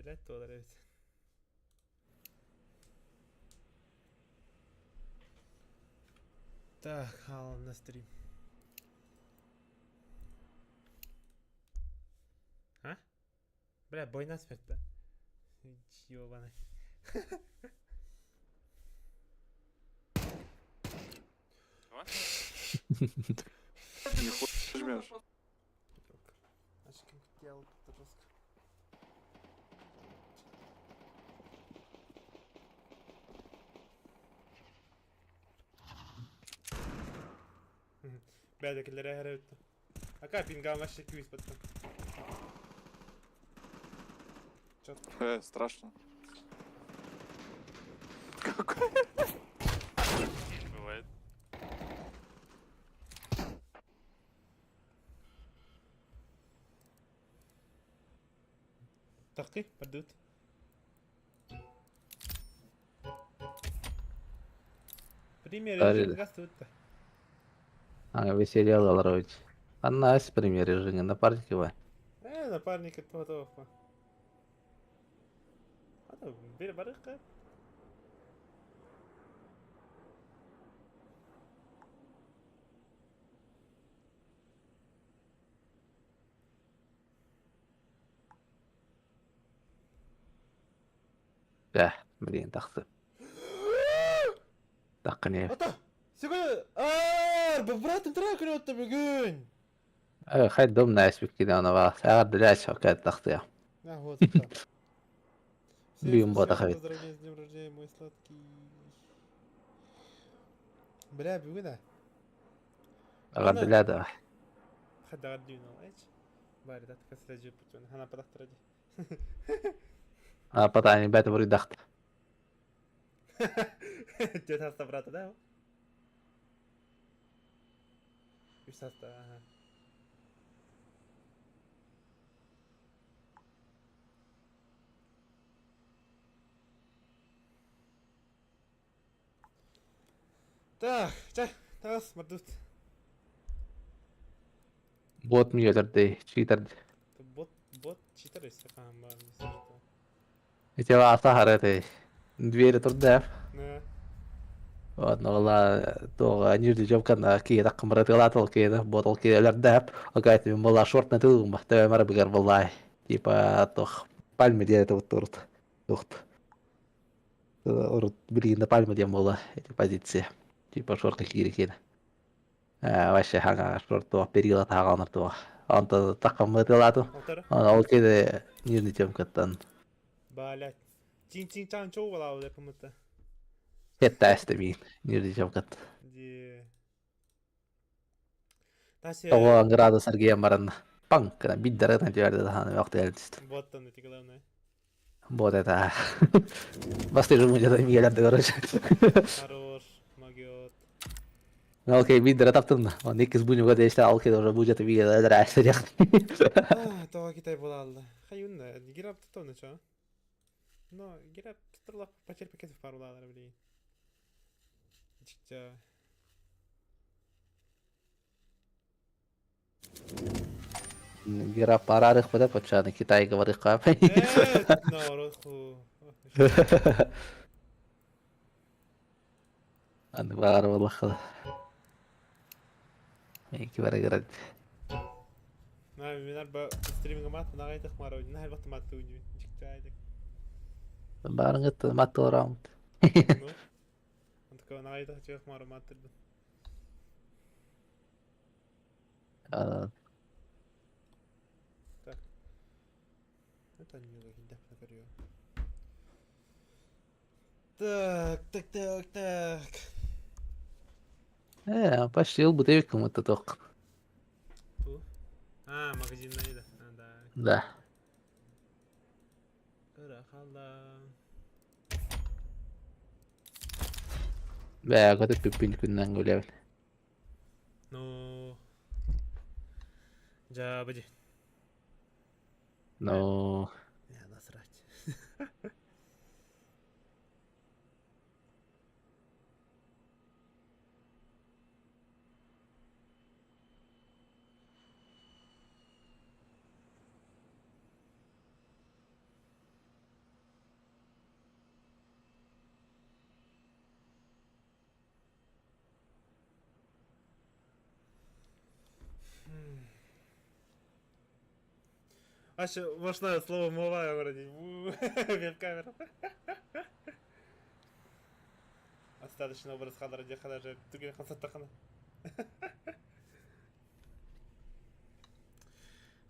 Блядь, туолар эбит. Так, хаалынна стрим. А? Бля, бойна смерть Ёбаный. Нихуя жмешь. Бэдэкилэрэ эрэбит. Ака пингам вообще күүс баттан. Страшно. Какой? Бывает. Тахты, подут. Пример Арили. гастутта. Ага, веселье Лаврович. Анна ас примере же не напарники ва. Напарник это готов. А бир барыкка. Да, блин, тахты. Таққыне. Ата! Сегодня... Аар, братым трак бүгүн. Хай дом на аспек киде ана ва. Сагар дляч хакат тахты. А, вот. Бүгүн бота хабит. Поздравления с днем рождения, мой сладкий. Бля, бүгүн а. Агар для да. Хадар дүйн ол, айч. Бари, да, такая сразу путён. Хана падахтыра ди. А потом они бәті бір дахты. Дед хаста брата, да? Үс хаста, ага. Так, чай, тас, мардут. Бот мүйелерді, читерді. Бот, бот, читер если кам бар, что. Эти аса хараты. Двери турда. Да. Ладно, вала тоға нирди жопкан ки таққым тылатыл ки ботол ки лердәп. Акайт мен была шорт на тылым бахта мара бигер булай. Типа тох пальме де это вот турт. Тухт. Урут блин на пальме де была эти позиции. Типа шорт кири кин. Вообще хага шорт то перила тағаныр то. Анта таққым тылатыл. Алтара. Ол кеде нирди жопкаттан. Блять. Чин-чин чан чоу была деп умытта. Хетта мин нирди жопкат. Ди. Тасе. Тоҕо градус аргиен баран панк гына биддер гына жиберди даһаны вакыт келди. Боттан эти главное. Вот это. Бастыжы мужа мигелерди короче. Хорош, могет. Окей, биддер таптым да. Он икс бунюга деште ал кеде уже бужета мигелерди әсер Това Китай була алды. Хаюнна, гирап тутоны чо? Но гирап туттурлап потерь пакетов пару лалар, блин. Чикча. Гира парарых бада пачаны Китай говори кап. Наороху. Аны бар боллах. Эки бара гират. На, мен арба стриминг мат, на гайтых мара, на хай бат мат туни. Чикча айдык. Барыңыт мат раунд. Ну. Антка на гайтых чех мара мат. Так. Это не логин, Так, так, так, так. Почти бутылка мы тут. Ту. А, магазин найда. А, да. Да. Ырахалла. Бә, көтөп пүппүн күннән гүләбин. Ну. Жабыди. Ну, Не, насрать. Аща можно слово мова вроде. Веб-камера. Остаточный образ хадара дехана же түген хансаттахана.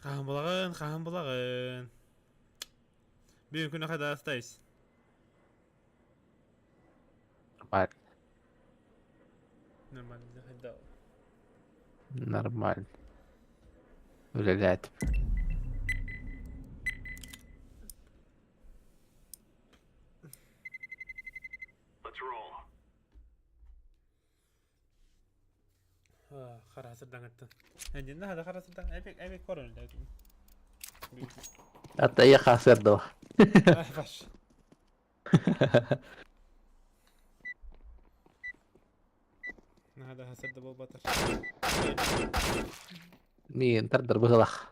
Хаһан булаҕын, хаһан булаҕын. Бүгүн күнү хайда астайс? Нормально. Нормально хайда. Нормально. Үлэлээтим. Хара сырдаҥыттан. Эдинна хада хара сырдаҥ. Эбик эбик корон үлэлээтим. Атта ийэ хаасыардова. Баш. Наһаа да буолбатар. Миин тардар быһылах.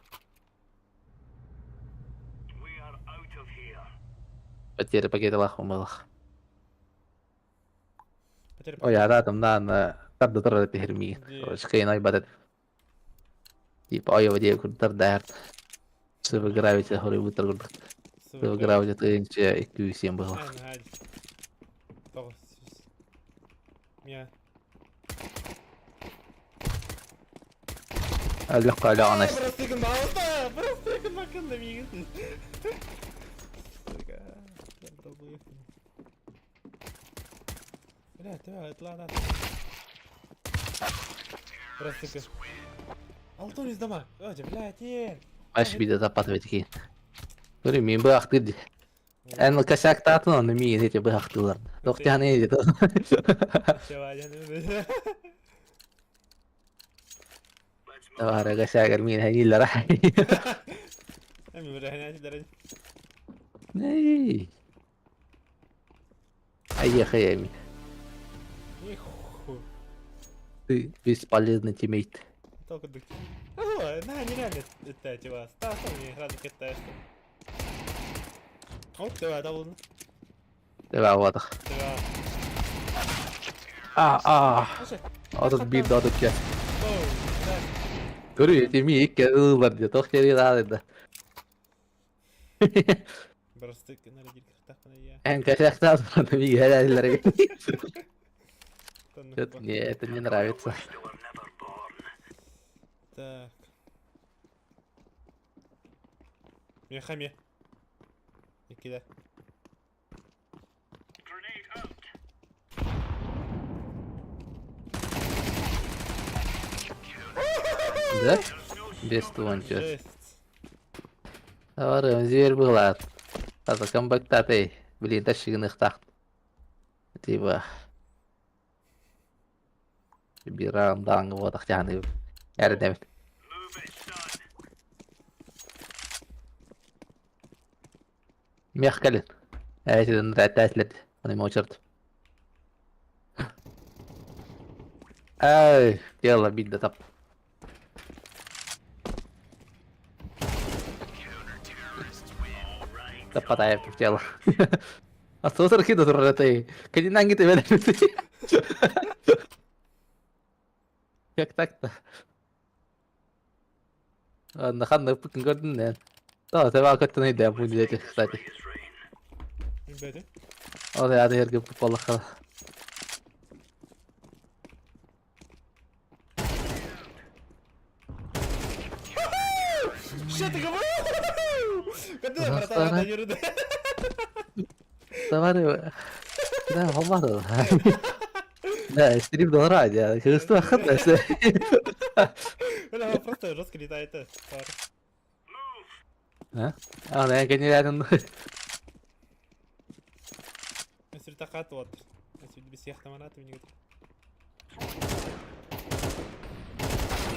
Потеря пакеталах умылах. Ой, араатым наан тарда турар этихир миин. Короче, айбат Типа ойо диэ курдар даарт. Сывы гравити Hollywood курдук. Сывы гравити тыынча икки сиэн быһылах. Аллах алаҕына. Бля, ты ладно. Просто Алтон из дома. Ой, блядь, е. Аш биде запатывать кийин. Көрү мин быахтыр ди. Эн косяктаатын онно миин эти быахтылар. Тохтян эди. Тавара косягар миин ханилар. Эй. Айехай эми. Ты бесполезный тиммейт. Только дык. О, на, нереально это типа. Стас, мне сразу китаешь. Оп, давай, давай. Давай, вот. А, а. Отут биир да отут чэ. Көрү ити икки ылар дии, тох тери да. Эн косяктаан Что-то мне это не нравится. Так. Мехами. Иккиде. Да? Без тонча. Тавары, зверь была. Таза комбактаты. Блин, тащигыныхтах. Типа. Бирам дааңы буотах дьаһаны эрдэбит. Мех кэлин. Ээтин рэттээтлет. Аны мочерт. Эй, дело бидде тап. Таппатаев в тело. А что за кида турретай? Кадинанги ты ведешь. Как так-то? Ладно, ханна көрдүн Да, ты көттөн ыйда бу диэти, кстати. Бэти. Ол яды ерге боллаха. Что ты говоришь? Когда братан, это не руды. Давай. Да, болмады. Да, стрим доллара, я Христо хат. Бля, он просто жестко летает. А? А, да, гениально. Сүртақат вот. Бисияхтаманат мне.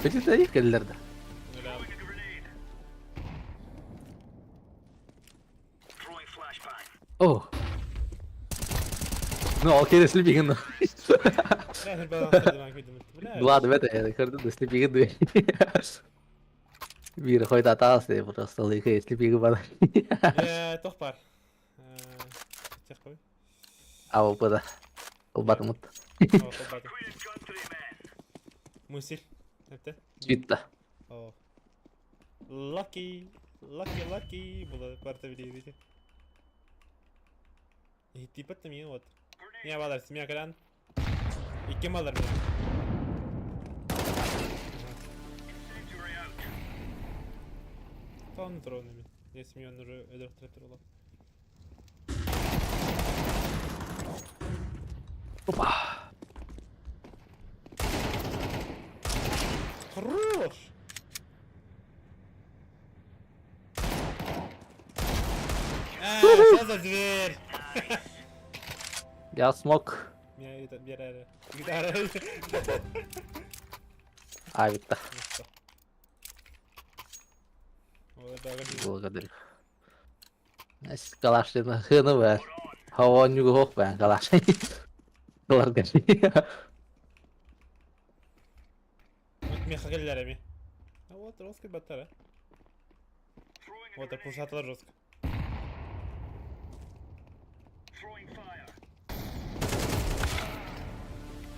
Бити келлерде. О. Ну, окей, слепигин. Влад, это көрдүм слепигин. Биир хойдатаас просто лыхы слепигин бар. Э, тох бар. Тех қой. Ау, буда. Улбатымыт. Мусил. Эпте. Сүтті. О. Lucky. Lucky, lucky, было барыта билиэбит. Иһиттииппэт да миин вот. Не балар, семья кэлэн. Икки малар мин. Тон дроны мин. Я семьяны уже өлөртөрөп туралар. Опа! Хорош! А, что за зверь? Я смог. Меня это берere. Гитара. Авита. Ну что? Вот это Благодарю. Калашина хыны бар. Хава нюгу хох бан калаш. Калар Меха келлер эми. А вот жестко баттар, а. Вот, пушаталар жестко.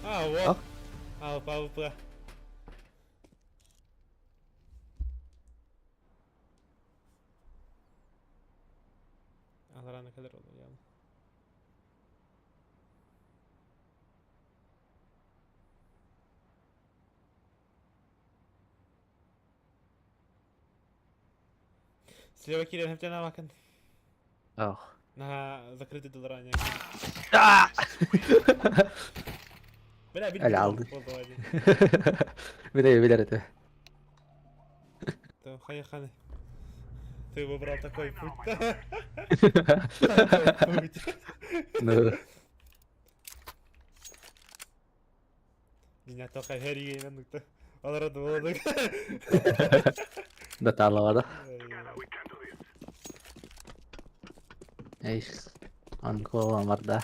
А, вот. А, ПВП. Алараны кадar oldu yani. Слева кирен хептен амакын. Ох. На закрытый долларане. А! Бля, бил. Әлі алды. Биле билер это. Хайханы. Ты выбрал такой путь. Такой путь. Ну, Меня только херигеймен нукта. Алар болдук. да таалавада. Эй, анкола марда.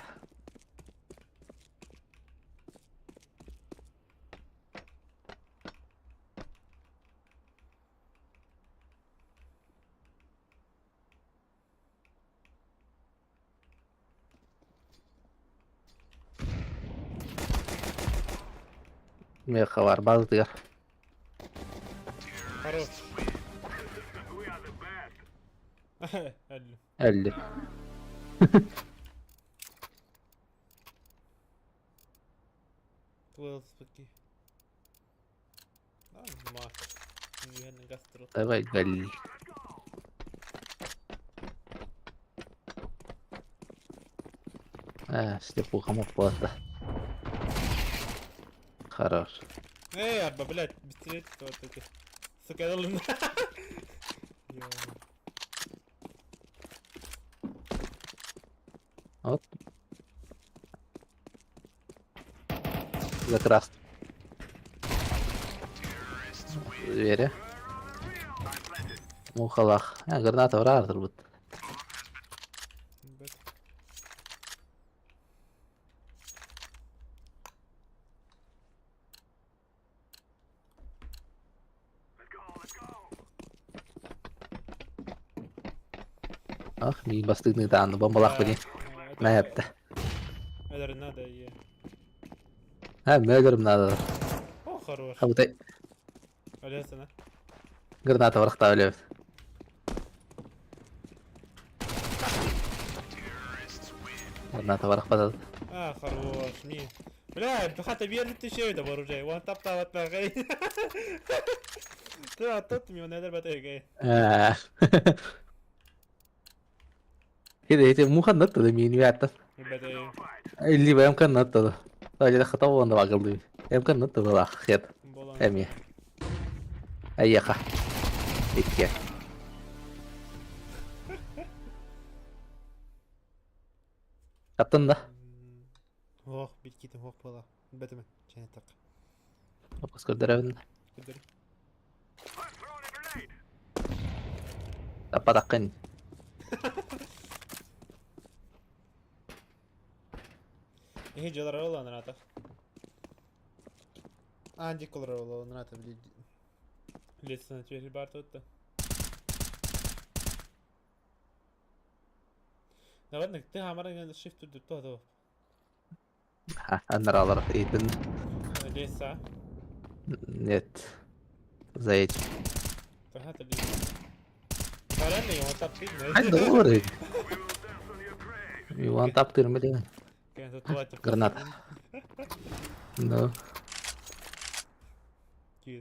Меха бар баздыгар. Хорош. Әлі. Әлі. Туэлспеки. А, ма. Гастро. Давай, гали. А, слепуха мопота. Хорош. Эй, арба, блядь, быстрее вот эти. Сука, я должен. Вот. Закрас. Двери. Мухалах. А, граната врар будет. Ах, ми бастыгны таанды бомбалах бини. Мәтті. Мөлөр надо, е. А, мөлөрүм надо. О, хорош. А вот Алесана. граната врахта өлөбүт. Граната врах бадад. А, хорош, ми. Бля, хата берди түшөйдө боружай. Вон таптап атпагай. Ты аттат ми онедер батайгай. Хиде хиде мухан наттады мин вятта. Батай. اللي بيمكن نتده. طيب خطوة وانا بعقلي. يمكن نتده لا خيط. Болан. Эми. Эйэхэ. Икки. Аттын да. Ох, бит ох бола. Бетеме. Чәне так. Опус көрдөрөбүн. Көдөр. Таппатаккын. Эхи жалар ола нарата. Анди колор ола нарата били. Лесна чери бар тотта. Давай, ты хамара shift то то. Аннаралар итин. Леса. Нет. За этим. Хата ли. Хайда уорай. Иван таптыыр билигин. Граната. Ну.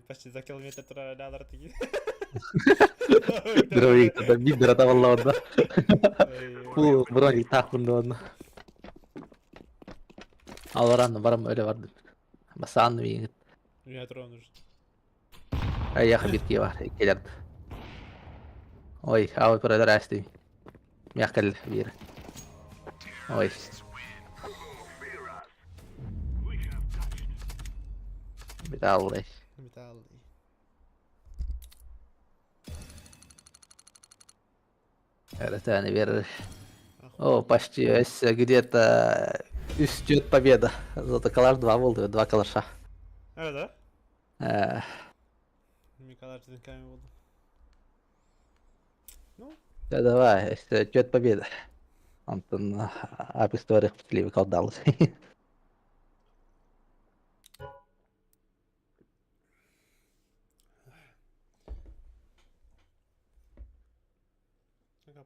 Почти за километр турар тиги. Дровик тогда бибер атабалла Бу броник таах онно. Аларан барам өлө бардым. Басаан миигин. У меня трон уже. Айяха бир киһи бар, иккилэр. Ой, аҕай көрөлөр ээстим. Миэхэ кэллэ биир. Ой. Металлый. Металлый. Это наверное. О, почти өссө где-то үс түөрт победа. Зато калаш два болды, два калаша. А, да? Э, Мин калаш ками болды. Ну, да давай, өссө түөрт победа. Онтон Apex история сливы колдал.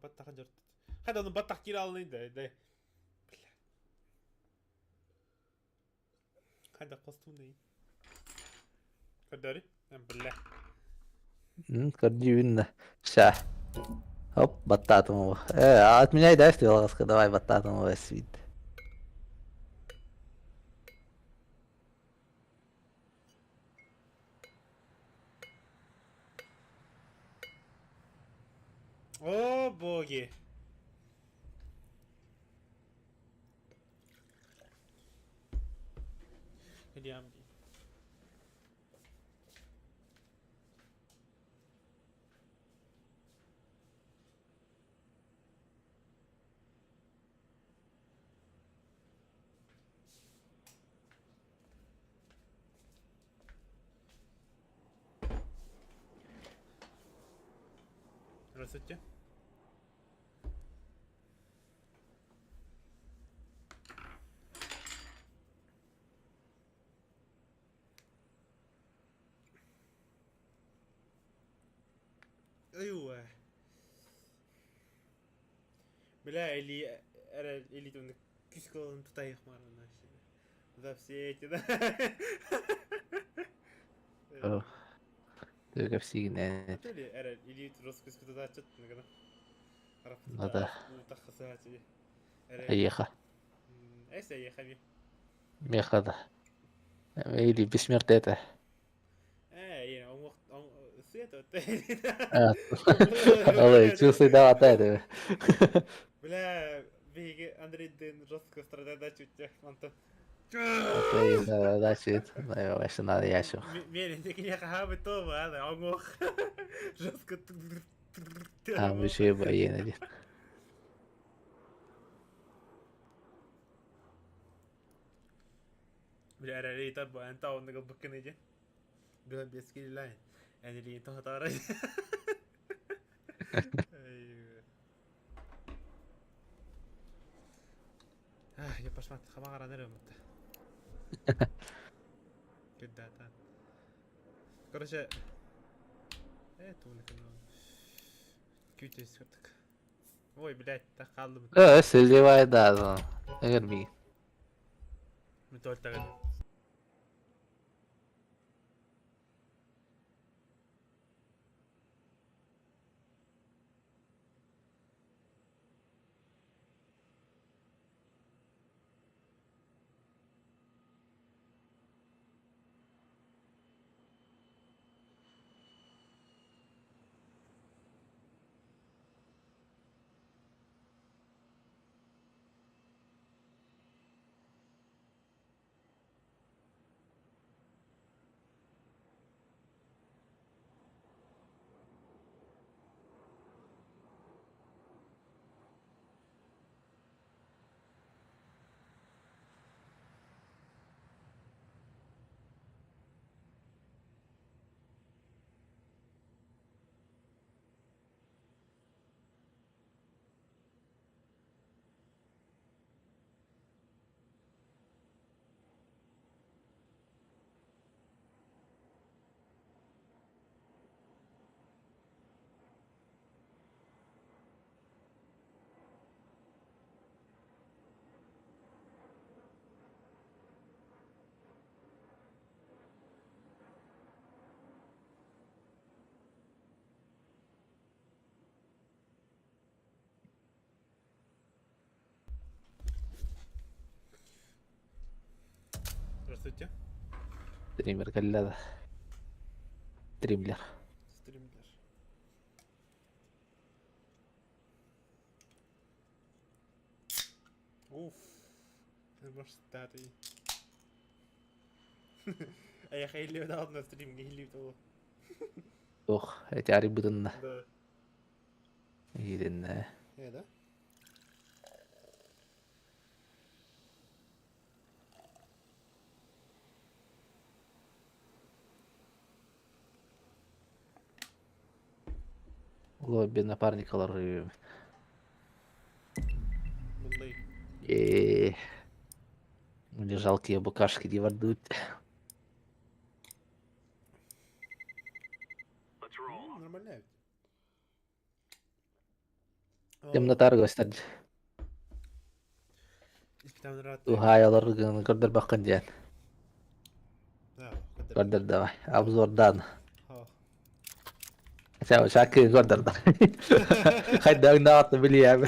Баттаха дьорт. Хайда onu баттах кире алынын да. Да. Бля. Хайда костуны. Көрдөрү? Бля. Көрдүүн. Ща. Оп, баттаатым его. Отменяй действие, ласка, давай баттаатым его свит. О, боги. Ильям. Здравствуйте. ايوه Бля, или или там кискалын тутайых марна за все эти, да. Только все Или русский Ну да. Еха. Меха да. Или бессмертие это. Ой, чувствуй, да, это. Бля, биһиги Андрейдин жестко страдать онтон. Да, вообще надо ящик. Мелин кинеха хабы то баада, оңох. Жестко. А, еще военный. Бля, эрэ тарба эн таунныга быккын иди. Била бески лайн. Эни тохтара. Я пошла хамагара нэрэ мытта. Кыдата. Короче, это у них Кютес так. Ой, блядь, так қалдым. Сливай, да, Эгерми. Только. Здравствуйте. Стример кэллэ да. Стримлер. Стримлер. Уф. Может, Эйиэхэ иһиллибэт аҕална стримҥэ иһиллибит ол. Туох, эти арыйбытынна. Да. Иһилиннэ. Э, да? Лобби напарникалар Мыллый. Э, Мне жалкие букашки не вордут. Нормально ведь. Темнотар көстөр. Туһаайалар көрдөрбөххүн диэн. Көрдөр давай. Обзордан. Чакы көрдөрдө. Хайдах наатны билиэм.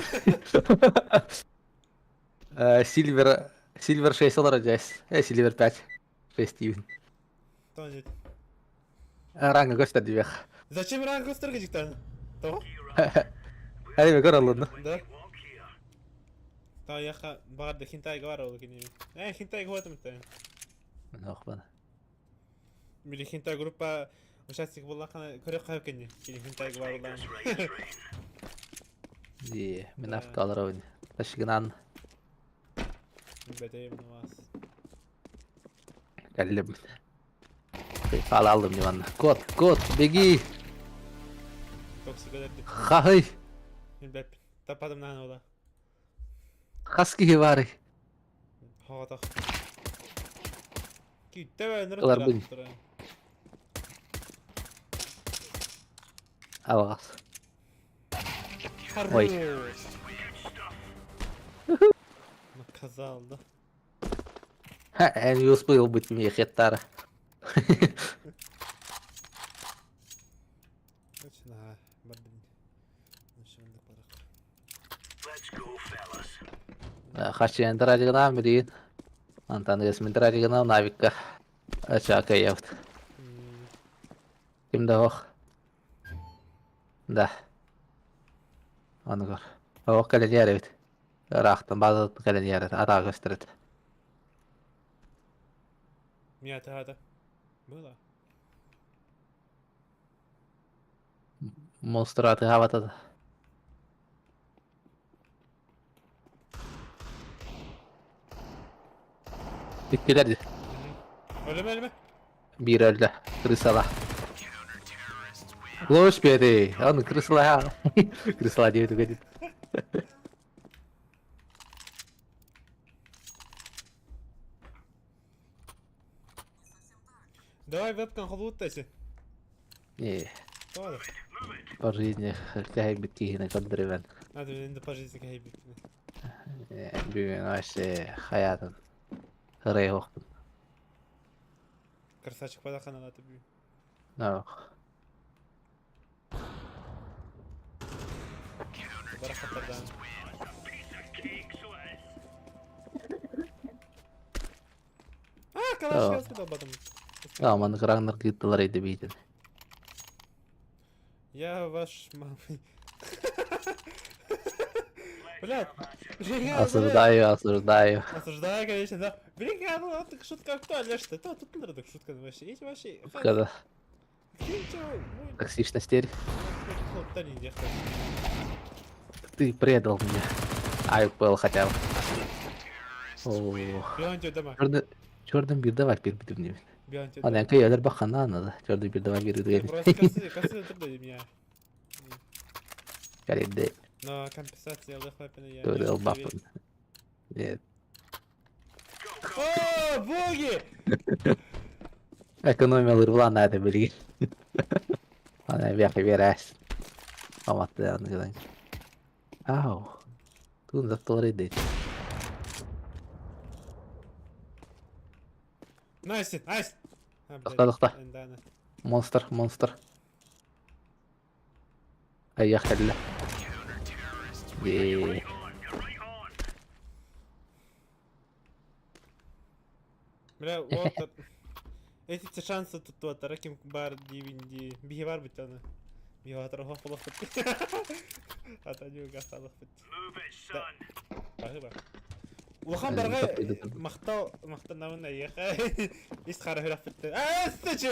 Сильвер Сильвер 6 олорор дьэс. Сильвер 5. 6 диибин. Ранга көстөр диэх. Зачем ранг көстөр гыжыктан? Того? Әриме көр алынны. Да. Та яха баар хинтайга бар ол кини. Э хинтайга хуатым та. Нохпан. Били хинтай группа участник буоллаххына көрө хап кини. Кини хинтайга бар улаан. Ди, мен авто Ташигынан Бэтэ вас. Кэллим. Ал алдым диванна. Кот, кот, беги! Токсик өлөрдүм. Хаһый! Билбэппин. Таппатым наан ола. Хас киһи баарый? Хоҕотох. Күүттэ бэ Ылар бын. Алҕас. Ой. Наказал, да? Ха, не успел быть мне хеттара. Точно, бардым. Хаччыйан траджигынан билигин. Антон Эсмин траджигынан навикка. Ачаакайабыт. Ким да ох. Да. Аны көр. Ох кэлэн эбит. Ыраахтан баазатын кэлэн иһэр атаҕа көстөрөт. Мята это было. Монстр атыһаабата. Иккилэр дии. Өлүмэ өлүмэ. Биир өллө. Крысала. Лош биэри. Аны крысала. Крысала диэбит үгэдит. Давай вебкам холуттайся. Не, Тоҕо? по жизни кэһэйбит киһини көрдөрүбэн. Надо енді по жизни кэһэйбит. Бүгүн вообще хаятын. Ырай хоқтун. Красавчик падахан алаты бүгүн. Ох. Барахаттардан. А, калаш ясты батым. А, маны кыраңнар кыыттылар эди бийтин. Я ваш мамой. Блядь. Осуждаю, осуждаю. Осуждаю, конечно, да. Блин, я, ну, так шутка актуальна, что это тут надо шутка вообще. Есть вообще. Когда токсичность теперь. Ты предал меня. Ай, хотя бы. Ох. Черным бир давай бир бир Аны кыялар бакана надо. Черный бир давай бир бир. Просто косы, косы трудно меня. Калинде. Но компенсация лыхлапина я. Говорил бапын. Нет. О, боги! Экономия лырвла это били. Аны бияка берәс. Аматты аны гыдан. Ау. Тун заптылар иди. Найс, найс! Тохта, тохта. Монстр, монстр. Айях кэллэ. Е. Бля, вот эти шансы туттуаттара ким баар диибин дии. Биһи бар бит аны. Биһи атар оһох болохпут. Ата ньууга салахпыт. Баһыба. Улахан барҕа махтал махтанабын эйиэхэ. Ис хара хүрэх Аа, сычы!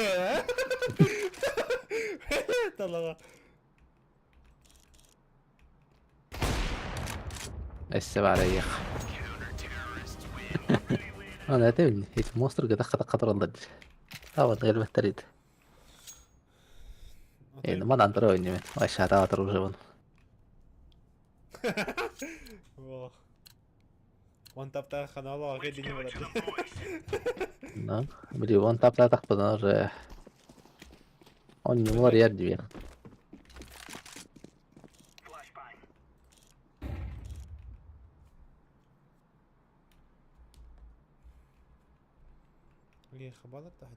Талаға. Өссө баар эйиэх. Аны этэбин, ити монстр гытах хатах хатыраллар дии. Аабат элбэхтэр ити. Енді манан тұра ойнаймен. Вообще атаатыр уже бұны. Ох. Он таптаа канала кэлдини барар. Ну, били он таптаатахпына уже онньумулар ер диэх. Хабалар да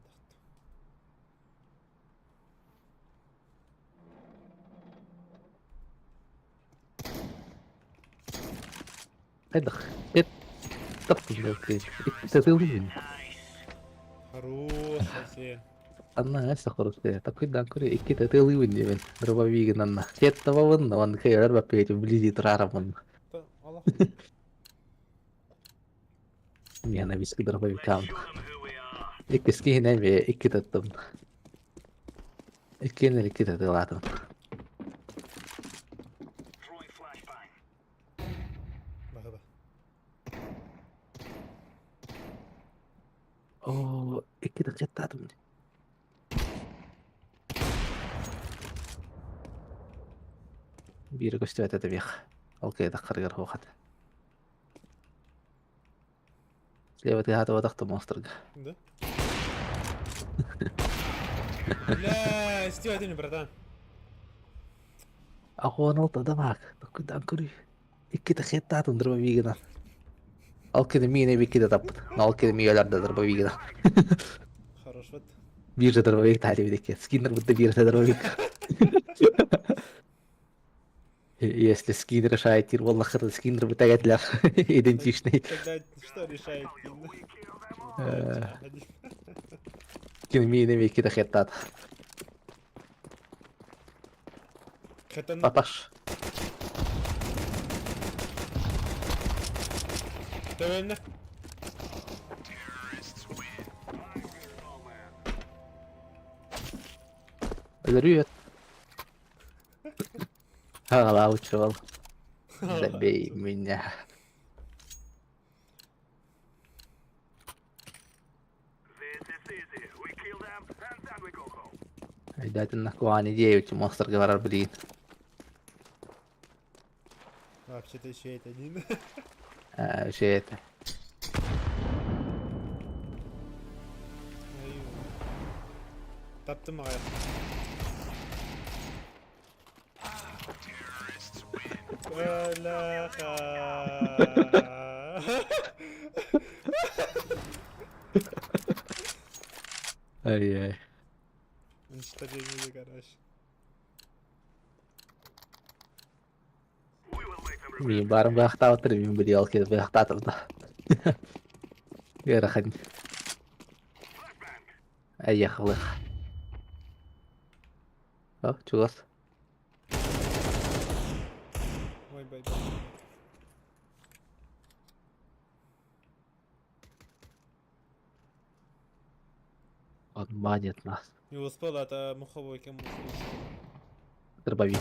хайдахт. Хайдах? Таптын Хорош, Арсен. Анна эссе хорусте. Такой дан кури икки тылыбын диэбин. Дробовигин анна. Сеттабабын, он кыйар баппет вблизи трарамын. Аллах. Ненависть к дробовикам. Иккис киһинэн бэйэ икки таттым. Иккиэн икки татылаатым. Баһыба. Оо, икки тахчаттаатым. Биир көстүбэт этэ биэх. Ол кыйдах харыгар хуохат. Слева тыһаатыбатах монстрга. Да? Бля, стив братан. Ахуан алта маак. Такуйдан көрүй. Икки тахеттаатым дробовигынан. Ол кини миine бикки таппыт. Ол кини мигаларда дробовигынан. Хорош вот. Бирже дробовик таали бидеке. Скиннер будто бирже дробовик. Если скин решает тир, والله скиннер бутагетлер идентичный. Тогда что решает? Кини миine бикки тахеттаат. Хотя Папаш. Довольно. Өлөрүөт. Ала учел. Забей меня. Айдатын куани девять монстр говорар блин. Вообще-то еще это один. А, вообще это. Таптым ағай. Бляха. Ай-яй. Уничтожение гараж. Мин барым бахтаатыр, мин били ал кетип бахтаатыр да. Гера Айяхлых. О, чугас. Ой, бай, бай. Он манит нас. Не успел, это муховой кем Дробовик.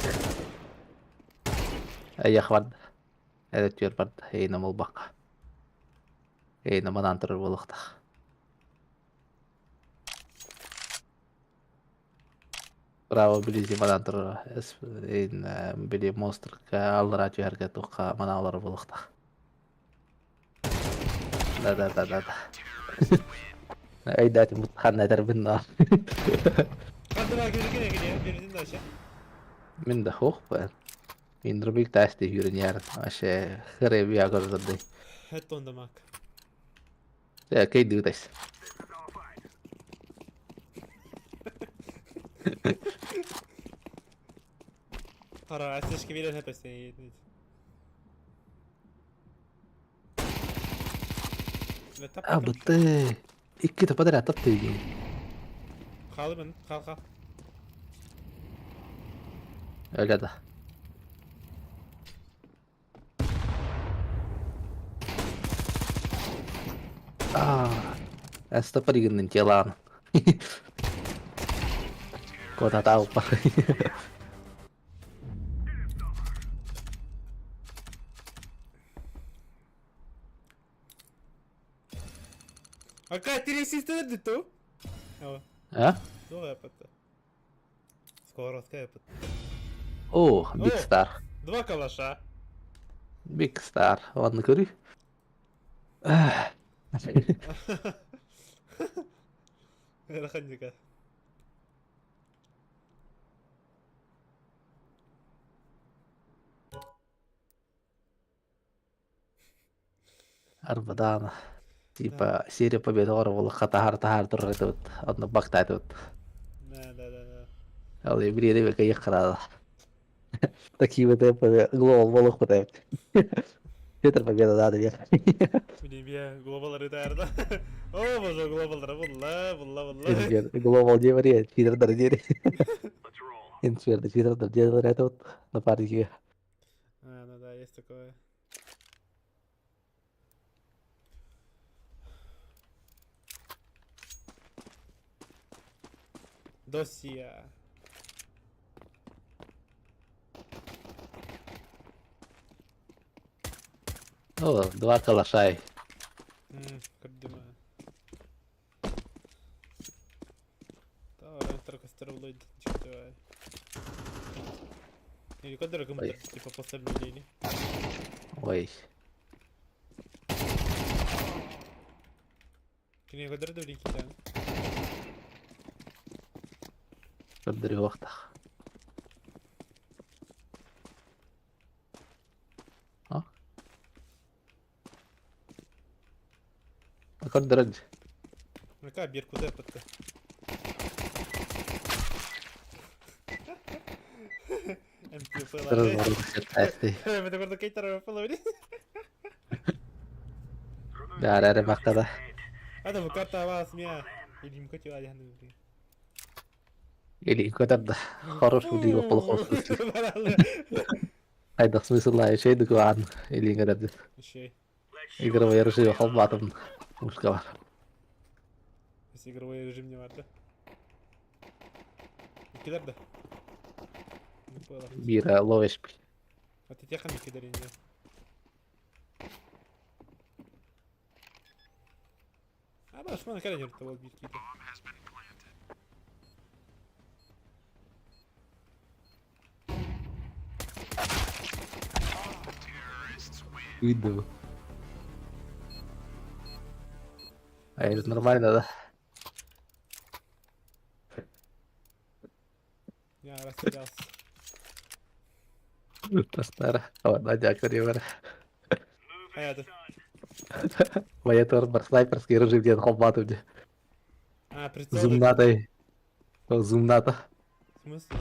Айяхвар. Это тюр бар. Эйна молбака. Эйна манан турар болуктах. Браво вблизи манан турар. Эйн били монстр аллара түһәргә туққа маналар болуктах. Да да да да да. Айдат мутханна дәрбинна. Қандыра келген екен, бердин да ше. Мен да хоқ ба. Мен дробик тасты хүрен яр. Аше хре бия көрдү. Хеттон дамак. Я кей дүүдэс. Қара, әсешке берен хәпәсен. А быты. Иккитэ подряд таптыыр. Хаалыбын, хаал хаал. Öyle да. Аа, Эстопаригыннын телаан. Кота таупа. Ака, террористтер диту? А? Туох эппит? Сковородка эппит. О, Big Star. Два калаша. Big Star. Ладно, көрүй. Ыараханньыка. Арбадаана. Типа серия победы оҕор таһаар таһаар турар этибит. Онно бактаатыбыт. Да, да, да, да. Ол бириэри бэкэ хараада. Такие вот глобал болох бутайбыт. Петр победа да диэн. Билимия глобалары таарда. О, боже, глобалары булла, булла, булла. Глобал диэбэри читердар диэри. Инсверді читердар диэри это вот напарники. А, ну да, есть такое. Досье. О, два калашай. Көрдүм. Или Ой. типа после обновления. Ой. Кини көдөр да билин китен. Көрдөрү А? Көрдөрөн. Мека бир куда пытты. Бәрі мақтада. Ада бу карта вас мия. Илим көтү адяны. Или көтөрдө. Хорош үлиго плохой смысл. Айдах смысл шей дугуан или көтөрдө. Шей. Игровой режим холбатым. Мушка бар. Игровой режим не бар да. Кидер да. Бира ловеш. А ты теха кидер не. А баш мана кэлэн юртта бол бир кидер. Уйду. А это нормально, да? Я растерялся. Тастара. Ладно, дякую, А я Моя бар снайперский режим диэн холбатым де. А, прицел. Зумнатай. Зумната. В смысле?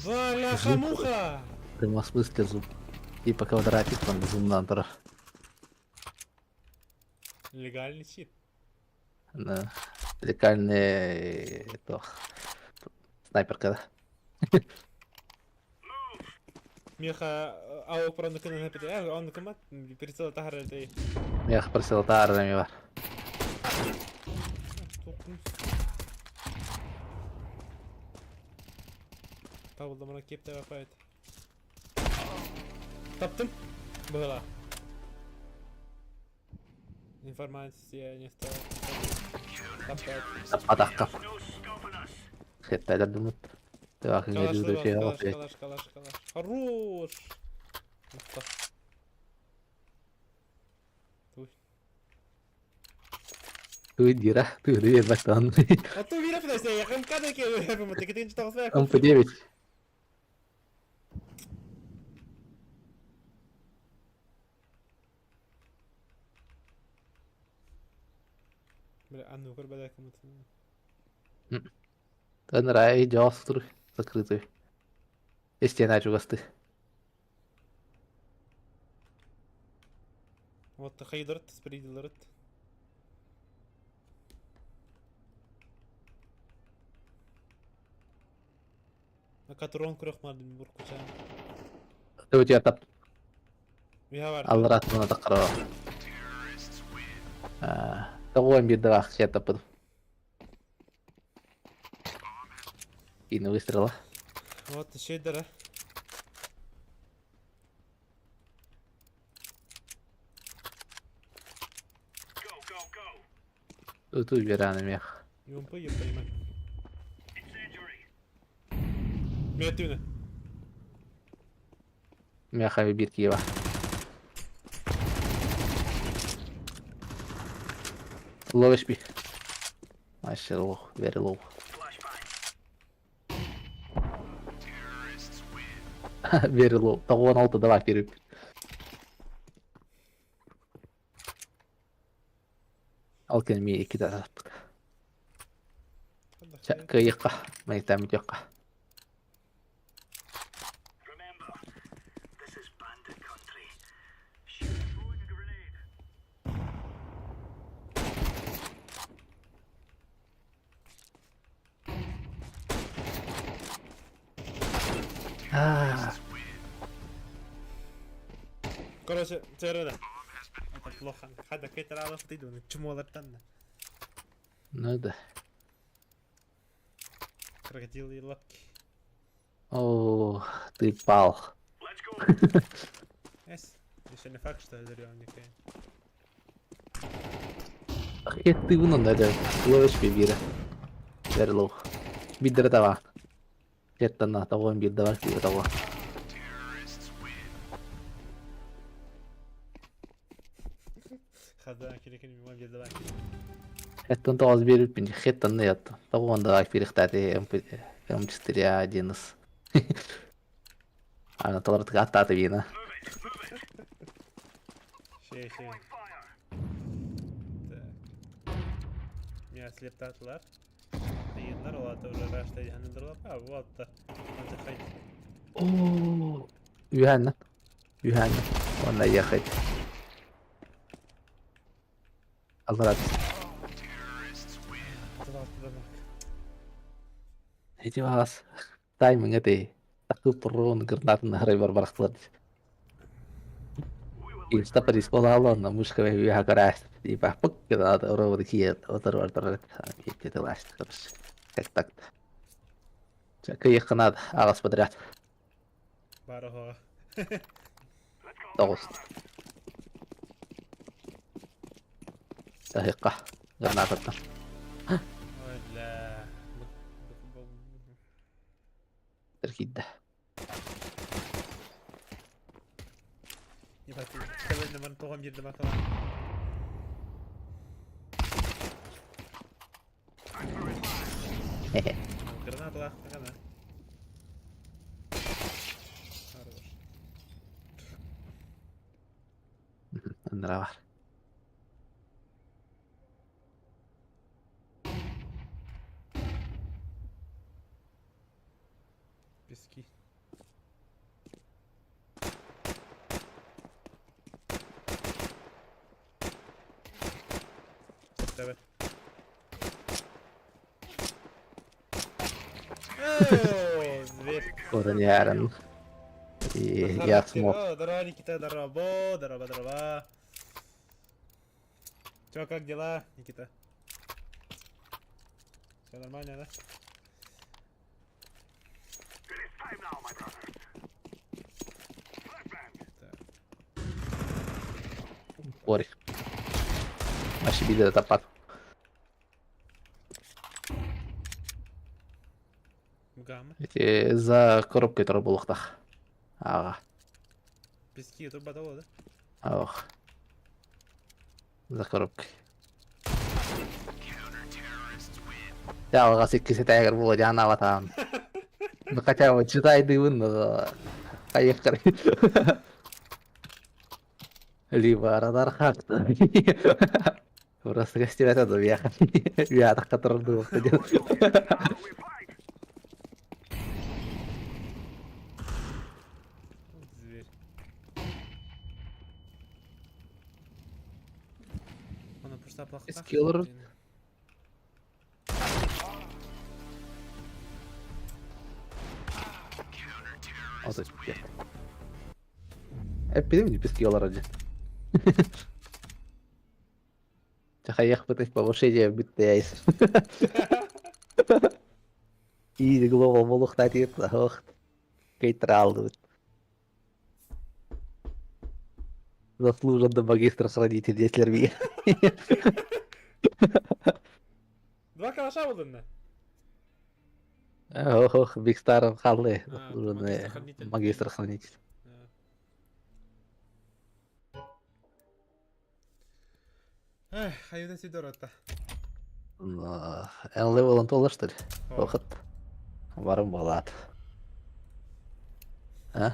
Бляха-муха! В прямом смысле зум. Типа квадратик там зумнатор. Легальный чит. Да. Легальный то снайперка. Меха аук проныкын напит. Он кымат прицел тахар этой. Мех просил тарами бар. Табылды кеп деп апайт. Таптым. Была. Информация не стала. Таппат. Атаққа. Хеттайлар думают. Калаш, калаш, калаш, калаш, калаш. Хорош. Туй дира, туй дира бактан. А ту вира фидайся, я хам када ке, МП9. Бля, а ну көрбәдә кымыт. Тен рай жостур закрытый. Стена чугасты. Вот хайдырыт, спридилерит. Катрон күрэх мардым буркуча. Өтө тап. Миха бар. Аллара туна таққара. Тоҕуон биир да баах таппыт. Киин выстрела. Вот шейдера. Ыту үөрэн эмиэх. Юмпы юппайма. Миэтүүнэ. Миэхэ биир киһи бар. Ловишь би. Вообще low, very low. Very low. Тоҕуон алты давай кирип. Ол кэнэ мии икки тараппыт. Чэ, кыайыахха, майытааммытыахха. Аа, Короче, Терена. Это плохо. Хада кетер алах ты чумолартан. ну да. Крокодилы лапки. О, ты пал. Эс. Еще не факт, что одарен никакая. Ты вон это ловишь бибира. Very low. Бидер тава. Жеттана того бир давар кире того. Хада кирекин мимо бир давай. Хеттон тоғыз беріп пин хеттон ятты. Того давар кирехтати М4А1. Ана толар аттаты бина. Шей, шей. Так. Меня слептатылар. Дегеннер оларды уже рашта дегеннер А, вот. Антихайт. О, Юханна. Юханна. Онна ехать. Аллах. Эти вас. Тайминг эти. Такы прон гранатын харай бар барахтылар. Инста парис болалон мушка ве карас. Типа пук надо ровно киет. Отор отор. Киет ласт. Как так. Кыйык надо агас подряд. Барого. Тоғыз. Сахиққа. Гранататтан. Ой, бля. Тіркейді. Ебать, сегодня ман тоғам жерде макала. Хе-хе. Граната лақтығана. Хорош. Ындыра бар. Пески. Давай. О, зверь. Орын ярын. И я смог. О, здорово, Никита, здорово, бо, здорово, здорово. Чё, как дела, Никита? Все нормально, да? Так. Ори. Маши бидер тапат. Гамма. Эти за коробкой тура булуктах. Ага. Пески турбатало, да? Ох. За коробкой. Жалғас иккиси тәгір була жана батам. Ну хотя бы читай дыбын, но поехали. Либо радар хак. Просто гостевать это я так который был. Зверь. Скиллер. 35. Эппитим диписки олорор дьэ. Чахайыахпытый повышение бүттэ Изи глобал болуохтаатыгыт ох кейтраалдыбыт. Заслуженно магистр хранитель диэтилэр бии. Два калаша булдун Ох, ох, Big Star хааллы. Заслуженный магистр хранитель. Эх, хайда сидората. Эн левелын туолар что ли? Вахыт. Барым буолаат. А?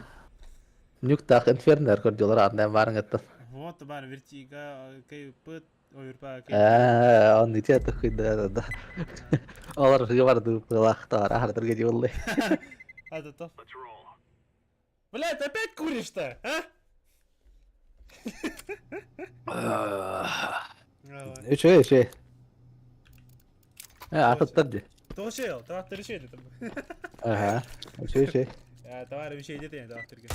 Нюктаах инфернер көрдүлэр ааннаан баарыҥыттан. Вот бар вертига кайыппыт ойурпа Ээ, он ити такой да да. Олар барды пылахтар ахардырга дьуллы. А это то. Блядь, опять куришь-то, а? Үчүгэй, үчүгэй. Э, атыттар дии. Тоҕо таваттар үчүгэй там. Ага. Үчүгэй, үчүгэй. Товар үчүгэй диэтэ таваттарга.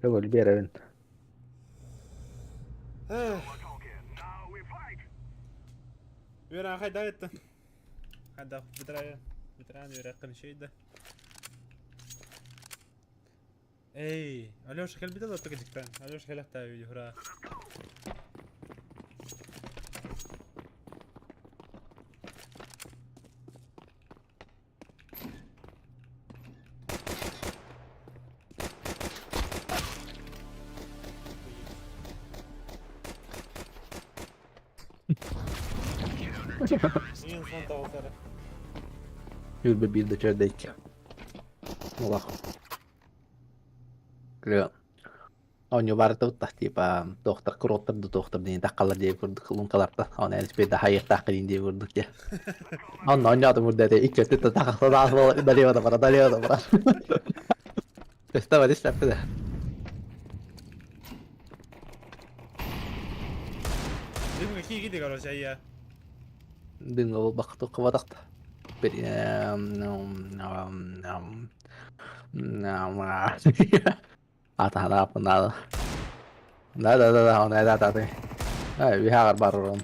Көҥүл биэрэбин. Үөрэн хайда еттин? Хайда бытырайын. Бытыран үөрэххин үчүгэй да. Эй, Алеша кэлбитэ да тыгыдьыктан. Алеша кэлэхтээ видео, ура. Инсон тоҕусара. Юрба биир да чөрдөйччэ. Улах. Клео. Оонньуу барыта типа туохтар куруоттар да туохтар диэн таххалар диэ курдук луҥкаларта. Оны элспейда хайыахтаах диэн диэ курдук диэ. Онно оонньоотум урдэ икки өттүттэн тахахтаах налево да бара, налево да бара. Estaba lista, Дым какие виды, короче, а я. Дын ол бактı кыбадакта. Bir Ата надо. Да да да да, он да да да. Ай, вихагар барурум.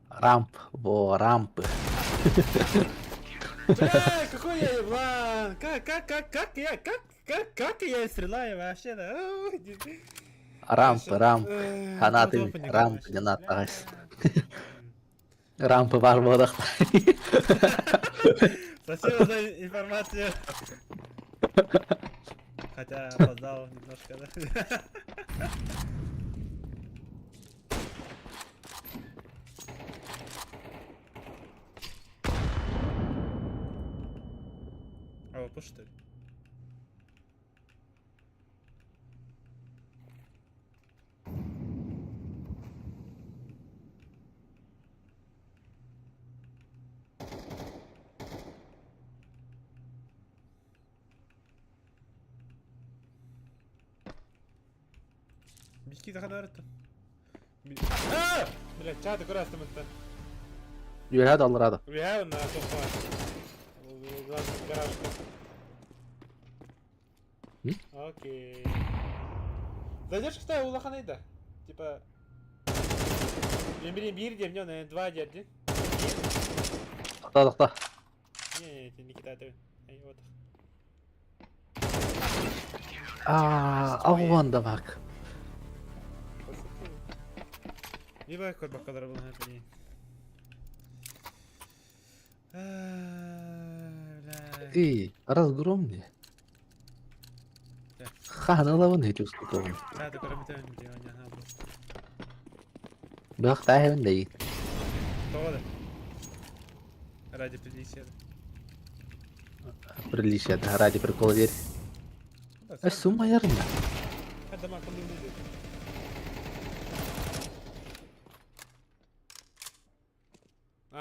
Рамп, во рампы. Бля, какой я еблан! Как, как, как, как я, как, как, как я стреляю вообще, да? Рампы, рампы. Ханаты, рампы, не надо. Рампы бар бодах. Спасибо за информацию. Хотя опоздал немножко, да? А, вот что ли? Бики захадарыта. А! Блядь, чаты курастым это. Үөһэ далларада. Убегаю на топ Гараж. Окей. Задержка ставил улаханайда. Типа... Мен билейм биир диэм, не, два диэм, Тохтоо, тохтоо. Не, не, не кидаю. Ай, вот. Аа, ауан да бак. Либо какой бакалар был на блин. Бля. Эй, разгромни. Ханалавын хечускутугун. Да, такой работает, где он не был. Бах тахын дей. Тода. Ради приличия. Приличие, да, ради прикола дверь. Э, сумма ярна. Дома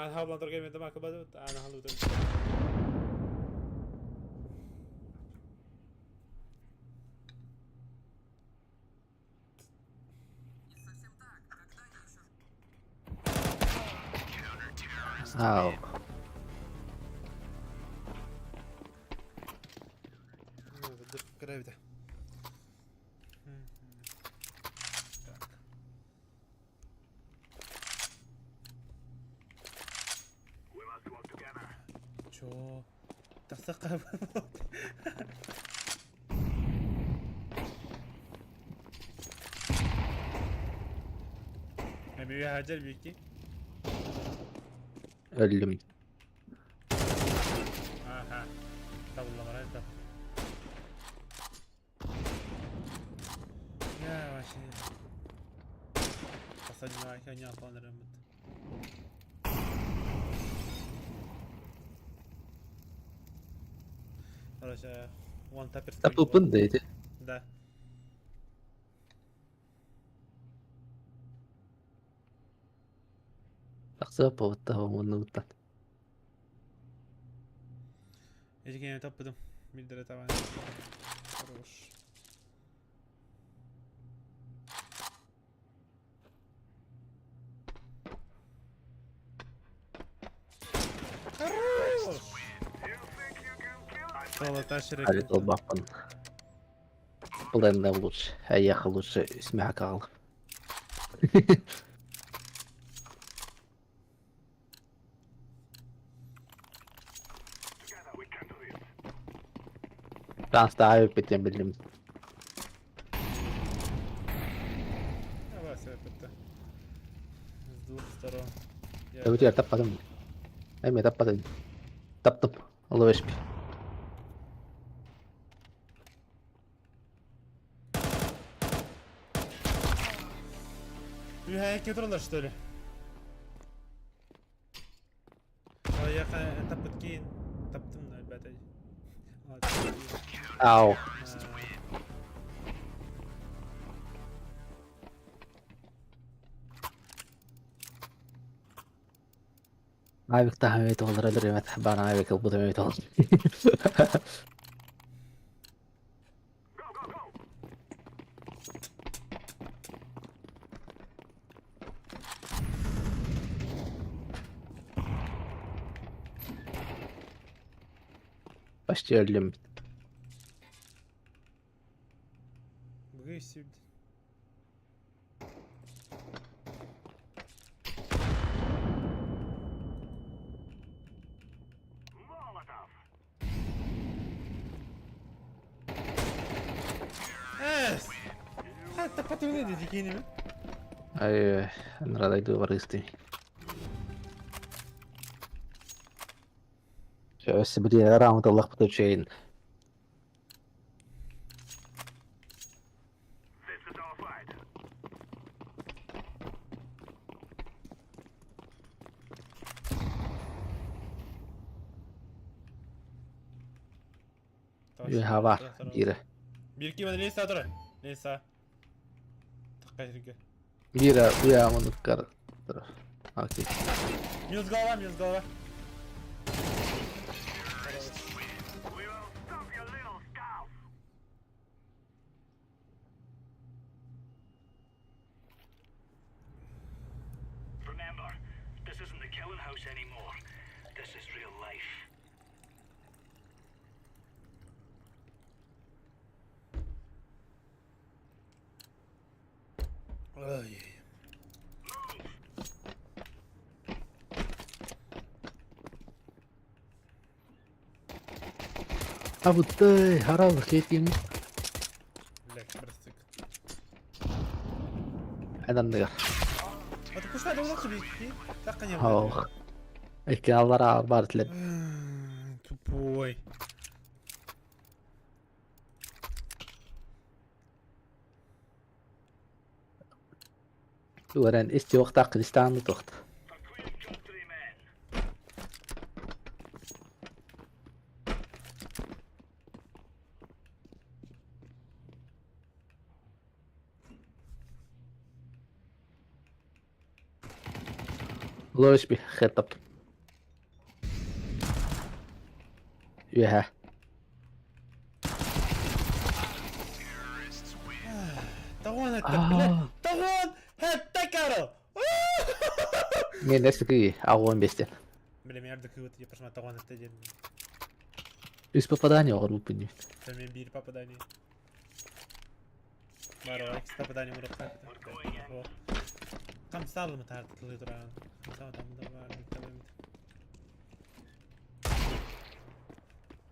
Аан хаалан тургай мен тамака бадыбыт, аан халыбытым. Ау. Кыра Так. Чё? Тахса Эми хаджар бики. Өллүм. Аха. Табылламара это. Я вообще. Последнего не планировал. Короче, one tapper. Таппыппын да ити. Да. Тахсыа буолбуттар уоннугуттан. Эдигене таппытым. Билдере табан. Хорош. Хорош! Али толбаппын. Пленный лучше. А я лучше смякал. Таҥастаах эбиппитин биллим. Давай это. С двух сторон. Төбүтүгэр таппатым. Эмиэ таппатым. Таптым. Оловешпи. Үһэ туралар, что ли? Ой, я таппыт киин. Таптым, ребята. Ау. Авик таһам толар өлөр бан авик ылбытым толар. Почти өллүм. Бүгүн сүйдү. Эс! Таппатым диди кииними. Ай, нрада барысты. Өссө билиэн раунд ыллахпыт үчүгэйин. Үөһэ баар биирэ. Бир ким леса турар. Леса. Такка жерге. Биирэ уя муннуккар турар. Окей. Минус голова, минус голова. Remember, this isn't the killing house anymore. This is real life. Ой. Абыттай, харал кетим. Блядь, простык. Айданныгар. А ты кушай, да бийки. Такка не Ох. Икки аллара бар тилер. Тупой. Туарен исти уақта Кристиану тухт. For Queen and country, men. Лош би хетап. Үөһэ. Тоҕуон этте, бля! Тоҕуон этте, Карл! Мен эсики агуон бестен. Бля, мен эрде кыыбыт я пошла тоҕуон этте диэн. Үс попадание оҕорбуппун диэн. Мен биир попадание. Бары икки попадание урукка. Хамсалымы тартылы туран. Хамсалымы тамда бар,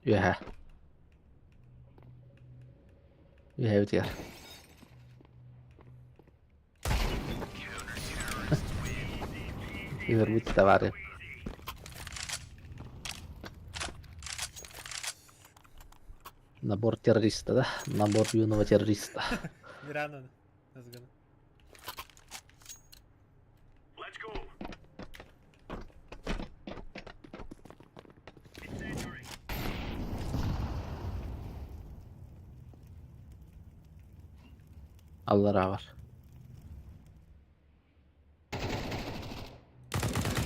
Үөһэ. Үөһэбитигэр. Үөрбүт товары. Набор террориста, да? Набор юного террориста. Мирана, назгана. Let's go. Incendiary. Аллара бар.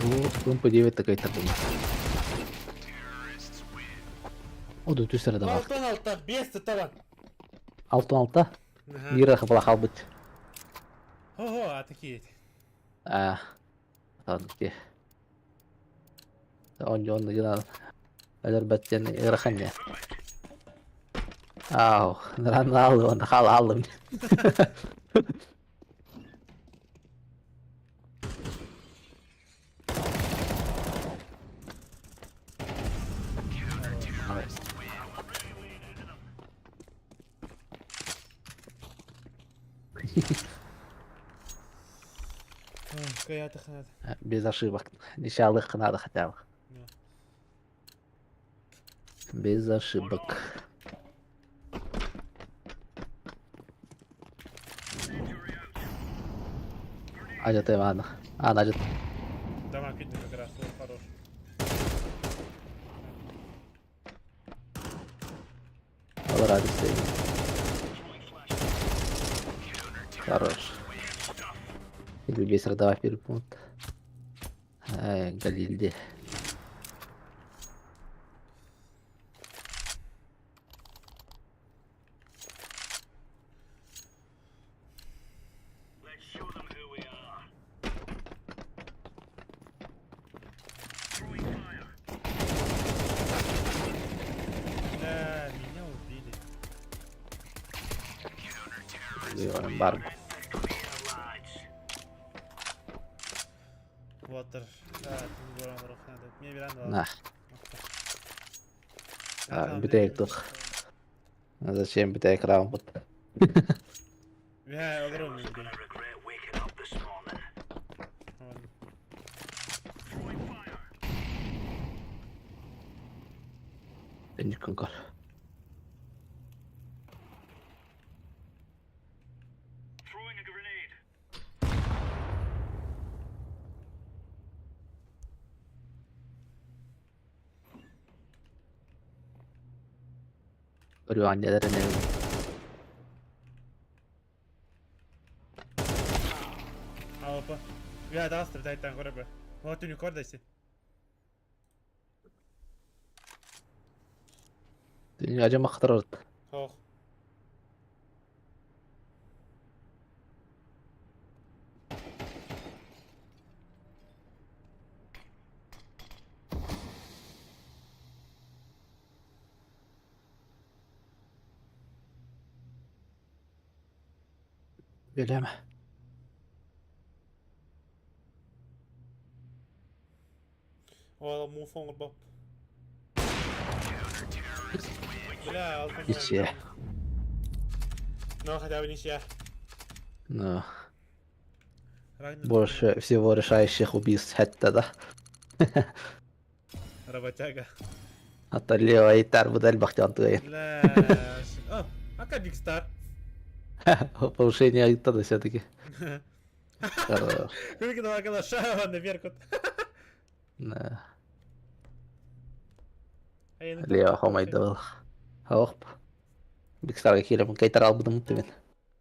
О, МП9 такой такой. О, түс эрэ да баар. Алтан алта, бес табан. Алтан алта. Биир хапала хаалбыт. Ого, а такие. А, ди. Онньоон гынан өлөрбөт диэн ыарахан диэн. Ау, ныран аллым, онно хаал аллым. Кыйаатаххына. Без ошибок. Ничалык надо хотя бы. Без ошибок. Адя ты, ладно. А, Надя. Дома видно как раз, вот хорош. Радость. Хорош. Или весь родовой пункт. Ай, Галильде. Let's show them who we are. Throwing fire. Да, меня убили. Бар. Clear, lads. Water. Да, Мне веранда. На. А, бүтэйик тух. Зачем бүтэйик раунд? Я огромный. Gonna regret waking up this morning. Throwing fire. Өнүккөн көр. Throwing a grenade. Көрү аннелер не. Алпа. Я даастыр дайтан көрөбө. Вот түнү көр дайсы. Ажама хатар. Ох. Билеме. О, муфон бап. Бля, алты. Ничья. Ну, хотя бы ничья. Ну, Рагнар больше всего решающих убийств это да. Работяга. Hatta Leo Eyter bu del бахтян тыйын. Бля. О, ака Биг Стар. Повышение тогда все-таки. Хорош. Сколько два калаша на Беркут. Да. А я на Лео хомайдыл. Хоп. Биг Старга киирэн кайтар албытым мен.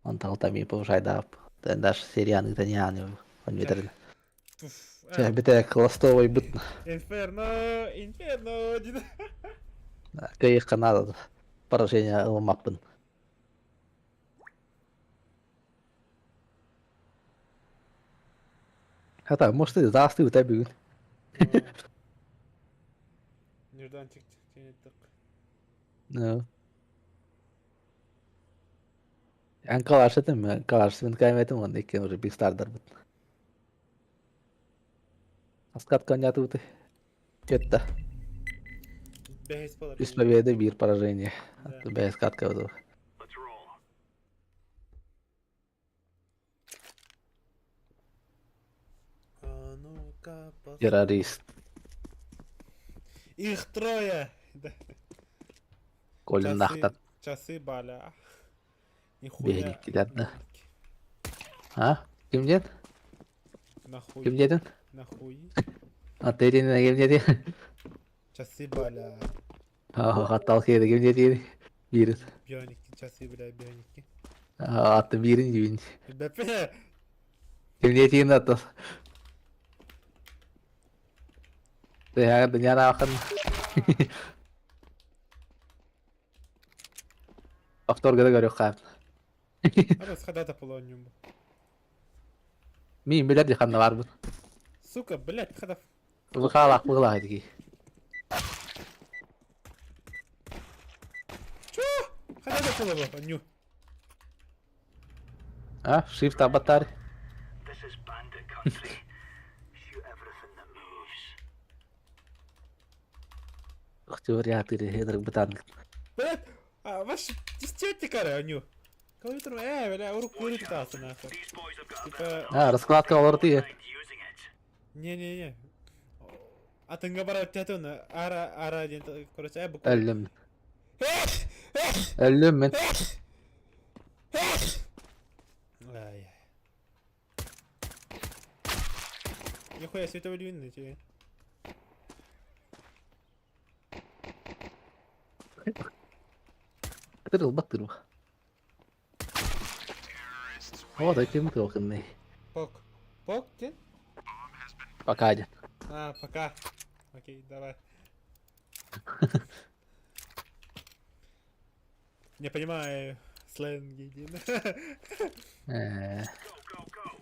Онтон тами повышайдап. Даже серияны таняны. Он ветер. Туф. Бите кластовый быт. Инферно, Инферно. Кыайыахха наада поражение ылыммаппын. Хата, может, и заастыыбыта бүгүн. Нежданчик тенеттик. Ну. Эн калаш этим, калаш мен кайметим, он иккен уже биг стардарбыт. Аскат конятыбыты. Кетті. Бэһис болар. Үс победы, биир поражение. Да. Бэйэс катка бу. Let's roll. А ну-ка, пос- Террорист. Их трое! Да. Колин Часы, нахтан. часы баля. Нихуя. Биһиниккилэр да. А? Ким диэн? Нахуй. Ким диэтин? Нахуй. Аты итиннэ ким диэтин? Часы баля. Хаттал киһи ким диэтин? Биирин. Бионики, часы, бля, бионики. Аты биирин дьүүн. Бэпэ! Ким диэтин аты? Тэһэҕэр дынян аахын. Повторга да көрүөххэ. Арас хадата полониум. Мин билэр ди ханна барбыт. Сука, блядь, хада. Быхаалаах быһылаах итики. Чё? Хадата полово, ню. А, shift абаттар. This is bandit country. Shoot everything that moves. Теория тыри хедрик бытан. Блядь, а ваш десятикара, ню. Компьютер, бля, урук курит тасы нахуй. These boys have got a Типа, bit of А, раскладка олор тиэ. mind using it. не-не-не. Атынга бара тетон, ара, ара, ден, короче, буква. Өллүм. Өллүм мин. Ай. Нихуя себе это львиный тебе. Тырыл баттырыл. О, да ким тылкынный. Пок. Пок, ты? Пока дед. А, пока. Окей, давай. Не понимаю сленги, Дина. Э, Go, go, go.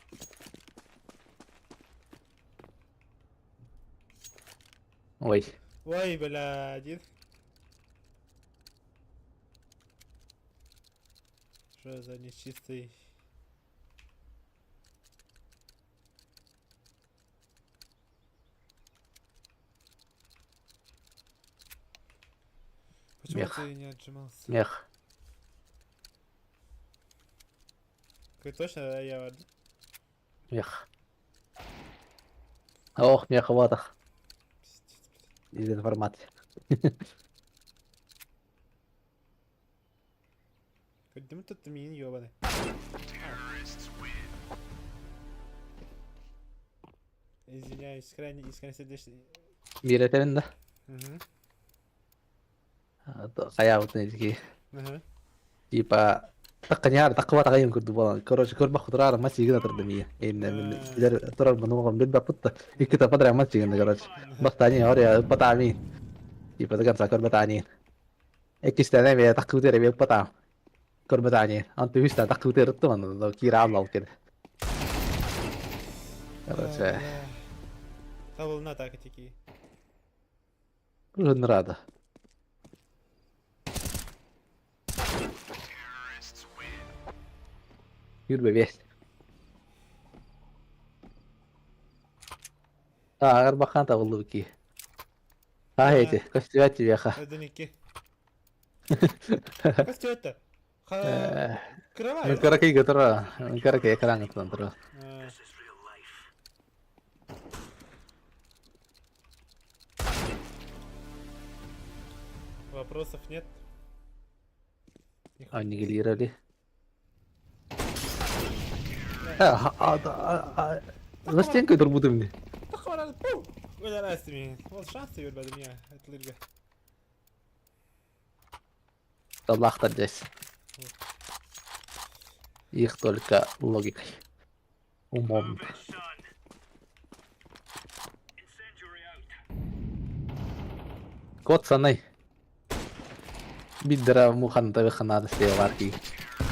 Ой. Ой, бля, Дин. Что за нечистый... Почему Мех. ты не отжимался? Смех. Ты точно да, я Мех. Ох, мех вот Пиздец, блядь. из информации. Кадим тут мин ёбаный. Извиняюсь, крайне искренне сердечно. Миретен да. Угу. Хайаабытын итики. Ага. Типа таққаняар таққыба тағайын көрді болан. Короче, көрбә құдырар мас егін атырды мия. Енді мен билер тұрар бұны оған бил бапытты. Икки тапа дыра мас егін, короче. Бастани ория патами. Типа до конца көрбә тани. Иккистәне бе таққы өтері бе патам. Көрбә тани. Анты үстә таққы өтері тты маны. Кира алал кеді. Короче, Та волна так тики. уже нрада. Юрбе весь. А, Арбахан табылды ки. А, эти, костюмя тебе, ха. Один ики. Костя это. Ха. Кровать. Мен каракей гатара, мен каракей экран гатан тура. А, This is real life. Вопросов нет? Нихуя. Аннигилировали. А, а, а, а, за стенкой турбуты мне. Тахвара, пу! Уля растми. Вот шансы юрбады меня, это лирга. Аллах здесь. Их только логикой. Умом. Move it, son. Incendiary out. Кот санай. Биддера муханта ханада стейлар ки.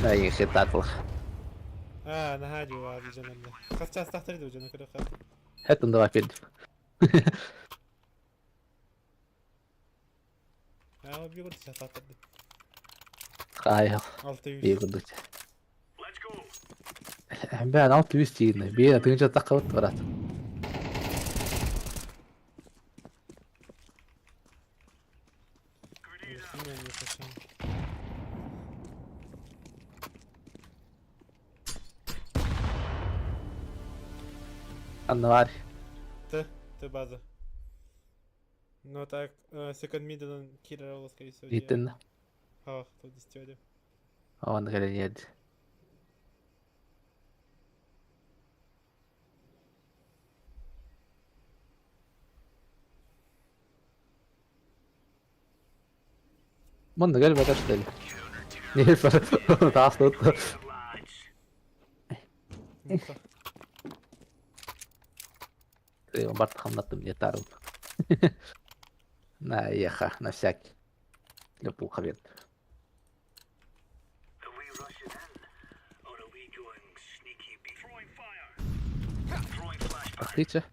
На хетатлах. Аа, наһаа дьулаады дьонорно. Хас чаастаахтар дуу дьоно көрөхө. Хеттен давай пед. Аа, биир курдук чаастаахтар дии. Хай, 600. биир курдук. Let's go. Бээн 600 тиийдэ. Биир тыынча таххабыт барат. Аннавар. Т, Т база. Ну так, second middle кирер ол, скорее всего. Итин. Ах, тут дистиоде. Он говорит. Манна кэлбэтэр что ли? Не, таас тут. Lads. Барт хамнаттым не тарым. На, еха, на всякий. Лепуха вет. Are we rushing in? Or are we going sneaky be Throwing fire. Throwing flashbang. Ах ты че?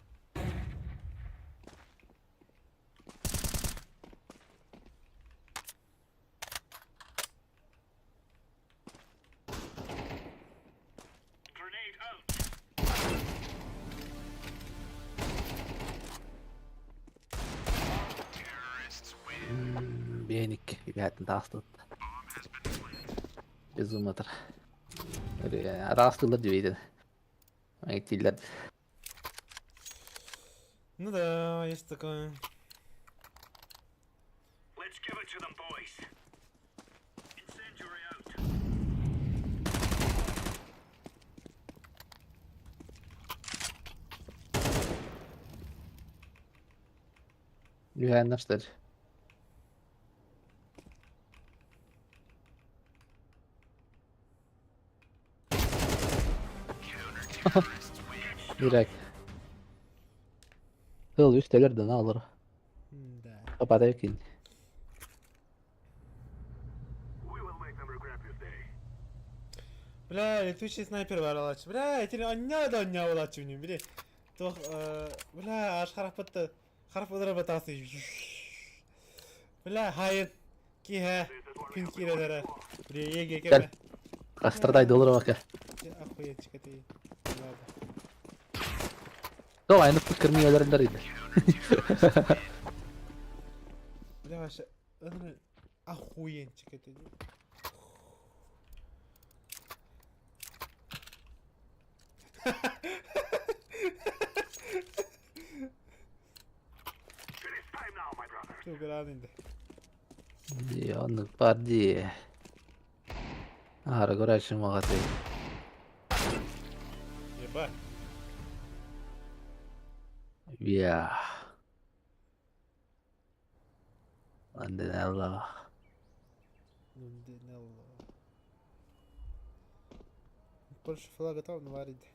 Grenade out. Беник, ребята, таас тут. Безуматор. Араас тыллар дебейтен. Айтиллер. Ну да, есть такое. Let's give it to them, boys. Incendiary out. Юханнар что ли? Direkt. Тыл үс төлөр да алыр. Да. Капата кин. We will make them regret this day. Бля, летучий снайпер бар алачы. Бля, этини ання да ання болачы үнүм, били. Тох, бля, аш хараппытты. Харап ыдыра батасы. Бля, хайын. Киһэ. Күн киирэлэрэ. Бля, еге Кел. кеме. Кастардай доллар бака. Охуеть, ты. Ладно. То айны кырмый өлөрүндөр иди. Бля, вообще, охуенчик это. It is time now, my brothers. Тугранинде. Оннук бар ди. Ара көрәчү магаты. Ебать. Я. Анденелла. Нундинелло. Больше флага там наварить.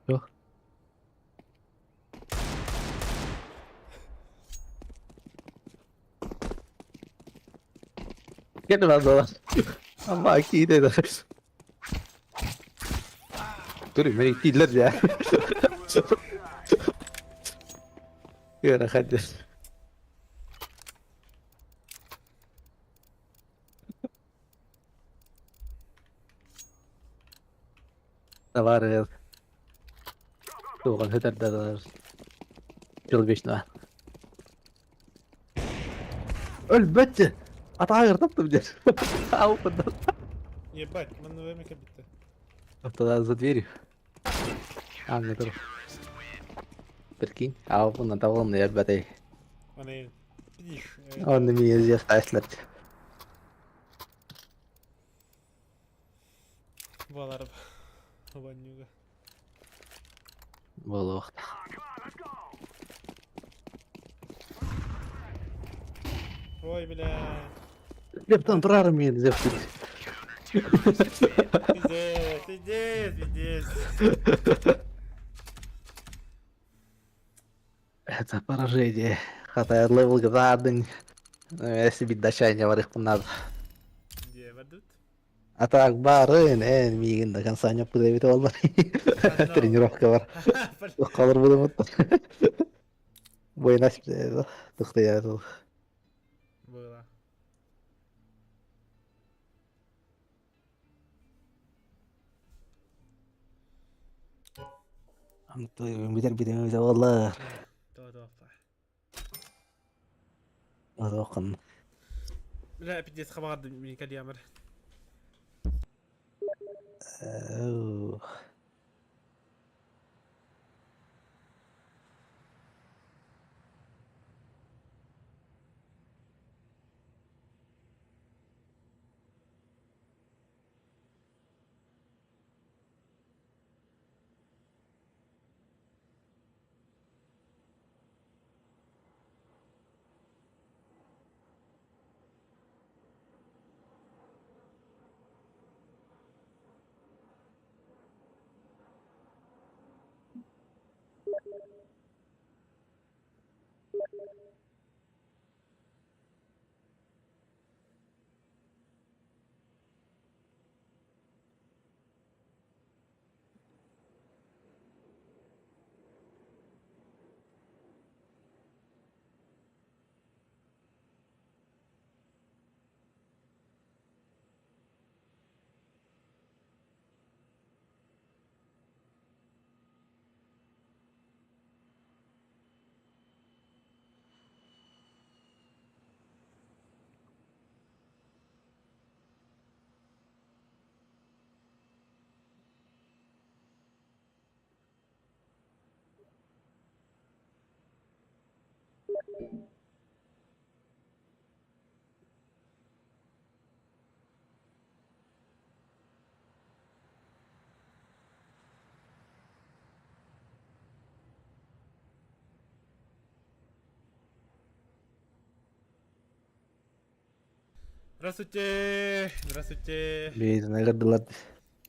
Yok. Gel lan dolar. Ama akide de. Dur beni değiller ya. Yara hadi. Var ya. Туган хөтәрдә Жыл бешне. Әлбәттә. Атагыр таптым дер. Ау, Ебать, манна время битте. Тогда за дверью. А, не тур. Прикинь, а он табылым әлбәттә. Аны видишь. Он меня здесь ташлар. Балар. Ванюга. Был вакыт. Come on, let's go. Ой, бля. Лептан турар мен деп. Пиздец, пиздец, пиздец. Это поражение. Хата левел гардын. Если бит дача барыхпын надо. Дьиэ бардыбыт. А так барын, эн миигин до конца не пыдабит оллар. Тренировка бар. Қалыр будым. Бойна тыхтыя. Было. Бүтэр бүтэмэ оллар. Тоотооппа. Оған. Бля, пиздец, хабаҕардым мин кэлиэмэр. Здравствуйте! Здравствуйте! Блин, наградылар.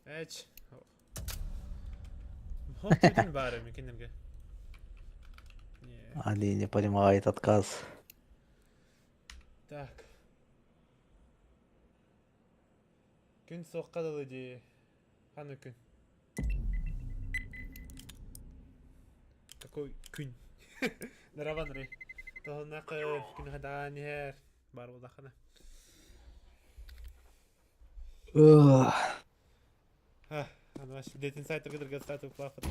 Эч. Хоп, бүтүн баары мекендерге. Они не понимают отказ. Так. Күн суохха дылы дии. Ханнык күн? Какой күн? Дарабан рей. Тоһуннах күн хадаан иһэр. Бар буоллаххына. Аны Dead Inside кытырга стату плафат.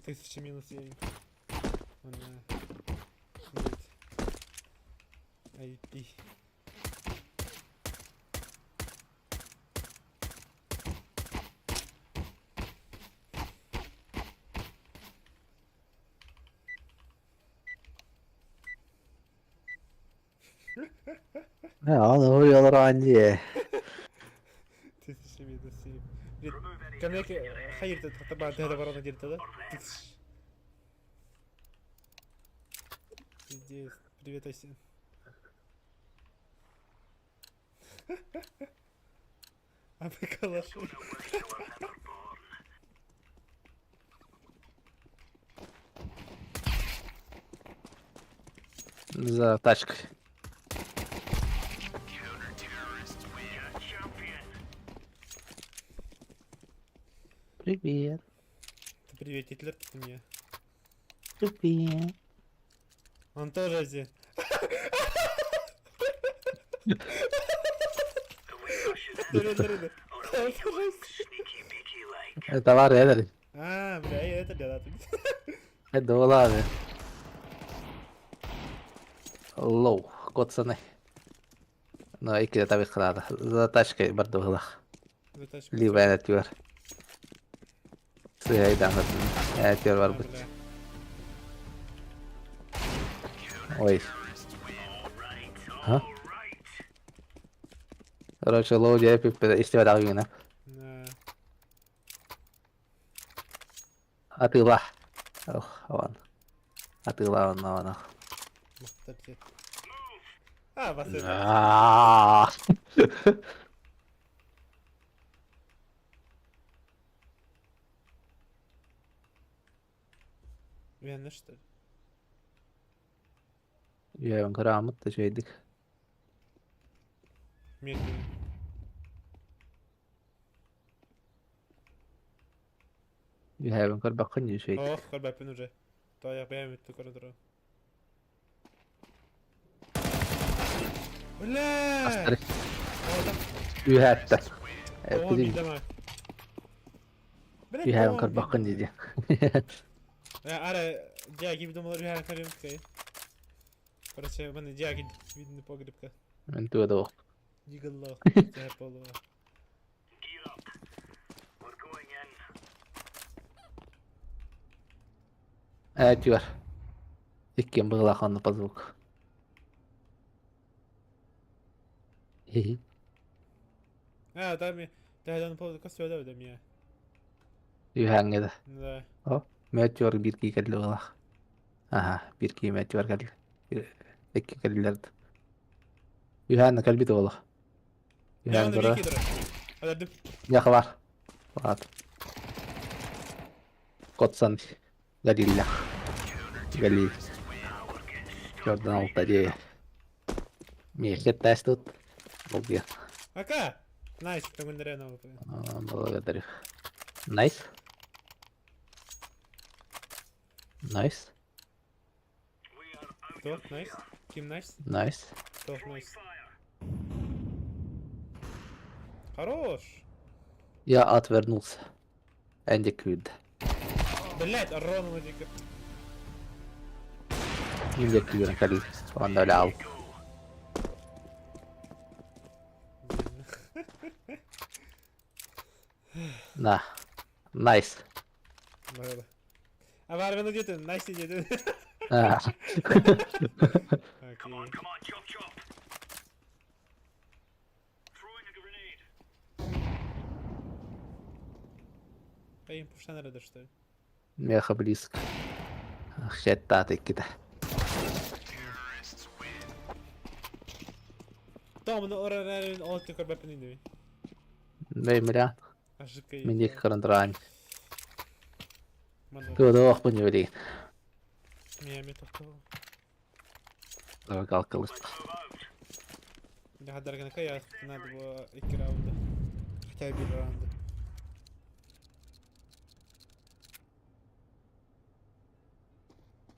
Тысяча минус семь. Он будет IP. Ja, nu gör han det. Тысяча минус семь. Кәмнәк хәйер табан тәһә барана диртә да. Пиздец. Привет, Асин. А вы калашу. За тачкой. Привет. Ты привет, Гитлер, ты мне. Привет. Он тоже здесь. Это var ya. А, бля, это бля, да. Это ладно. Лоу, котсаны. Ну, икки таби кылады. За тачкой бардыгылах. За тачкой. Либо әнәтүер. Сыйдан әнәтүер бар бит. Ой. А? Короче, лоу дия пиппе истебе дагы Атыла. Ох, вон. Атыла он, вон. А, вас это. Үһэннэр что ли? Үһэбин кырааммыт да үчүгэйдик. Медленно. Үһэбин көрбөххүн дии үчүгэйдик. Ох, көрбөппүн уже. Тоойох бэйэм үттү көрө туран. Бля! Астары. Үһээттэр. Үһээбин көрбөххүн дии диэн. Ара, дьээги видумалар үһээн көрүм кэй. Короче, маны дьээги видно погребка. Мен туга да ох. Дигыллах, болуға. Ээ, түгэр. Иккиэн быһыылаах онно по звук. Хи-хи. А, там тәһәдән костюмда да мия. Үһээҥҥэ да. Да. О, мөтүөр биир кии кэллэ быһыылаах. Аха, биир кии мөтүөр кэллэ. Икки кэллилэр да. Үһээн кэлбит уола. Үһээн Яны көрө. биир кии Алардым. Миэхэ баар. Баар. Котсан Галилля. Галиль. Jordan алта дии. Миэхэ тест тут. Бұл Ака! Найс, көңүллэрэ Благодарю. Найс. Найс. Кто? Найс? Ким найс? Найс. Кто найс? Хорош! Я отвернулся. Энди Квид. Блять, Аронова дико. Энди Квид кэлли. Онно лял. На. Найс. А варвен где-то, найс где-то. А. Окей. Им пуштан рада, что ли? Меха близко. Хеттат иккитэ. Том, ну орарарин ол көрбөппүн иннибин. Бэймиря. Ошибка. Мин диэки көрөн тураан. Туодоохпун билигин. Миями тохтоо. Галкалыс. Хадаргана я надо было икки раунда. Хотя бы раунда.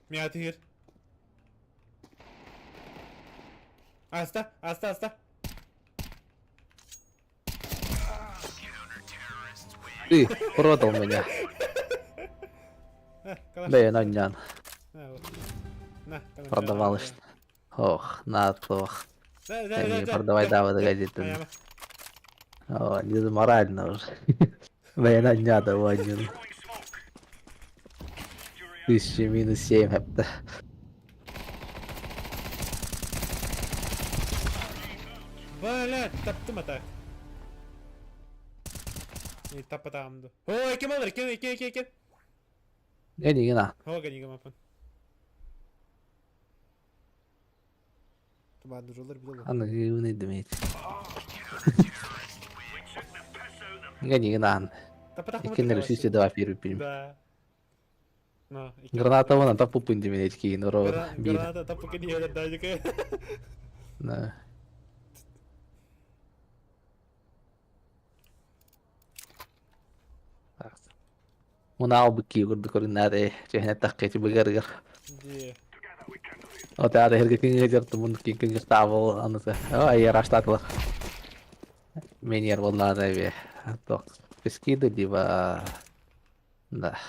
Мия түһэр. Аста, аста, аста. Ты продал меня. Калаш. Бэйэн онньоон. На, вот. На, Продавалась. Ох, на тох. Да, да, да, Не да. продавай да, давай да. газеты. Аяма. О, не морально уже. Бэйэн онньоон онньоон. Тысяча минус семь хэпта. Блять, таптым атак. И тапатамды. Ой, ким алыр, ким, ким, ким, ким. Эни гына. Хога нигам апын. Тубады жолдар биле. Аны гыны демейт. Эни гына. Тапатак Иккиннер сүүсэ два первый фильм. Да. Но, икки. Граната вон таппуппун демейт кийин ро биир. Граната таппука не дадика. Да. Муна албыт курдук көрүннээри чэһинэ таххити быгарыгар. Де. О таары хэргэ кингэ мун кингэ таабыл аныты. О айар аштатылар. Менер боллаана бе. Ток пески да либо да.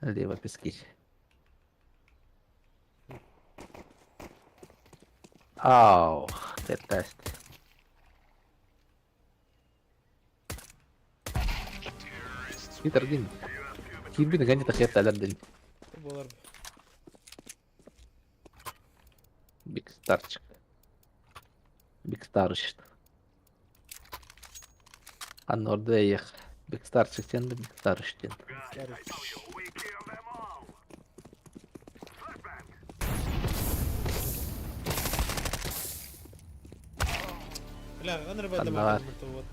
Либо пески. Ау, это Питер Гин. Кирбин ганит ахет алярдын. Болар. Биг Старчик. Биг Старчик. Анна орда ех. Биг Старчик сен Биг Старчик ден. Бля, аныр бада Анна бар. вот.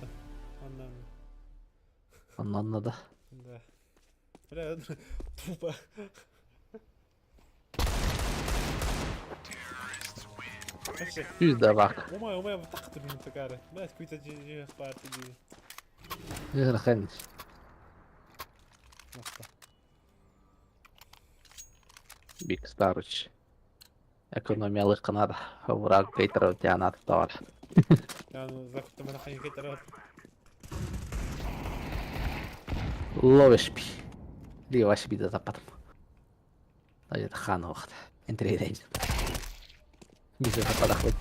Анна. Онно да. Да. Бля, тупо. Сүүс да бак. Умай, умай, тахты мин такары. Бәс күйті жиһ бар дии. Ыарахан. Биг Старыч. Экономиялык кынар. Враг кайтарып тианат товар. Яны закутты мана хайы кайтарып. Ловишь пи. Леваш би да запатым. Ажет хан вакыт. Энтрейден. Бизе западах бит.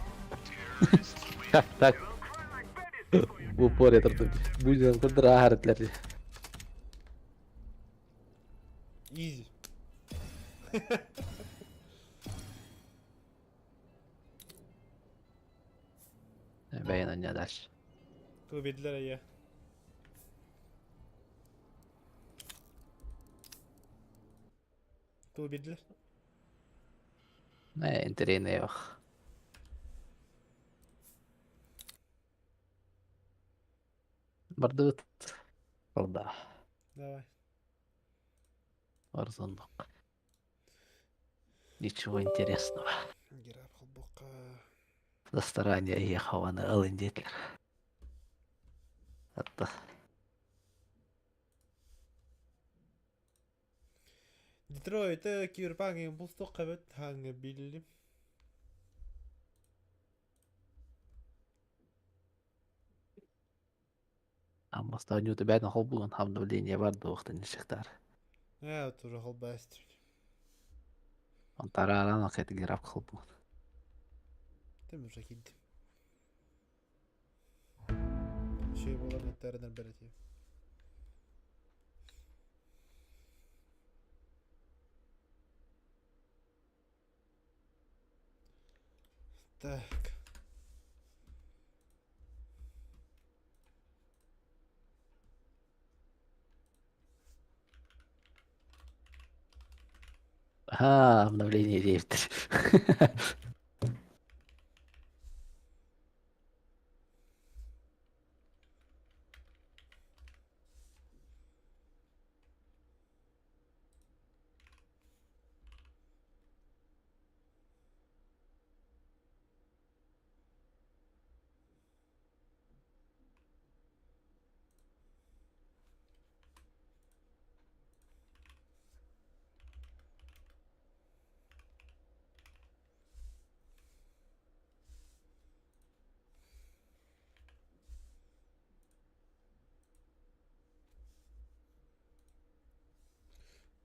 Так, так. В упоре турдум. Бу курдур ахаретлер. Изи. Бэйэн анньа дальше. Ту бедлер я. Ту бедлер. Э, интэриэһинэй ох. Бардыбыт. Орда. Давай. Арзаннык. Ничего интересного. Герап холбока. За старание ехаваны ылын диэтилэр. Атта. Детройт киберпанк булстук кабет хаңы билли. Аммаста ньюты бэйэтин холбугун обновление бар дуохтан ишектар. Э, тоже холбаст. Онтарааран акет герап холбугун. Тем уже кидди. Şey болар неттеринен берети. Так. Ага, обновление диэбиттэр.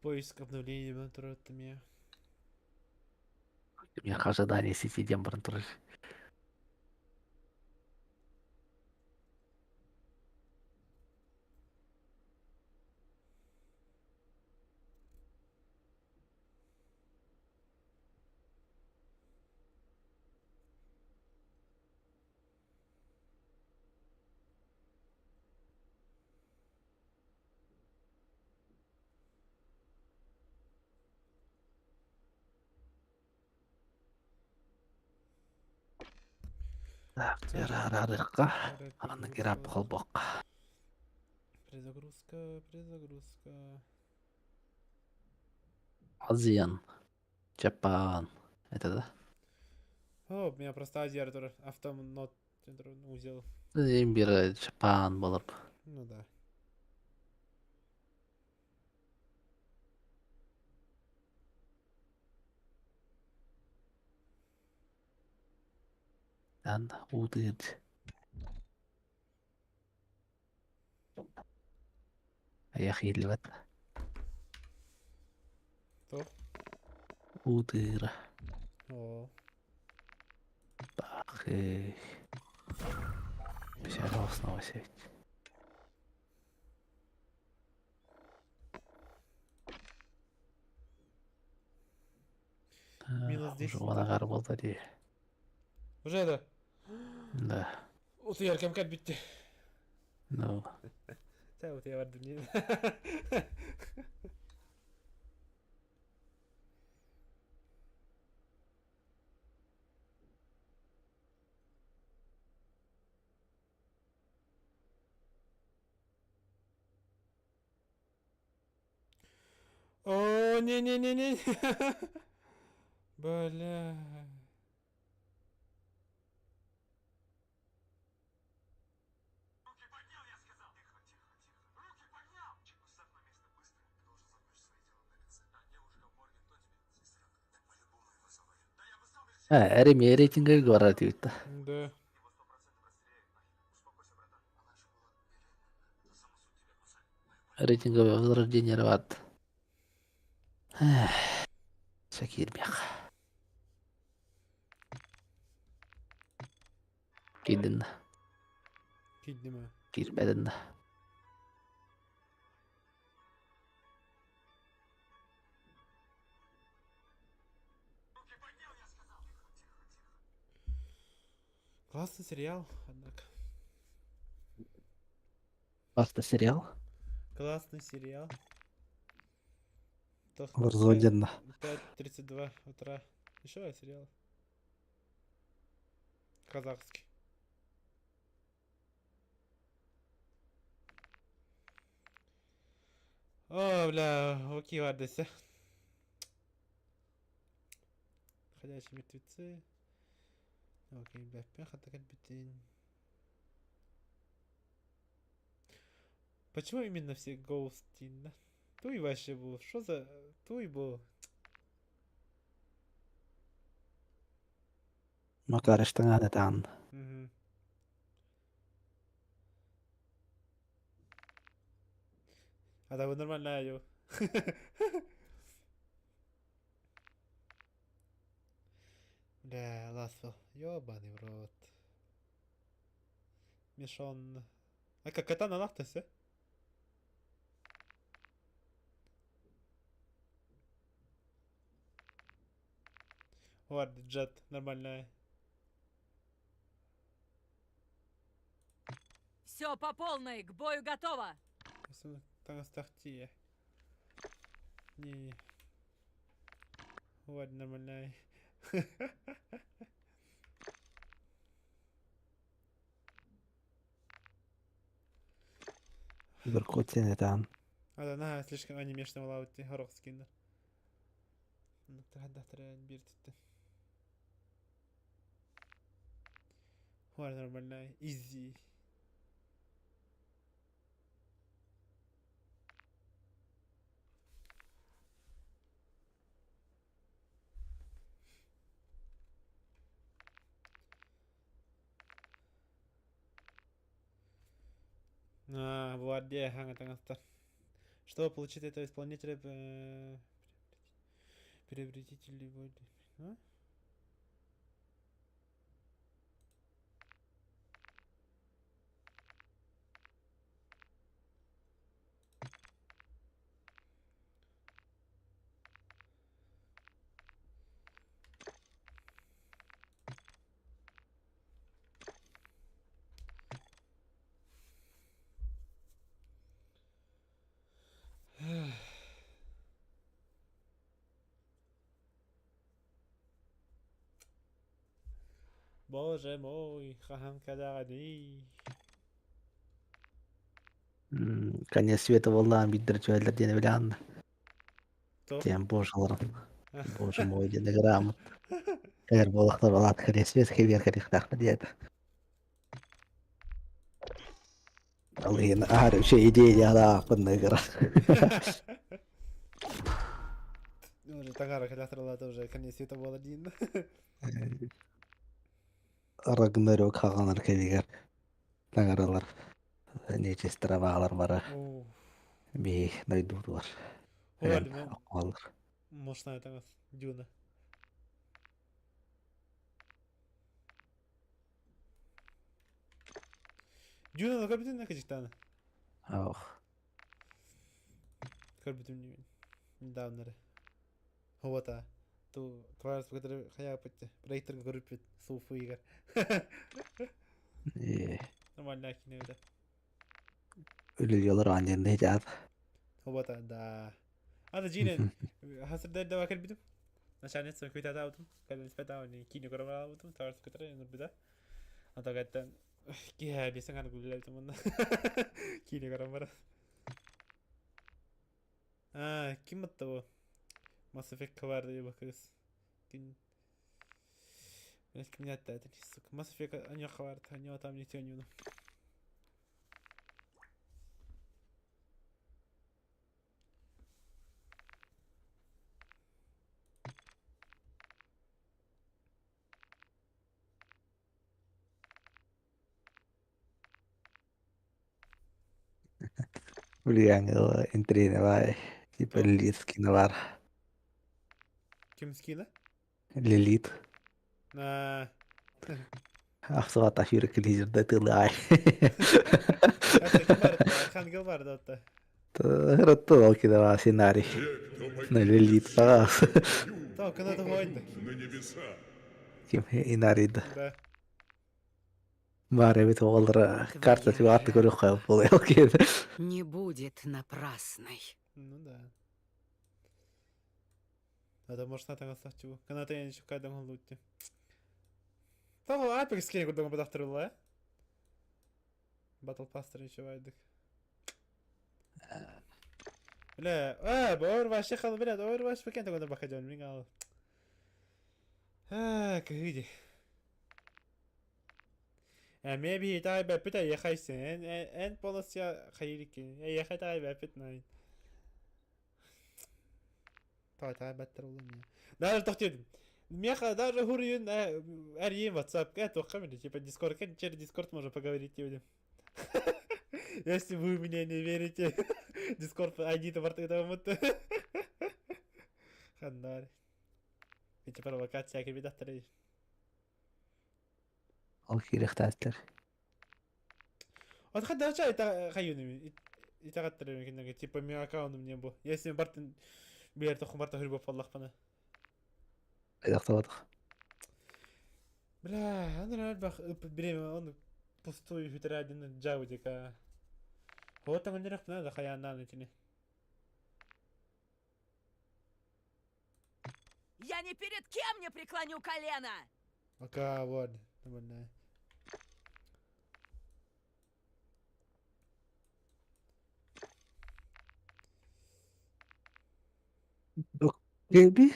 Поиск обновления монитора меня. Миэхэ ожидание сити диэн баран турар. Так, арарыкка. Аны герап холбокка. Перезагрузка, перезагрузка. Азиян. Japan. Это да? О, у меня просто Азия тоже автонот узел. Имбир Japan болор. Ну да. Ан удыд. Аяқ ииллибэт. Туох? Удыра. О. Так. Пятьдесят сеть. Минус 10. Уже ванагар буолла дии. Уже да? Да. Утуйар кэм кэлбитти. Ну. Чэ утуйа бардым дии. О, не-не-не-не. Бля. Э, Эремия рейтингэ город диэбит. Да. Рейтинговое возрождение рват. Сакирбех. Киирдин да. Киирдим ээ. Киирбэтин да. Классный сериал, однако. Баста сериал. Классный сериал. Warzone диэн да. 5.32 утра. Еще сериал. Казахский. О, бля, окей, ладно, Ходячие мертвецы. Окей, бля, пехота кэлбитин. Почему именно все Гоустин, да? Туй вообще был. Что за... Туй был. Макар ыштаҥаан этаан. Угу. А так нормально ю. Бля, Ласвелл. Ёбаный в рот. Мишон. А как это на нахтасе? Ладно, Джет, нормальная. Все по полной, к бою готово! Таҥастахтия. Не. Ладно, нормальная. Бүркөтсен этаан. А да, слишком анимешный лаути, горох скиннер. биир түттэн. Ладно, нормальная. Изи. А, Владе, ага, Чтобы получить этого исполнителя, приобретите любой... А? Боже мой, хаһан кэлэҕиний? Конец света буоллаҕын биирдэр үчүгэйлэр диэн билэҕин да. Туох? Диэн божаларым. Боже мой диэн ыгырааммыт. Кэлэр буоллахтар балаат конец света кэлиэр кэлиэхтээхпит диэтэ. Ол иһин аһар үчүгэй идеялаахпын ыгыра. Уже таҥара кэлэхтэр уже конец света буолар диин. Рагнарёк хаҕанар кэмигэр таҥаралар нечистара баалар бары бии дойдутугар оккуоллар. Мощная таҥас Дюна. Дюна көрбүтүн кыжыктааны. Ох. Көрбүтүм недавно эрэ. Һуота ту творчество хайааппыт проекторга көрүппүт суфуйгар. Нормально кино это. Үлүлүөлөр аан диэн Һуота да. Ата жинен хасырда дава кэлбитим. Начальница күтәтаабытым. Кэлэн кино көрөбаабытым. Творчество кытары нурбита. Ата каттан киһэ бесен гана күллэбитим онно. Кино көрөн бара. А, ким атта бу? Mass Effect бар диye bakırız. Скин. Блять, ким это, сука. Mass Effect аньяха бар, анья там не тяню. Влияние интриги типа Лилит скиновар. Ким скина? Лилит. На. Ахсыбат афира клизерда тылай. Архангел бар да. Ротто кидава сценарий. На Лилит пас. То, канада войны. На небеса. Ким инарида. Да. Бар эбит оҕолоро карта тиба атты көрүөх буолуо Не будет напрасной. Ну да. Это может на таҥастахчы Каната я еще кайдан лутти. Того Apex кини курдук бадахтырылла. Battle Pass еще байдык. Бля, а, бу Overwatch хал, бля, Overwatch бакен тогда бахадён, мин ал. А, кыһыди. Maybe тай бэппит ехайсен, эн полностью хайрики. Ехай тай бэппит най. Тай тай бэттер улым. Даже тохтедим. Меха даже хуриюн арьим WhatsApp, это хамили, типа Discord, через Discord можно поговорить тебе. Если вы мне не верите, Discord ID то вот. Хандар. Эти провокация кирбидаттары. Ол киирихтааттар. Вот хадача это хаюнами. Итагаттары кинеге типа ми аккаунтум не был. Если бартын билер тохум барта хүрбө боллах бана. Айдахтабатах. Бля, аны бах время он пустую хүтэрээдин жаудика. Хота мандирах бна да хаяннан итини. Я ни перед кем не преклоню колено! Ака вот. Нормально. Dokkebi?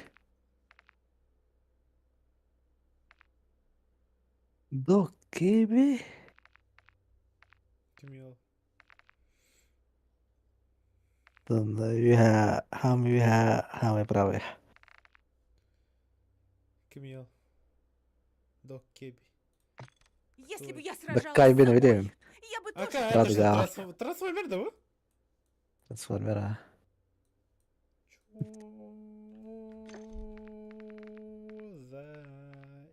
Dokkebi? Ким Үһэ хам үһэ хам праве. Ким Доккеби. Если бы я сражалась Даккай с бен собой, видим. я бы тоже... Ака, это Радуга. что, трансформер, да? Трансформер. а. Чё за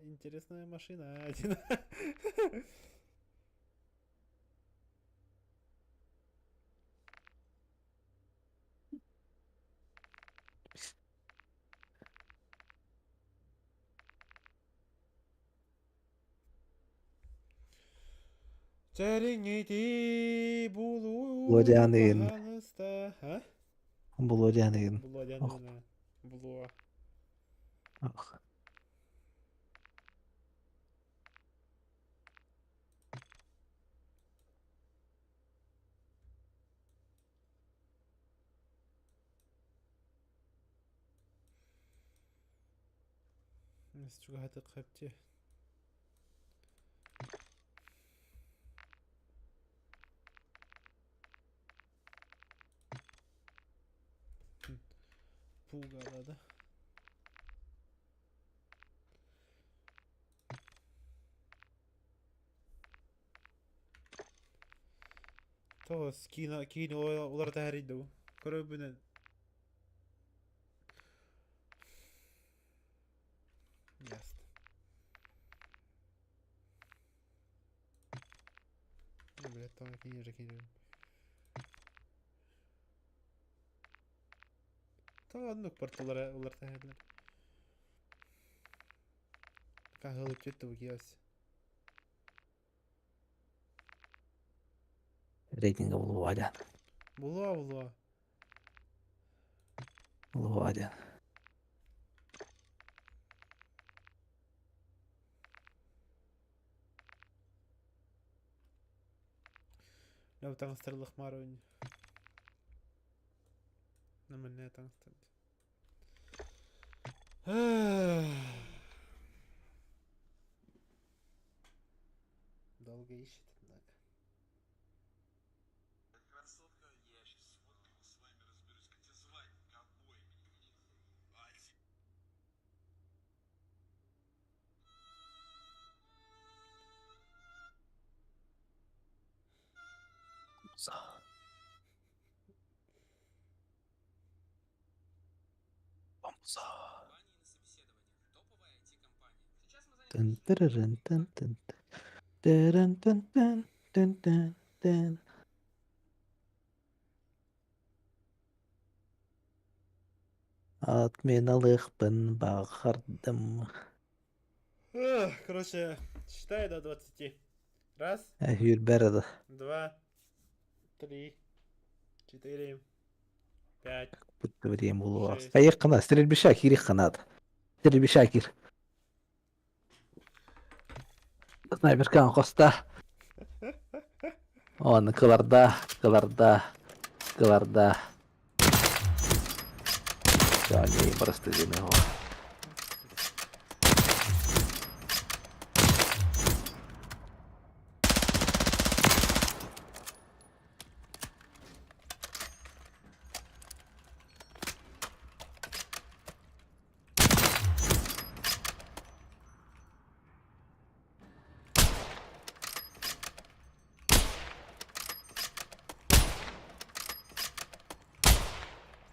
интересная машина? Чэриҥити булуу Лодяныын. пожалуйста. А? Булодяныын. Булодяныын. Булуа. Ох. Чугахаты капти. Пугало, да? То скина киин улар тахаридду. Көрөбүнэн. Ясно. Ну, блядь, там киин же киин. То оннук порталара улар тахаридылар. Кахылып жетти бу киос. Рейтинга булуадян. Булуа булуа. Булуадян. Ләу таңыстырылық маруни. Наманне таңыстырды. Долго ищет, однако. Тын тырырын тын тын тырын тын тын тын тын тын. Отменалыхпын баҕардым. Короче, считай до 20. Раз, Үүрбэр да. два, три, четыре, пять, Будто время булуо. шесть. Хайык кына, стрельбища киирик кынаат. Стрельбища кир. Снайперкаан хоста. Оны кыларда, кыларда, кыларда. Они просто его.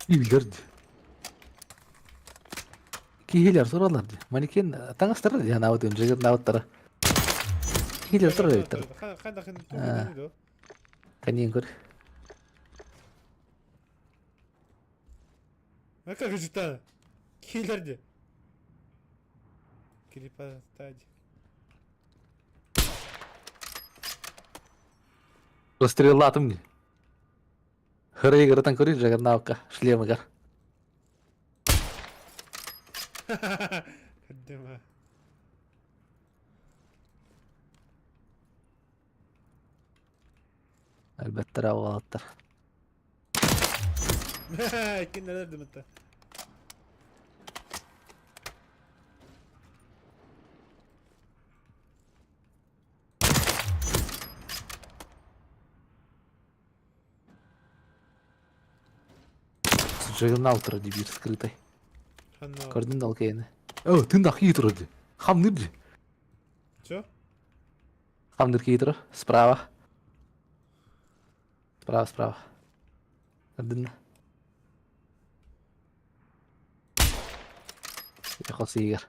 Киһилэр Киһилэр тураллар дии. Манекен таҥастара дии анаабыт джиггернаабыттара. Киһилэр турар эбиттэр. Хайдах Канин көр. А как же та? Киллер де. Крипостадь. Расстреллаатым дии. Хырыйгырытан көрүй джаггернаабыкка шлемыгар. Дима. Әлбәттер уолаттар. Кинилэр дымыта. Джаггернаут турар дии биир скрытай. Ханна. Көрдүн да ол киһини. О, тыыннаах киһи турар дии. Хамныыр дии. Чё? Хамныыр киһи турар. Справа. Справа, справа. Көрдүн да. Хос иһигэр.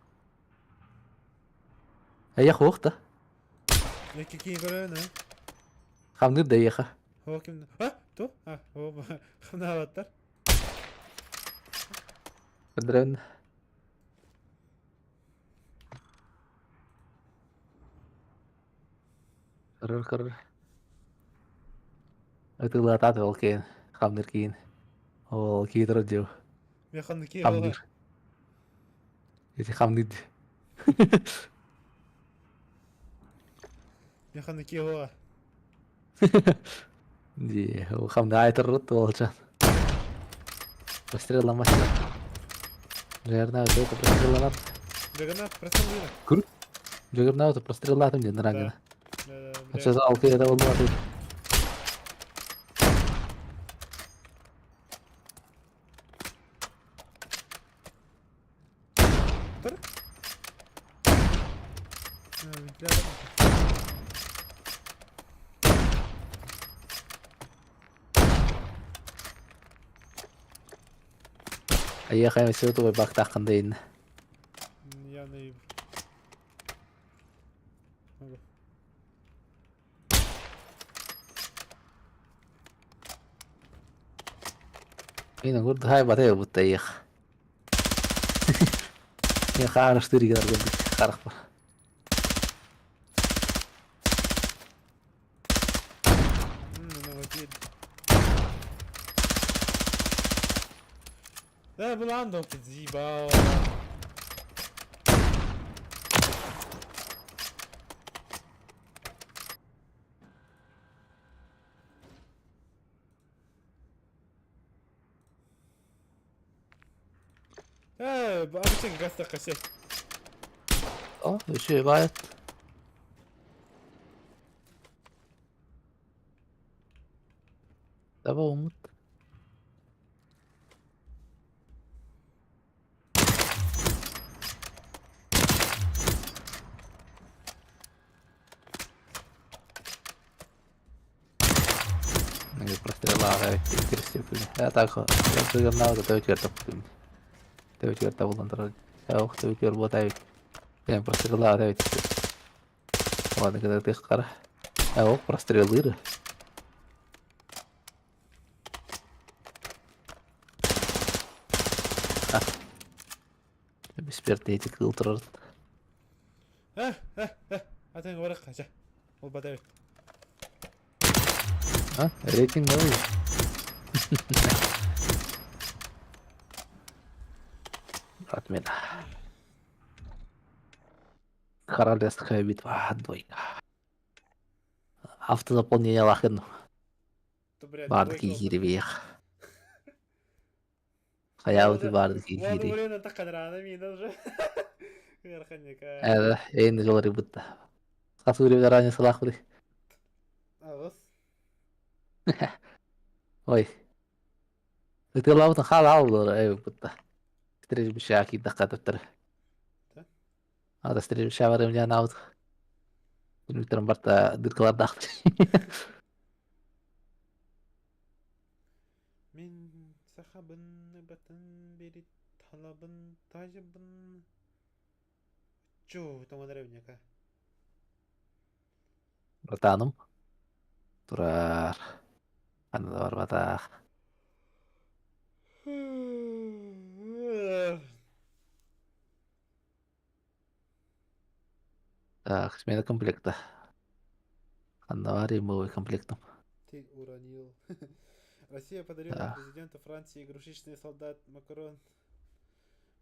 Эйэх уох да. Какие көрөбүн, а? Хамныыр да эйиэхэ. О, ким? А, то? А, о, хамнаабаттар. Көрдөрөбүн. Көрөр, көрөр. Ытыылаатаат ол киин. Хамныыр киин. Ол киһи турар дии. Мен ханныки Хамныыр. Ити хамныыр дии. Мен ханныки оға. Дии, ол хамны айтыррыт уолчан. Простреламас. Джаггернаут это простреламат. Джаггернаут прострелила. Джаггернаут прострелатым диэн рангына. Да, да, Сейчас алты это болмады. Тұр. Вентилятор. Айя все тугай бактааххын инна. Я на Ага. Ина гурд хай батай бутта иэх. Я хаарыштыр игер гурд харах бар. Ну, Да, была он тут заебал. Ээ, обычно гастахха сей. О, үчүгэй баайыт. Таба ууммут. Прострелы. Беспертейти кыыл турар. Э, э, э, атын барах чэ. Ол бата эбит. А, рейтинг новый. Отмена. Королевская битва, двойка. Автозаполнение лахын. Бардык киирибиэх. Хайаабыты баардык киири. Ээ, эйн жолары бытта. Хас үрү ранее салах бuri. Аҕыс. Ой. Ытыалаабытын хаал аал э бытта. Стрельбища киирдэххэ төттөрү. Ата стрельбища барым диэн аабыт. Күнүктэрин барта дыркалардаахтар. Мин сахабын ыбатын бири талабын тажыбын. Чу, тоҥон эрэ Братаным. Турар. Ханна да барбатах. Так, смена комплекта. Ханна бар имбовый комплектом. Ты уронил. Россия подарила президенту Франции игрушечный солдат Макрон.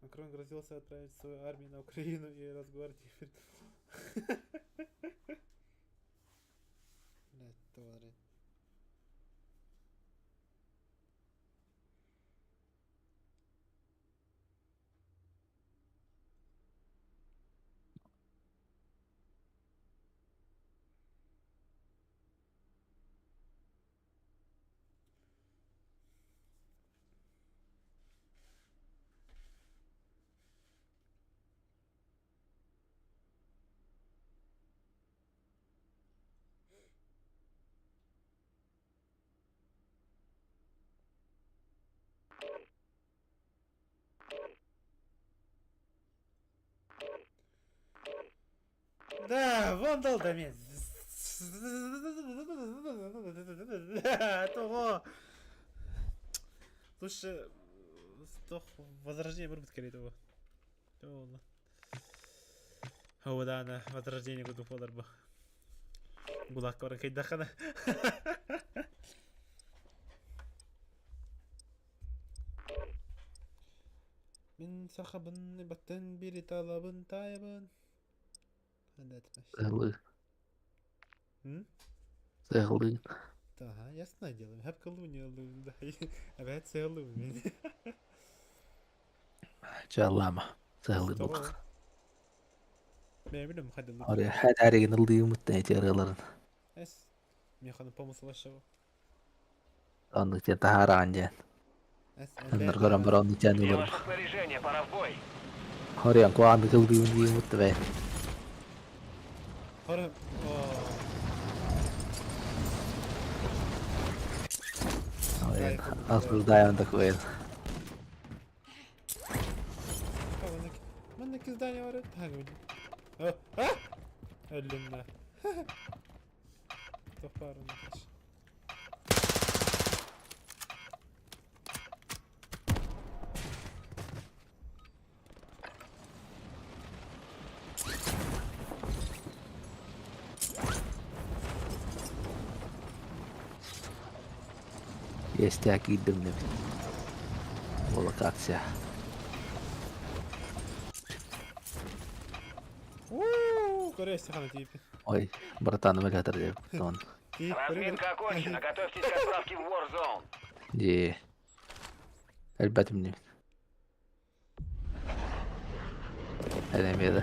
Макрон грозился отправить свою армию на Украину и Росгвардию. Блядь, твари. Да, вон дал да Того. Слушай, стох возрождение бір бит того. О, да, да, возрождение кудук болар бу. Гулак бар кайдахана. Мин сахабын баттын бири талабын таябын. Сыһылыы. Сыһылыы. Ага, ясно дело. Хап кылуни да. Опять целую. Чаллама. Сыһылыы булак. Мен билем хадым. Ория хәдәреген ылдыймыт эти ырыаларын. Эс. Механы помыслашыва. Оннук диэн таһаараан диэн. Аннар көрөн бар оннук диэн Где ыларым. ваше снаряжение? Пора в бой. Хориан куааннык ылдыймын диимут бэ. Хора. Осуждаем такое. Манна здание бар. Так. А? Өллүм Топарым. Есть киирдим Локация. Ой, братан, эмулятор диэбит. Разминка окончена. Готовьтесь к отправке в Warzone. Дии. Элбэтим. Энемида.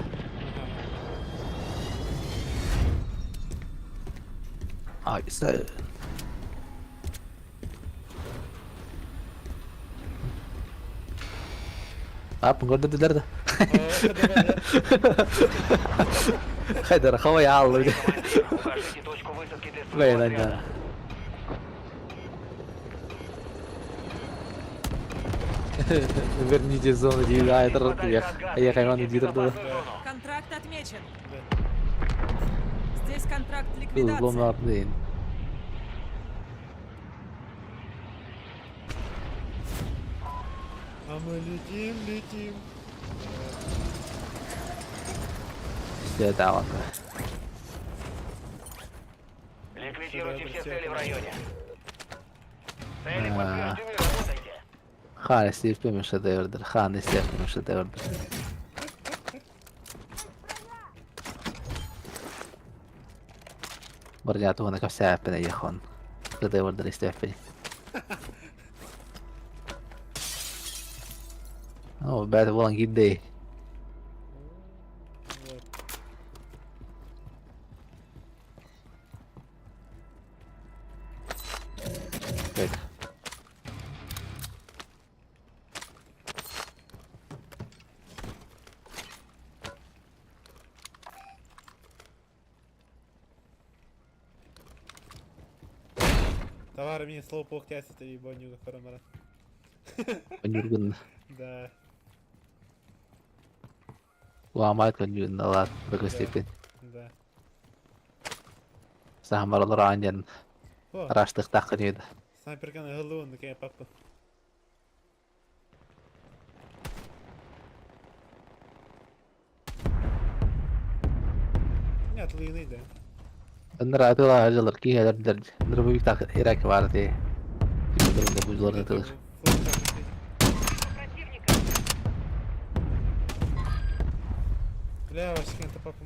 Ай, сэ. Аппын көрдөрдүлэр да. Хайдара хавай ааллы. Укажите точку высадки для своего Бэйнэн отряда. Верните зону диир Айахайман диир да. Контракт отмечен. Здесь контракт ликвидации. Ломар дейін. А мы летим, летим. Все даҕаны. Ликвидируйте все цели в районе. Цели А. подтверждены, работайте. Хаан истиэппин шедеврдер. Хаан истиэппин шедеврдер. Барня туһуна кэпсээппин эйиэхон. Шедеврдер истиэппин. Оо, бэт буолан киирдэй. Вот. Бэт. Товар мне слово полктяся, ты ебанюга харамара. Ньургун. Да. Лаамайт коньюн алаат бөкөстеппин. Да. Саамар аанньан О, араастыктааххын үһү. снайперканы ыллыбын, кэ папа. Нет, лыйны, да. Ыннара атыылаһа дьыллар киһи Нырбыйыктаах ирак баар дии. Бузлар Противника. Бля, вообще это папа.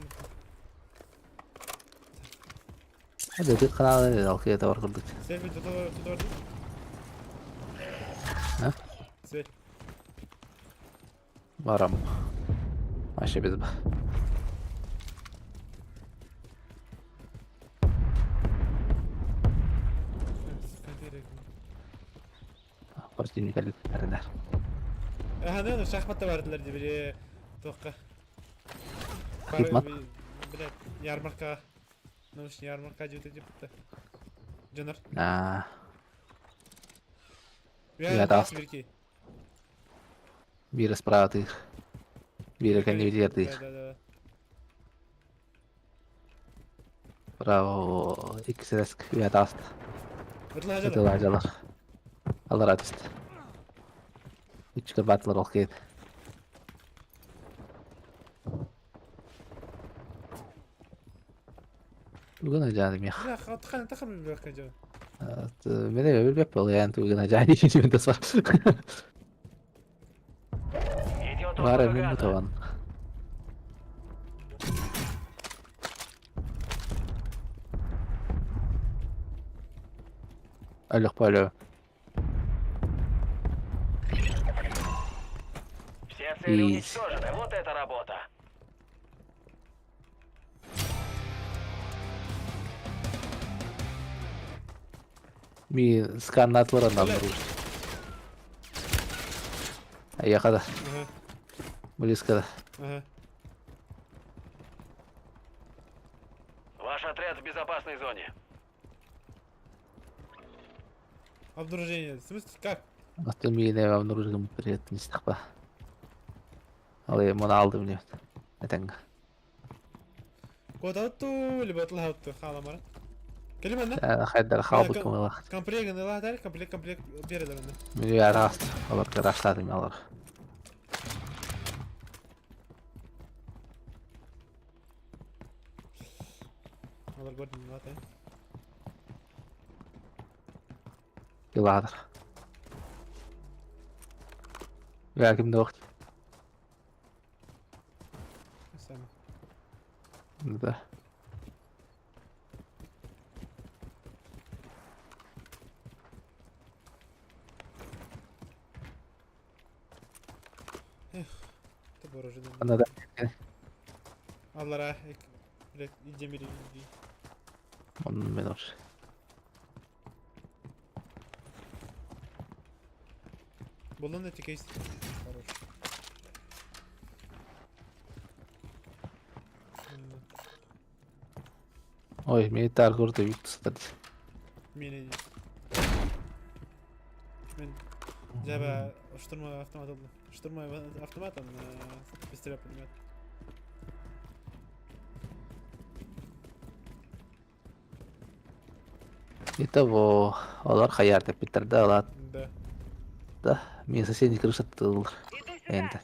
Hadi каналы алкыya бар курдук. Цель туда туда. А? Цель. Барам. Вообще без. Противник әлі. Ага, ну шахматта бардылар деп били тоққа. Хитмат? Блядь, ярмарка. Научный ярмарка деп деп. Жанар. Аа, Я Я даст. Берки. биир справа тыыр. Биир кэннибитигэр тыыр. Да, да, да. Браво. Иксреск үе тааст. Бытла жана. Атылар жалар. Алар атыст. Үчкө батлар окуйт. Тугана жааны мех. Бля, хатхан тахам бир жа. Мене билбеп бол ян тугана жааны мен тасва. Идет Бары облако мен газа. табан. Аллах палю. Все цели И- уничтожены. Вот это работа. Ми сканнатлар обнаружить. Аяқада, Ага, близко. ага. Ваш отряд в безопасной зоне. Обнаружение. В смысле, как? Аты мені обнаружим привет не стақпа. Ал мұны алдым не. Этенг. Кодатту, либо атлахатту, халамара. Келим анда? Хайдар халбы кымылақ. Комплект ла комплект комплект береді анда. Мен араст. Олар караштадым алар. Алар көрдüm ла та. Иладыр. Я кимде вакыт. Сам. Да. Эх. Ана да. Аллара, блядь, идемери. Он минут. Булун эти кейс. Хорош. Ой, мне это аргур да вик сатар. Мени. Мен жаба штурмовой автомат алды. Штурмовой автомат, он пистолет пулемет. Итого, олар хаяр деп биттер да алат. Да. Да, мен соседний крыша тыл. Иду сюда. Энди.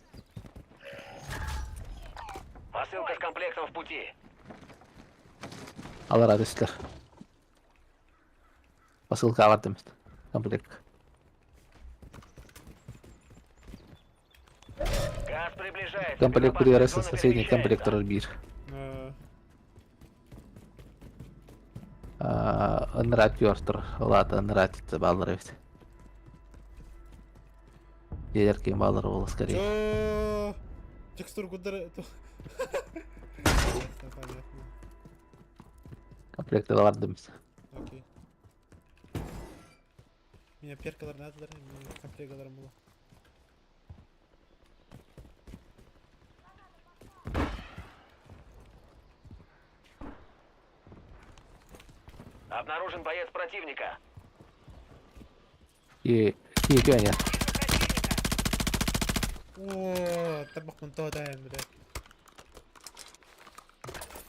Посылка с комплектом в пути. Алар адреслер. Посылка алар демес. Комплект. Газ приближается. Комплект Безопасная пригорасы зона соседний комплект перемещается. турар бир. Ынрат юартыр. Олата ынрат баллар бит. Елер кем баллар ол скорее. Чё? Текстур кудара. Ясно, понятно. Комплект алар демес. Окей. Меня перкалар надо, мен комплекталар было. Обнаружен боец противника. И и кеня. О, табак мон то даем, блядь.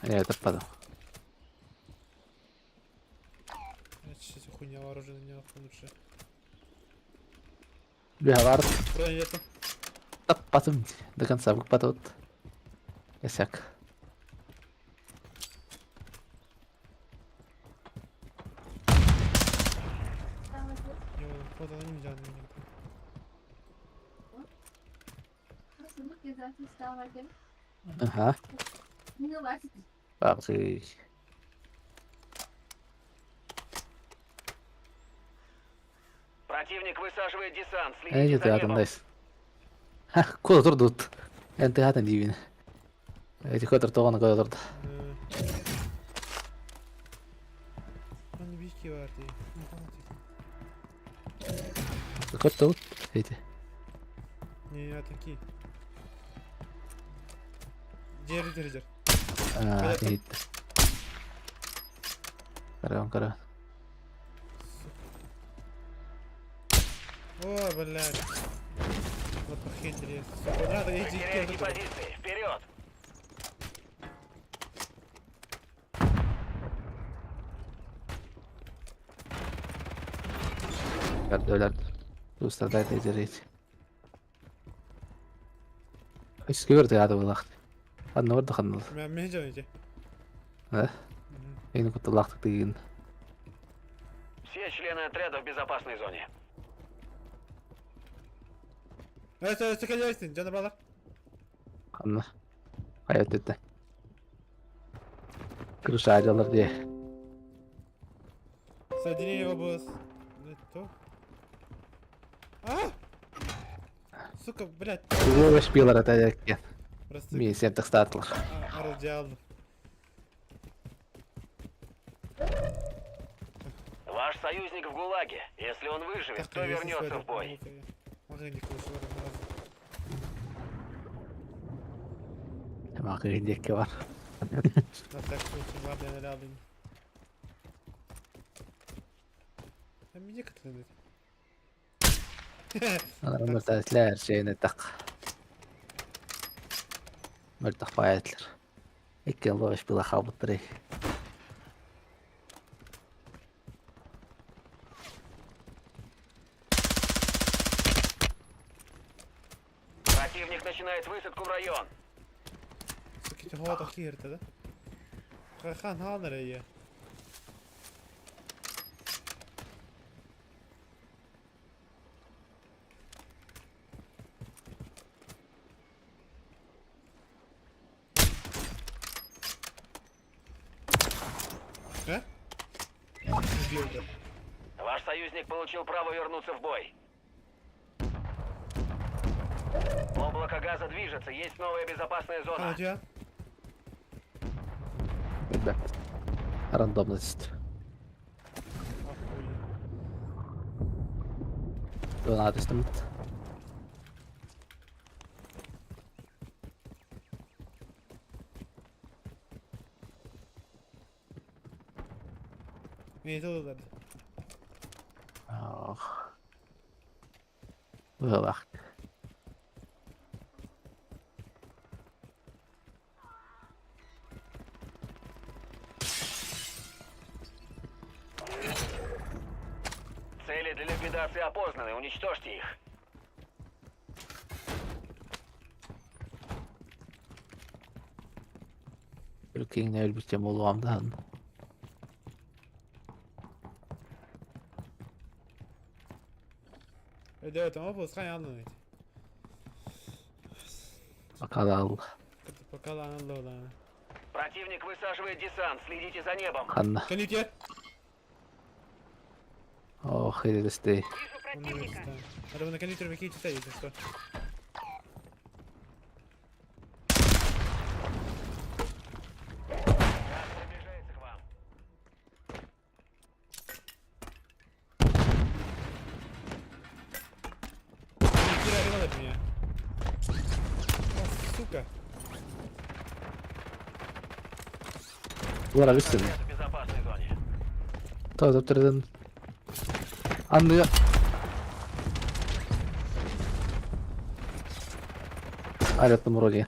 Не, это падал. Сейчас хуйня вооружена, не лучше. Бля, Бронежилет. Таппатым до конца выкпатыват. Косяк. Вот она не взяла меня. Ага. Баксы. Противник высаживает десант. Следите Эйди за небом. тыатындайс. Ха, куда турдут? Эн тыатын диибин. Эти котор тоҕону кода турду. Он вики варди. Котор эти. Не, я такие. Дер, дер, дер. А, эти. Караван, караван. О, блядь. Вот похитили. Сука, надо, Вы иди, теряете иди. позиции. Вперед! Өлөрдө. Устардай эти. Үскүгөр тыаты булакт. Анны орду ханныл. Мен жөн иди. Да? Эни кутулактык деген. Все члены отряда в безопасной зоне. Это, это, конечно, жана балар. Ханна. Кая өтөттө. Крыша ажалар дие. Соединение его было с... Это... А! Сука, блядь. Өш билар атайак. Просто... Мен сен тастатылар. Аралдиал. Ваш союзник в ГУЛАГе. Если он выживет, то вернется в бой. Макы бар. На всякий случай, ладно, я налябин. А меня как-то Мөртәсләр шейне так. Мөртәх паятлар. Иккен лош била хабыттыры. Противник начинает высадку в район. Сука, هو تخير да? Хан ханар я. А? Убил, да. Ваш союзник получил право вернуться в бой. Облако газа движется, есть новая безопасная зона. Халадья. Билбэт. Рандомность. Донат истимит. Не ылар. Ох. Быһылаах. Цели для ликвидации опознаны, уничтожьте их. Киҥҥэ өлбүччэ буолуом даҕаны. Өйдөөтөм, ол бусхан яллын. Бакалал. Бакалаан лолаана. Противник высаживает десант, следите за небом. Ханна. Кэлитиэр. Ох, иристи. Вижу противника. Надо на калитер вики читай, если что. Газ приближается к вам. Кира, от меня. О, сука. Улара бүстүм. Отряд в безопасной зоне. Тоҕо Анныга. Алеттым вроде.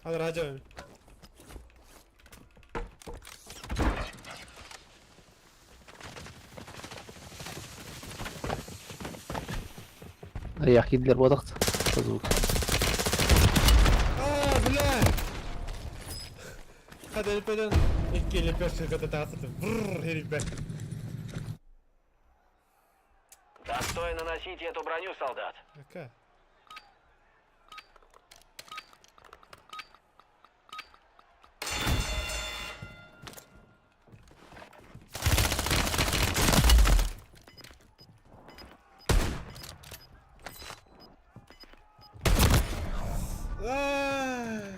Hadi радио. Рыйах киирдилэр буолахт. Звук. А, бля! Hadi elpeden ilk лепешка когда тасыты. Бррр, ребят. Достойно носите эту броню, солдат. Какая?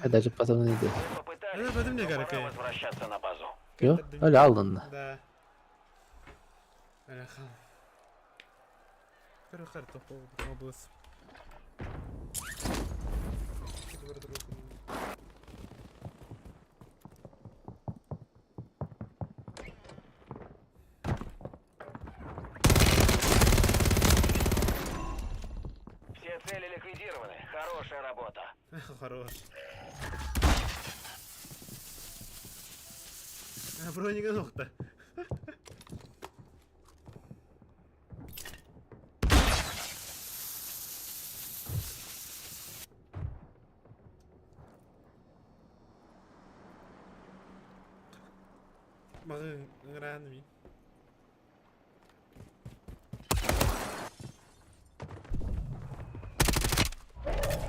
Даже потом не иду. Мы попытались, Ну, потом мне но пора горкай. возвращаться на базу. Йо, öyle aldın. Да. Бляха. Короче, область. Все цели ликвидированы. Хорошая работа. Хорош. А, броника нохта. Маған ыңғыраны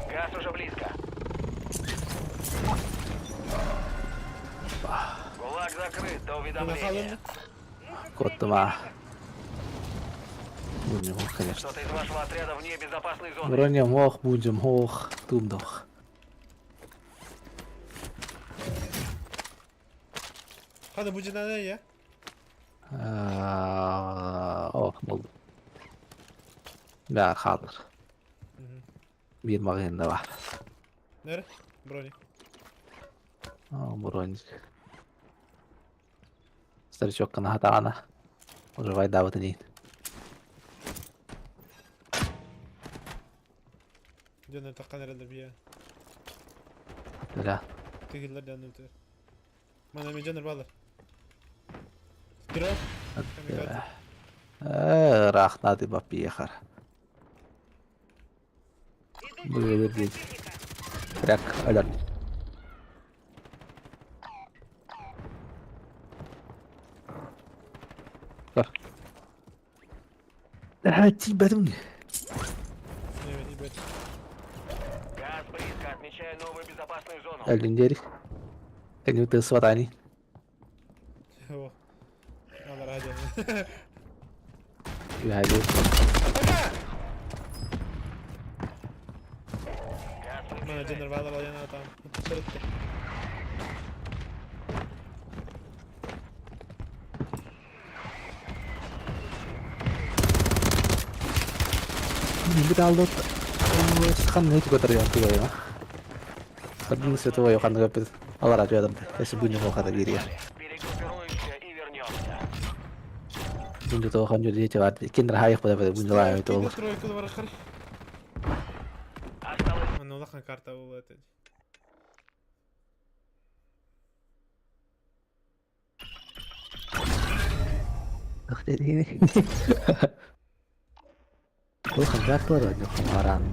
Газ уже близко. Гулаг закрыт до уведомления. Куоттум аа. Будем, конечно. Кто-то из вашего отряда вне безопасной зоны. Броня мох, будем мох, тумдох. Hadi bu ne ya? Ох, булдум. Бää хаалар. Биир маҕаһыын да баар. Nere? Броник. О, броник. Старичок наһатаҕына. Уже вайдаабытын иһин. Дьоннор таххан эрэллэр бия. Бля. Тыгыллар дьоннор өтөр. Мана мен дьоннор баалар. Дрон. Камикадзе. Ыраах наады баппиехар. Иду Быылыр диэн. противника. Кряк өлөр. Бар. Тиийбэтим. Evet, evet. Газ близко. Отмечаю новую безопасную зону. Өлүн диэри. Кэннибит тыас О. Алар радио. Үһэ диэри. Дьоннор баалар балайан там. Сырытты. Бит алды ханны көтөрүөн тугайма. Хадын световой ханны көппүт. Алара жадым. Эси буñу хохата бириер. Перегруппируемся и вернемся. Буñу то ханю дете бар. Киндер хайык бада бада буñу лаа өтө olur. Тройку барахар. Осталось Аны улахан карта була это. Ах дедини. Улахан карталар бар хымаран.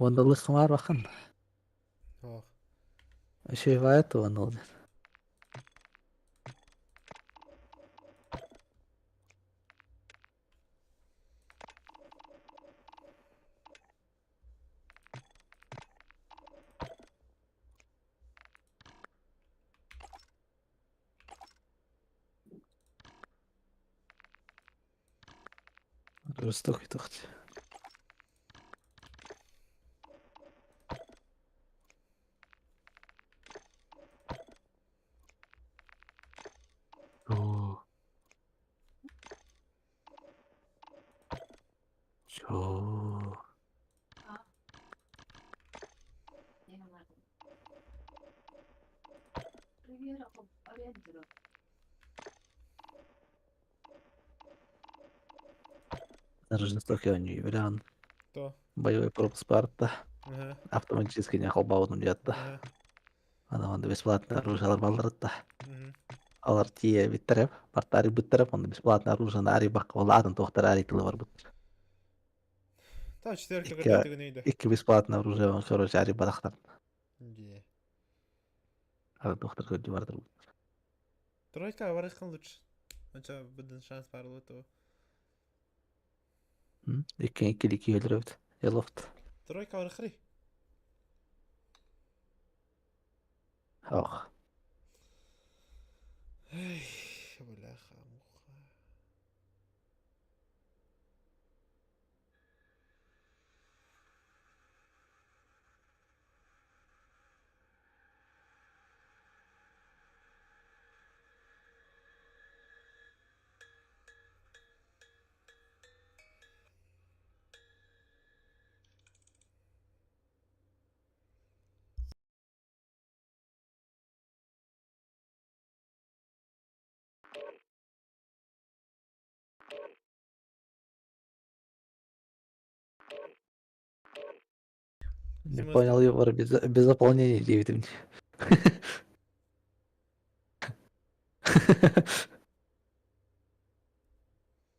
Ондалык хымар бахан. Ох. Шей вайт ондал. Жестокий тохти. О. Чё? Даже жестокий он не ювелиан. То. Боевой пропуск Спарта. Ага. Автоматически не холбаудум диэтта. Ага. Ана онда бесплатно оружие алар. Мгм. Алар тие биттереп, партари биттереп, онда бесплатно оружие ари бак оладын тохтар ари тылы бар бут. Та четверка Икки- көтөрдүгүн өйдө. Икки бесплатно оружие он короче ари барахтар. Де. Ары тохтар көрдү бардыр. Тройка бараххан лучше. Анча бидин шанс бар болот. Икки икки икки өлөрөбүт. Елофт. Тройка барахри. Ох. Эй, бляха, муха. Не Смысл? понял его без заполнения девять.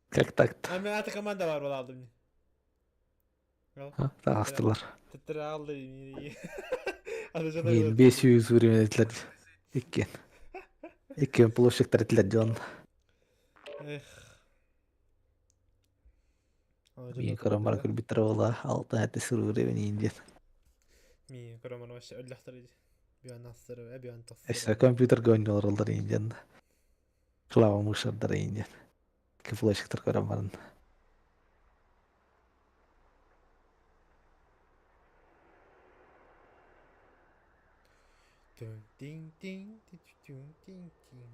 Как так-то? А мен аты команда бар бола алдым. Тағастылар. Теттер алды. Аны жана. Мен 500 уровень этилер. Иккен. Иккен площадьтар этилер жон. Эх. Мен көрөм бар көрбүттер бола. Алтын әтті сүр уровень инден. Мен көрөм вообще өллөхтөр иди. Биан астыры, биан Эссе тастыры. компьютер гойнолор олдар инден. Клава мушардар инден. Ки площадьтар көрөм барын. Дун дин дин дин дин дин.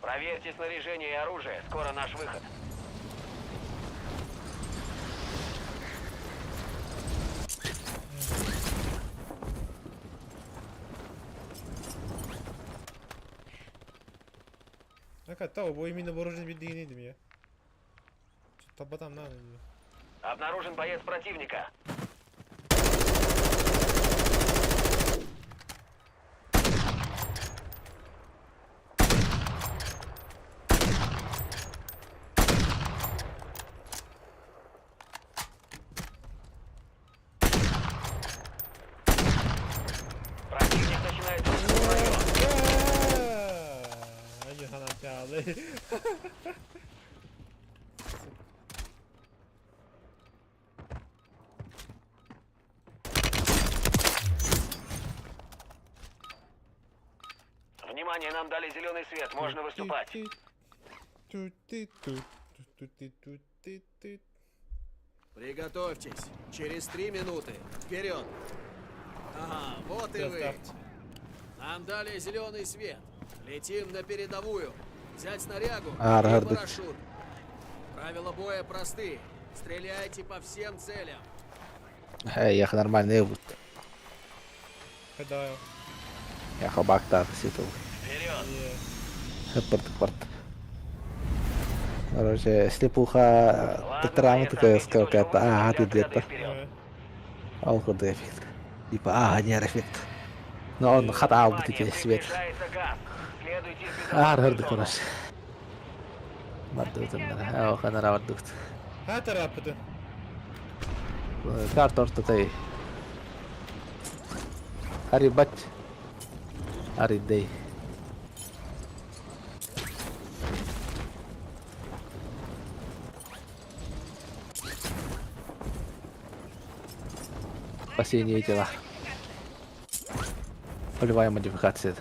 Проверьте снаряжение и оружие. Скоро наш выход. Hakikaten bu именно вооружен bildiğin neydi ya? Табатам на. Обнаружен боец противника. Противник начинает высадку в район. Ай, хана чалы. Внимание, нам дали зеленый свет, можно выступать. Приготовьтесь. Через три минуты. Вперед! Ага, вот и вы. Нам дали зеленый свет. Летим на передовую. Взять снарягу Аар и парашют. Правила боя просты. Стреляйте по всем целям. Эйиэхэ нормальный ылбыт. Эйиэхэ баактаах ситыл. Ыппыртык барт. Короче, слепуха тыктараамы тыкайыска ааха диэттэ. Ол курдук эффект. Типа ааха ньэр эффект. Но он хат аалбыт ити свет. Аар ырдык короче. Бардыбытыннара. Ооханара бардыбыт. Ха тараппытын. Карта ортотой. Арибат. Аридей. Спасение тела. Полевая модификация.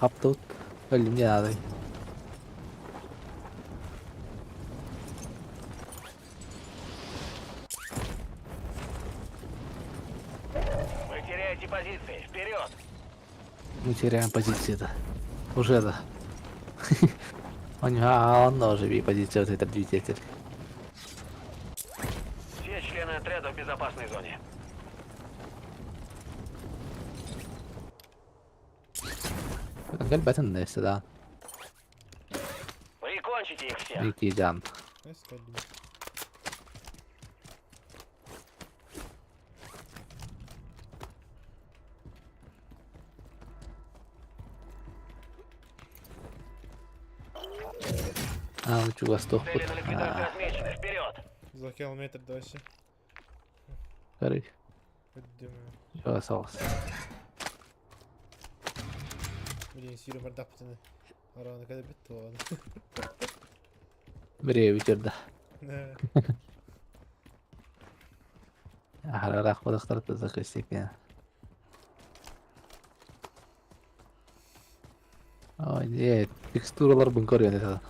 Хаптыбыт. Өллүм диэн аадый. Вы теряете позиции. Вперед! Мы теряем позиции, да. Уже да. А он уже би позиция вот этот двигатель. Все члены отряда в безопасной зоне. Кэлбэтин да. Прикончите их всех. Иккиджан. Аа, чугас туохпут. Цели на ликвидацию отмечены. Вперед! За километр дальше. Көрүй. Чугас оҕус. Блин, сүүрэн бардахпытына Арааны кэлбит туоҕан. Бириэ бүтүрдэ. Аһарарах бодохтор тызыкыстикин. Ой, нет, текстураларбын көрүөн этэ.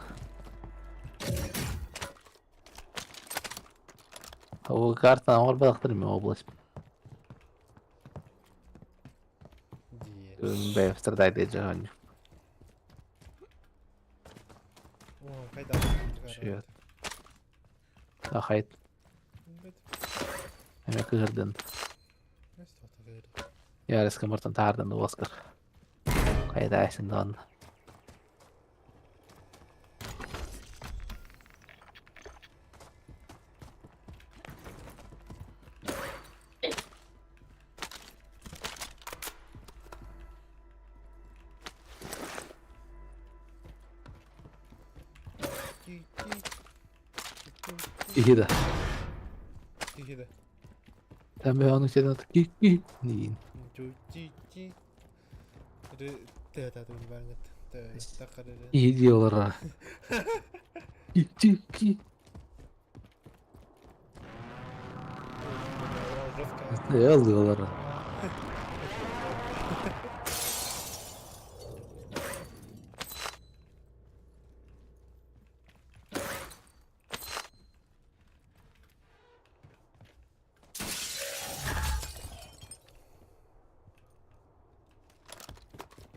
Ол картаны оҥорбатахтар ими область. Бэйэм страдает дьаһанньу. Чует. Ахайт. Эмэ кыһырдын. Яриска мартан таһаардан уоскар. Хайдаайсын даҕаны. Киһи да. Киһи да. Тәмбе ону сен ки ки диин. Киһи дии олорор. Ки ки. Ыллыы олорор.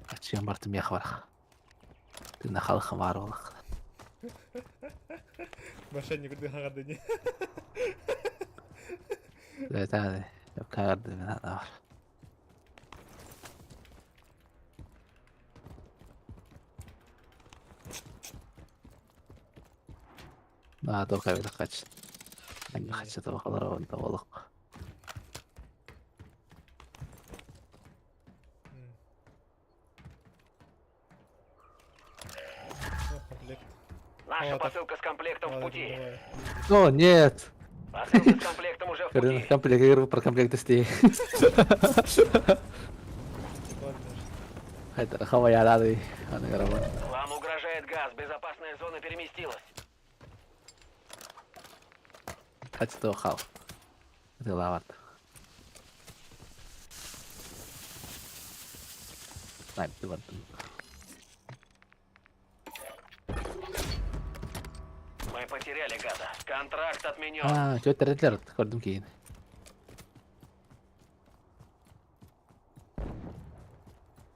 Аччыйан бартым миэхэ барах. Тыына халыха баар буолах. Мошенник курдук хаҥардыни. Этааны хаҥардыны бар. Аа туох эбит хач. Хачча табахалар олох. Наша посылка с комплектом в пути. О, нет! Посылка с комплектом уже в пути. Комплект, я говорю про комплект истей. Хайдара хавайараадый аныгырабын. Вам угрожает газ. Безопасная зона переместилась. Хачто хал. Ытылаабат. Найпты бардым. Мы потеряли гада. Контракт отменен. Аа, чөттэрдилэр көрдүм киин.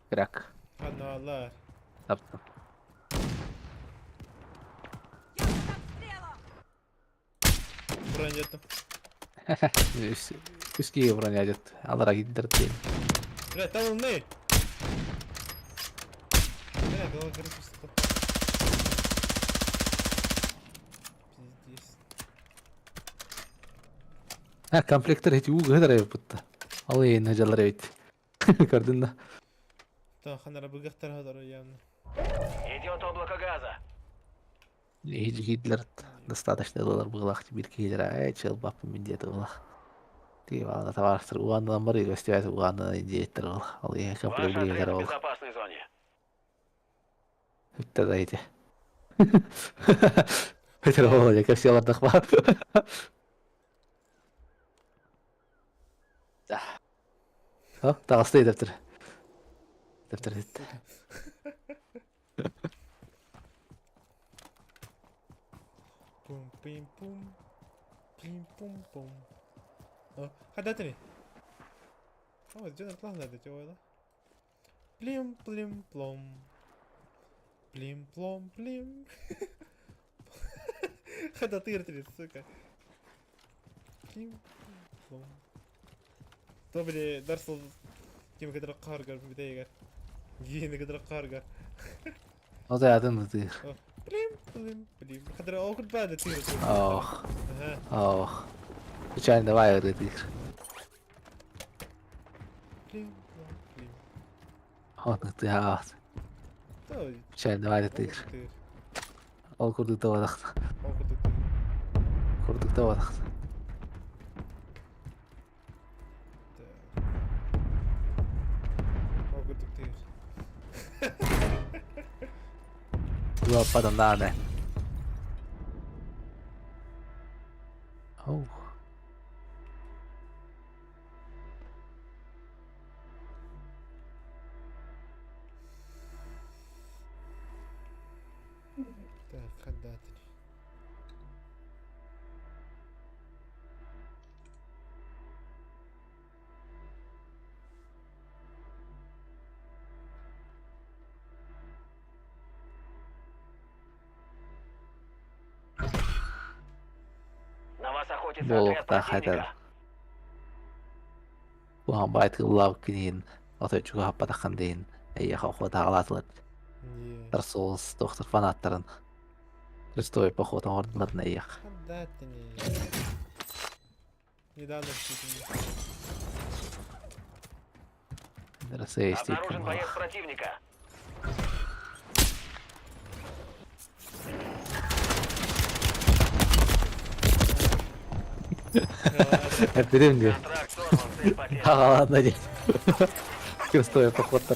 Крак. Аналар. Таптым. Я под обстрелом! Бронеттым. Үс үс киһи бронядет. Алара киирдэр диэн. Бля, талынный! Бля, голова короче, что Пиздец. Ha, комплектер эти уу гыдар эбит бутта. Ал иһин дьалар эбит. Көрдүн да. Та ханара быгахтар хадара явно. Идет облако газа. Иһи киирдилэр достаточно доллар быылах биир киһилэрэ ээ чыл баппын мин диэтэ быылах. Тиги баҕана табаарыстар угаанынан барыы көстүбэт угаанынан диэттэр ол. Ол иһин Ваш комплект билиэтэр отряд в ол. безопасной зоне. Бүттэ да ити. Өтөр ол я кэпсии олордох баар. Таҕыста дэптэр. Дэптэр Сука. Пум пим пум. Пим пум пум. О, хадатыни. О, дьон ыртлаһыннар да ойла. Плим плим плом. Плим плом плим. Хадатыр сука. Плим плом. То били Dark Souls ким кытары каргар бүтэйгер. Гиени кытары каргар. Ол да атын ытыыр. Плим плим плим. Хадара окут бады тыр. Ох, Ага. ох. Случайно давай ытыыр. Плим плом плим. Он ытыыр. То Случайно давай ытыыр. тыр. Ол курдук табадах. Окут тыр. Курдук табадах. Так. Окут тыр. Лападан дааны. Оу. Так, хадатыр. На вас охотится отряд Буолуохтаах этэр. противника. Куһаҕан баайытык ыллаабыккын иһин, отой чугаһаппатаххын да иһин, эйиэхэ охотаҕалаатылар. Не. Dark Souls доктор фанаттарын Крестовый поход оҥордулар эйиэх. Хадатыни. Недавно чуть Россия Обнаружен боец противника. Эппитим дии. Контракт сорван, цель потеряна. Ладно, дии. Крестовый поход Да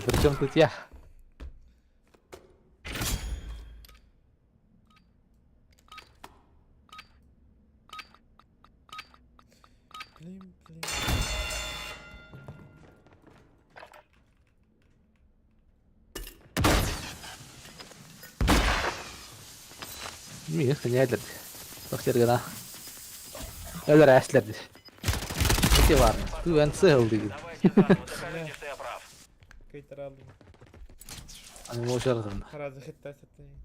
при чем тут я? Плим плим. Миигин сэҥээрдэр. Тохтергана. Өлөр ээстилэр дии. Ити баар. Түгэн сыһыл диигин. Давайте заново, докажите, что я прав. Кейтаралым. Аны муушаргын. Харазы хитта саттани.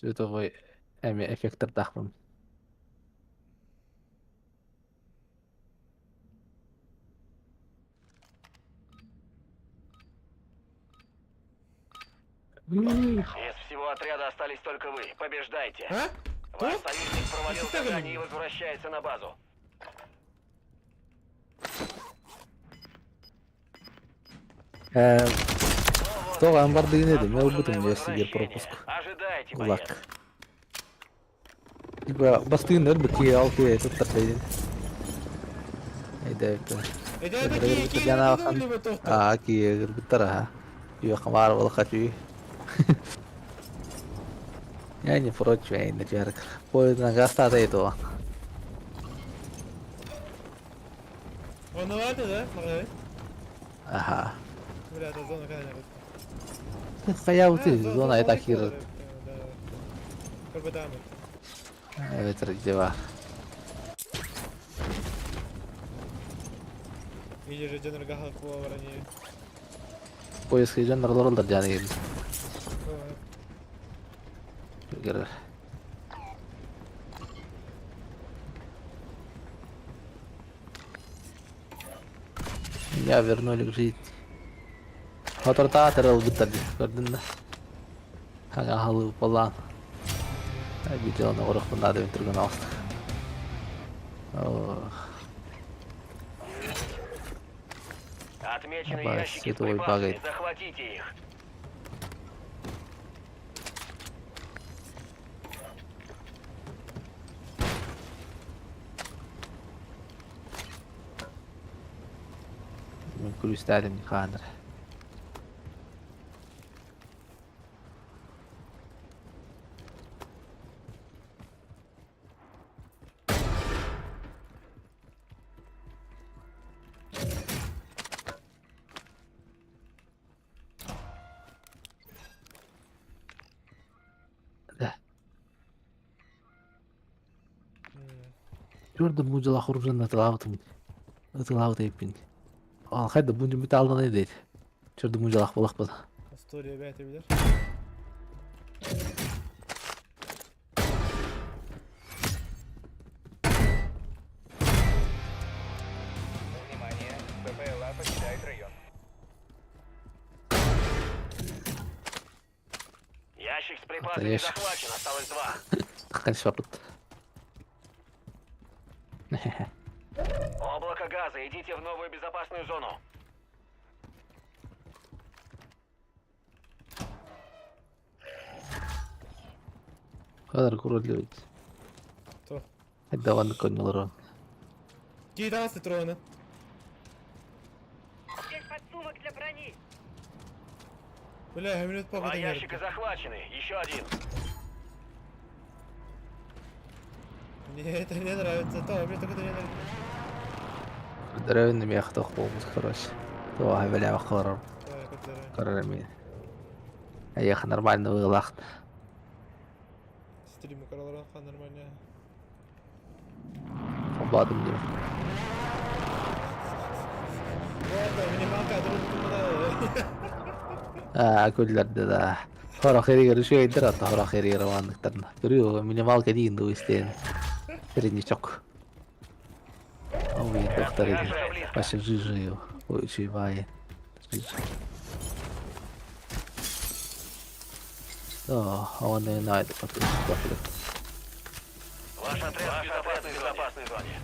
Световой эми эффектордаахпын. Из всего отряда остались только вы. Побеждайте. А? Ваш Кто? союзник провалил Это задание и возвращается на базу. Э, Ну вот Тоҕо и всё. амбардыгын этим, Заслуженное ылбытым дьэ сибиир возвращение. пропуск. Ожидайте, боец. Лак. Типа бастыын өр быкки ал киэ туттар дейдин. Өйдөөбүттэр. Аа киирбиттэр аха. Үө хамаар буолха түү. Я не прочь, я не жарк. Поезд гастата этого. Волновато, да? Магай? Аха. Бля, это зона когда-нибудь. Хайа ты, зона это хир. Көрбөтөмүт. Эбэтэр дела. Или же дьонорго буолар они. Поезд дьоннор олороллор дьааны кэлин. Меня вернули к жизни. Хотортаатар ылбыттар дии, көрдүн да. Хаҥа халыыпалаан. Видеоны орохпун наада түргэн оҕустук. Ох. Отмечены Давай, ящики с световой припасами. багает. Захватите их. Мин күлүстээтим хааныр. Да. Чорда мужала хуржан атылаабытым. Атылаабыт эйпин. Ал хайда бу бүт алдан эдейт. Чорда мужалах болақпын. История бәйті билер. Внимание, БПЛА покидает район. Ящик с припасами ящик. захвачен. Осталось два. Таққан швапыт. Облако газа. Идите в новую безопасную зону. Кадар куруллубит. То. Хайда ванны коннолорон. Киитаас трона. Здесь подсумок для брони. Бля, минут Два папа ящика захвачены. Еще один. Мне это не нравится. То, мне только это не нравится. Дөрөвн миэх тох болбут короче. Туа бля бақылар Давай, как здорово. көрөр Эх, нормально выглахт. Стрим королора нормально. Обладым дим. Ладно, минималка, друг туда. Аа, күлләрдэ да. Хора херигер үчүгэйдэр атта хора херигер ванныктарна. Көрү минималка диин ду истен. Среднячок. Ой, доктор иди. Вообще жижи. Ой, чивай. Жижи. О, а он не знает, потом Ваш отряд в безопасной зоне.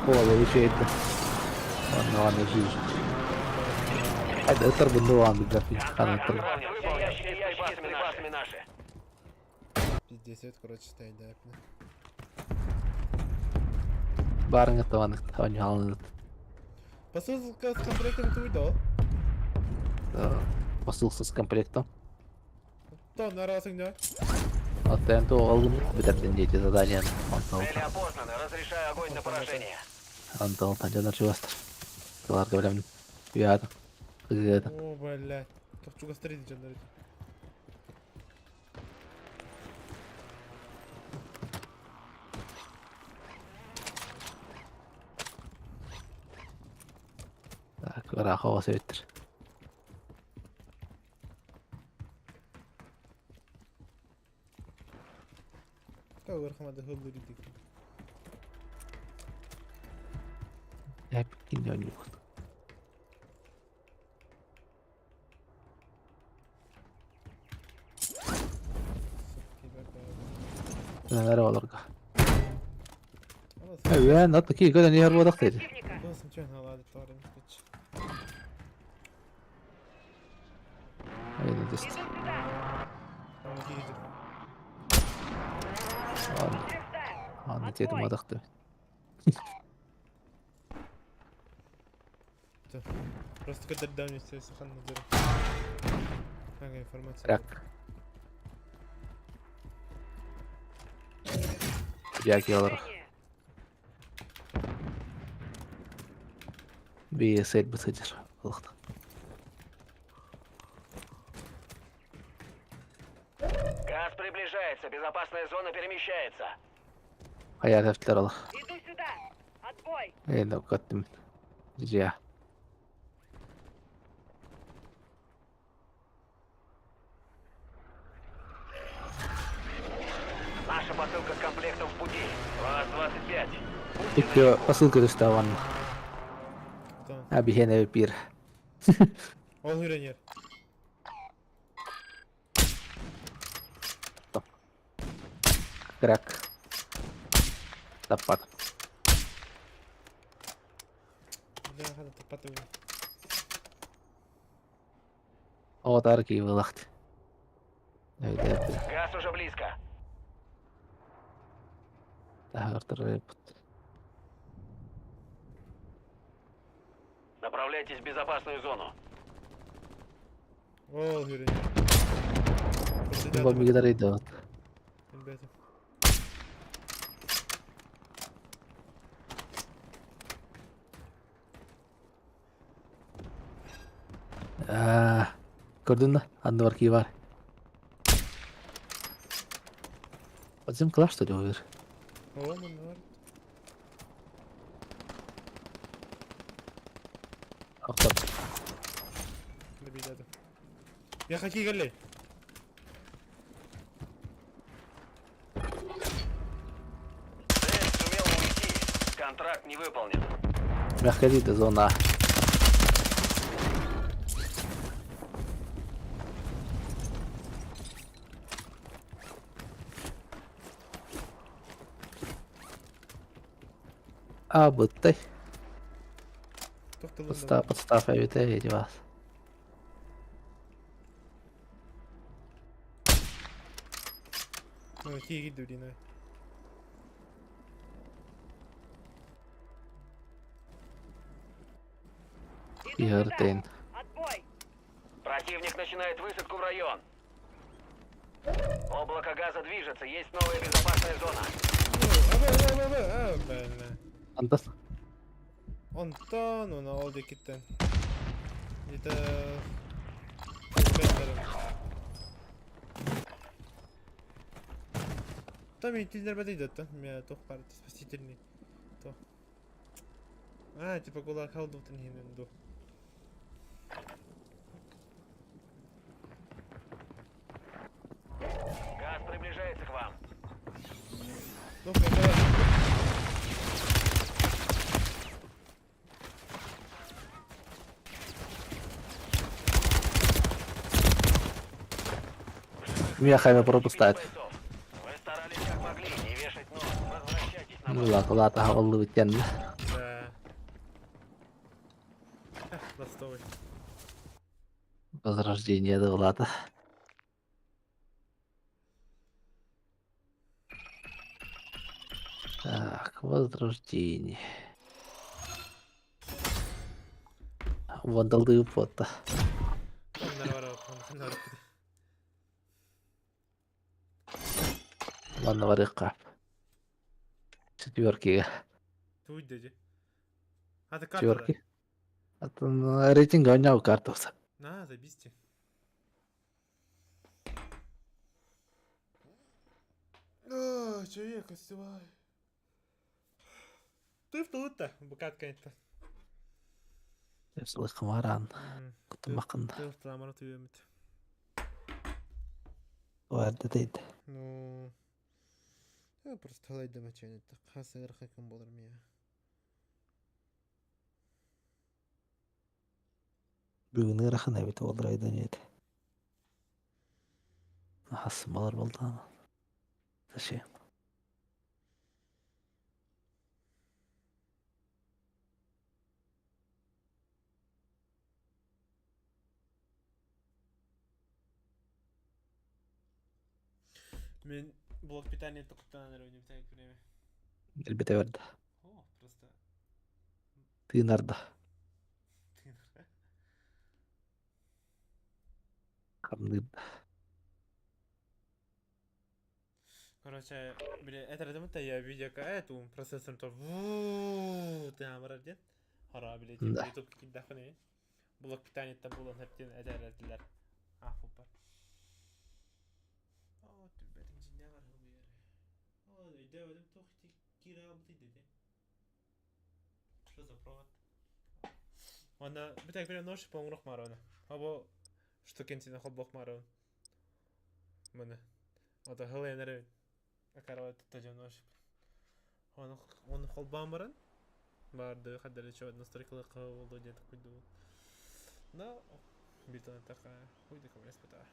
О, үчүгэйдэр. Онно аны жижи. Хайда ытар бунду ванды график. Хана ытар. Выполнен. Все ящики с припасами наши. Пиздец, это, короче, стоит, да. Барыңы таванык таван халыныт. Посылка с комплектом ты уйдал. Посылка с комплектом. То, на раз да. Аттан то алгым битәрден дети задание. Цели опознаны. Разрешаю огонь на поражение. Антал жанар чувастыр. Аларга билем. Уяды. Кызыды. О, блядь. Тут чуга стрит жандар. Так, ыраах оҕос эбиттер. Та верхамады хыллы дик. Эп кине ойнук. Нәләр оларга. Әвән, ат ки көдөн яр бодак дейди. Противника. Голосом чё налады тварь, скотч. Айны дест. Иду сюда. Там видел. Аны тетим адакты. Просто когда давний сахан надыр. Ага, информация. Рак. Дьээки олорор. Движение. Биир сэлбит сылдьар олохто. Газ приближается, безопасная зона перемещается. Хайа тэптилэр олох. Иду сюда. Отбой. Ээ көттүм. Дьиэ. Наша посылка с комплектом в пути. Вас 25. Будьте Икки начеку. посылка түстэ уонна. А биһиэнэ биир. Ол үрэнер. Крак. Таппат. Бля, хада таппаты. Оҕотоор киһи Өйдөөтүм. Газ уже близко. Таһыгар турар Направляйтесь в безопасную зону. Ол үрэнер. Бу мигдар идет. Ребята. Аа, көрдүн да? Анныбар кии бар. Подзем класс что ли увер? О, маннар. Охтор. Ребята. Я хочу галей. Цель сумела уйти. Контракт не выполнен. Мягкая зона. А, быттай. Подстав, подстав, эбите, эти вас. Ну, киги дурина. Иду сюда. Игорь Отбой. Противник начинает высадку в район. Облако газа движется, есть новая безопасная зона. Антон. Онтон, уна ол декиттен. Где-то... Там и бәдей да, Меня тох пар спасительный. То. А, типа гулаг халдутын хинен ду. Газ приближается к вам. Ну, давай. Меня хайве пропускает. Бойцов. Вы старались как могли, не вешать нос. Возвращайтесь на Ну базу. ладно, ладно, оллы тянна. Да. Ластовый. Возрождение да ладно. Так, возрождение. Вандалды фото. Ладно, варыка. Четверки. Туй деді. А, ты карта, да? Четверки. Это рейтинг у карту. На, забисьте. О, человек, остывай. Ты в тулутта, букатка это. Слыхмаран. Кутумакын. Ты в тламара туемит. Варды дейdi. Ну, я просто талай дамачан это. Хаса рахакым болар мия. Бүгүн ырахан эбит олар айдан edi. Хасым болар болду. Зачем? Мен блок питания тоқтан время. Элбете берди. О, Тыынарда. Хамныырда. Короче, били этэрдим да я видео эту процессор то вуу тыамарар диэн. Хара били Да. YouTube киирдэхпинэ блок питаниеттан булан хэптин этэрдилэр. Аахпыппар. Оо, түрбэтин дьиннээх арыһылыйар. Оо, өйдөөбөтүм туох ити киирэ хаалбытый дии. Что за провод? Уонна бүтэкпинэ нож поҥурух маарона. Обо штукенсина холбох маарон. Маны. Ото хылайан эрэ акарава тутта дьон нож. Оны оны холбоон баран баарды хаддары чё настройкалыахха буолуо диэн токуйдубут. Но битон така хуй да көмөлөс бата.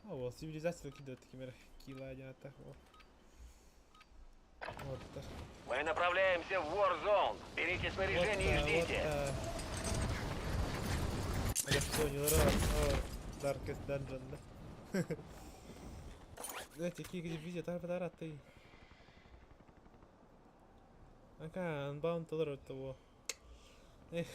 О, цивилизация кидает такими кила один атак. Вот так. Мы направляемся в Warzone. Берите снаряжение и ждите. Вот, Я понял, раз. О, Darkest Dungeon, да? Знаете, какие видео, тар ты. Ака, Unbound толор того. Эх.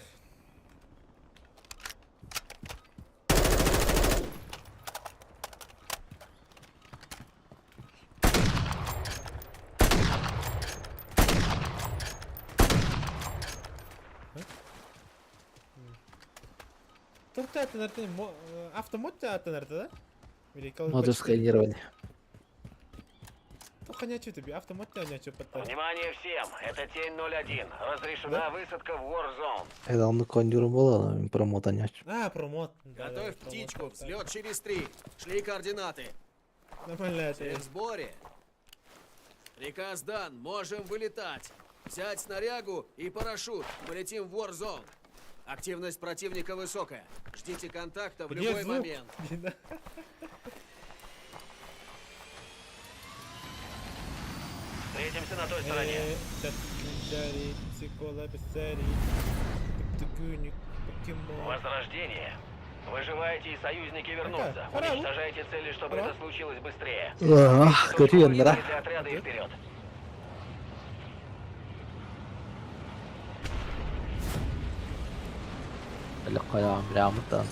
Туохта аттанар автомат аттанар да? Модуль сканирования. Автомат Внимание всем! Это Тень 01. Разрешена высадка в Warzone. Это он кондюр был, промотанять. А, промот. Готовь птичку, взлет через три. Шли координаты. Нормально это. Все в сборе. Приказ дан, можем вылетать. Взять снарягу и парашют. Полетим в Warzone. Активность противника высокая. Ждите контакта в Где любой звук? момент. Встретимся на той стороне. Возрождение. Выживайте и союзники вернутся. Пора. Уничтожайте цели, чтобы Пора. это случилось быстрее. Ах, Точку көрүөн да. для отряда и вперед. Лөккайаан билээммыттан.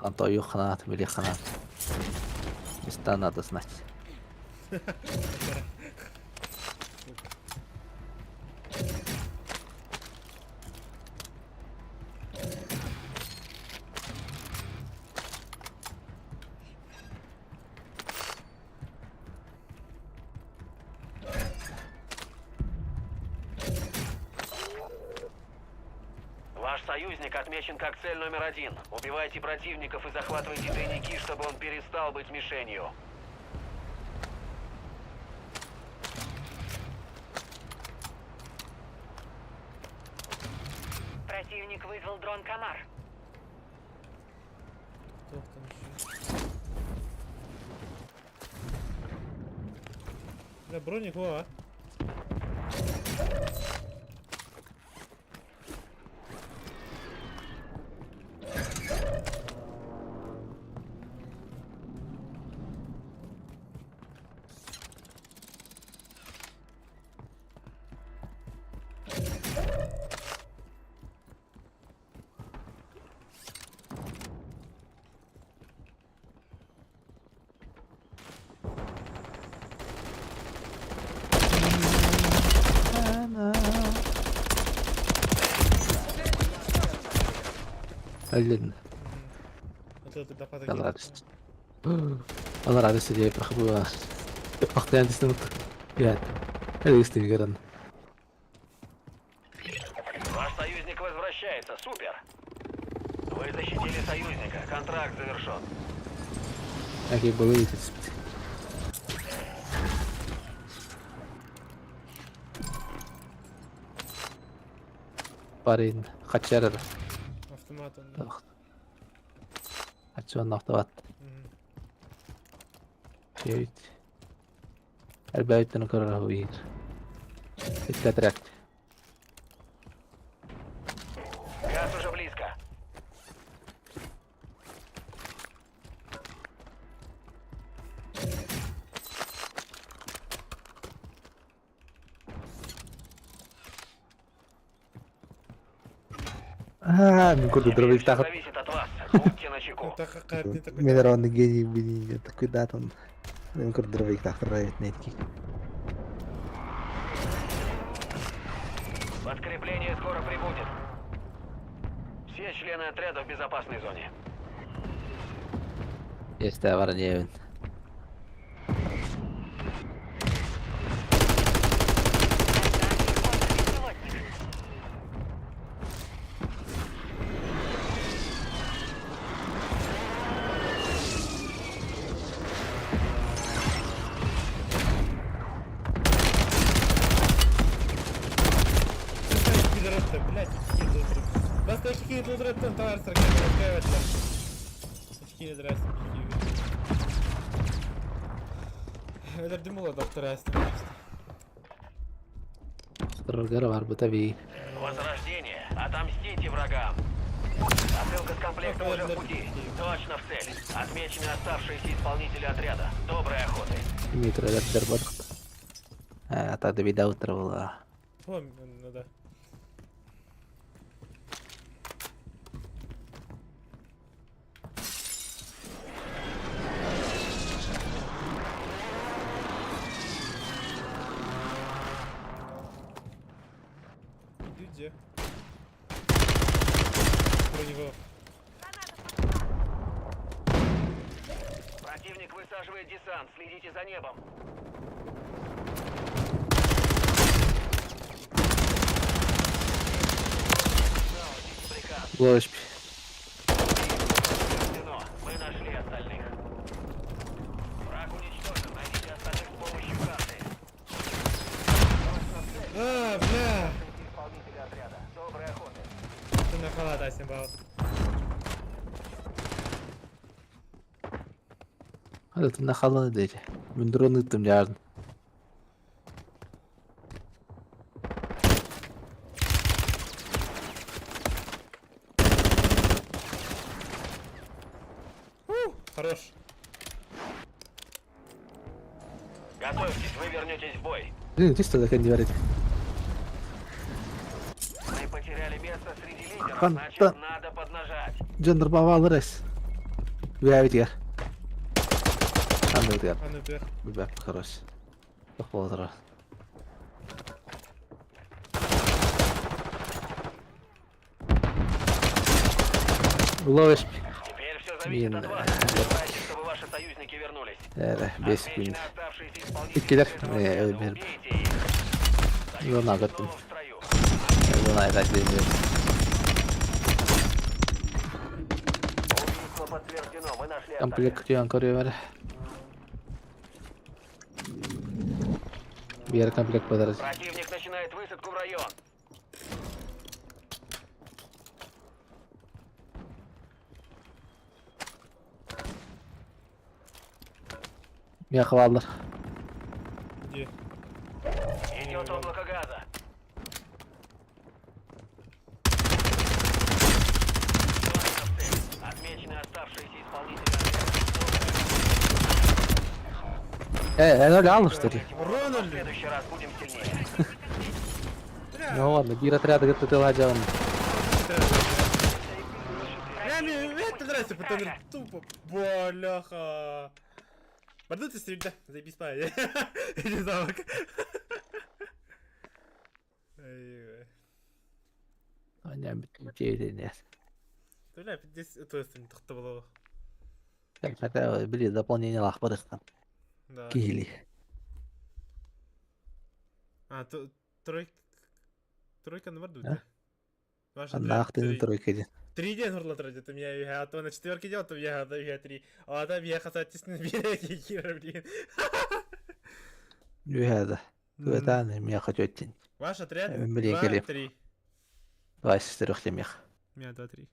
Антон ханаат, били ханаат. Места надо знать. Ваш союзник отмечен как цель номер один. Убивайте противников и захватывайте тайники, чтобы он перестал быть мишенью. Противник вызвал дрон Комар. Кто там еще? Бля, броник, о, а. Өллүн. Вот это да Она радость. Она радость идея прохабыла. Ахтаян дистен. Я. Элистин гэрэн. Ваш союзник возвращается. Супер! Вы защитили союзника. Контракт завершен. Әки былы Парень, хачарар. Автомат он. Хачон автомат. Мгм. Девять. Элбәйтен көрөр хуйыр. Иттәтрәк. Аа, мин курдук Теперь дробовик все таах зависит от вас. Будьте начеку. Мен ровно гений блин, такой да там. Мен курдук дробовик таах нетки. Подкрепление скоро прибудет. Все члены отряда в безопасной зоне. Есть бар диэбин. Беспилотник. Блять, Бас какие тут товар сракивать. Очки здрасте. Это дымуло доктора. Сторогара бар бу таби. Возрождение. Отомстите врагам. Посылка с комплектом уже в пути. Точно в цель. Отмечены оставшиеся исполнители отряда. Доброй охоты. Дмитрий дер бар. Аа, та да утро была. О, ну да. Иди. Про него. Противник высаживает десант. Следите за небом. Приказ. Ловишь. Подтверждено. Мы нашли остальных. Враг уничтожен. Найдите остальных с помощью карты. А, бля! Исполнители отряда. Доброй охоты. Ты на халат, Асимбал. Это на халаны дети. Мен дрон ыттым жардым. Хорош. Готовьтесь, вы вернетесь в бой. Блин, ты что такое говорит? Мы потеряли место среди лидеров, Хан- значит, та- надо поднажать. Джендер бавалырес. Үәбит Анда бит А ну вверх. Бәп хорош. Тох болдыра. Ловишь. Теперь все зависит Блин, от вас. э, Желайте, чтобы ваши союзники вернулись. Э, бес күн. Отмечены оставшиеся исполнители Иккилер. этого Э, отряда. бер. Убейте их. Юна Союзники көттүм. снова в строю. Юна айта Убийство подтверждено. Мы нашли остальных. Комплект күтүөн көрүмөр. Биэр комплект бадар. Противник начинает высадку в район. Мен хавалар. Где? Идет облако газа. Точно в цель. Отмечены оставшиеся исполнители отряда. Э, э, ноль что ли? В следующий раз будем сильнее. Ну ладно, бир отряда где-то ты ладен. Бля, мне это нравится, потому что тупо. Бляха. Бардут ты всегда. Заебись, па. Я не знаю. как. Ай, Аня, нет. Бля, здесь это тохта было. Так, хотя, блин, дополнение лахпарыстан. Да. Кили. А, то тройка. Тройка на бардуте. А? Ваша Аннах ты тройка один. Три день горло тратит, у меня а то на четверке делал, то я я три. А там я хотел тиснуть береги, блин. Юхада. Туэтан, меня хочу тень. Ваш отряд Блин, два, Кирилл. три. Давай, с четырех темех. У меня два, три.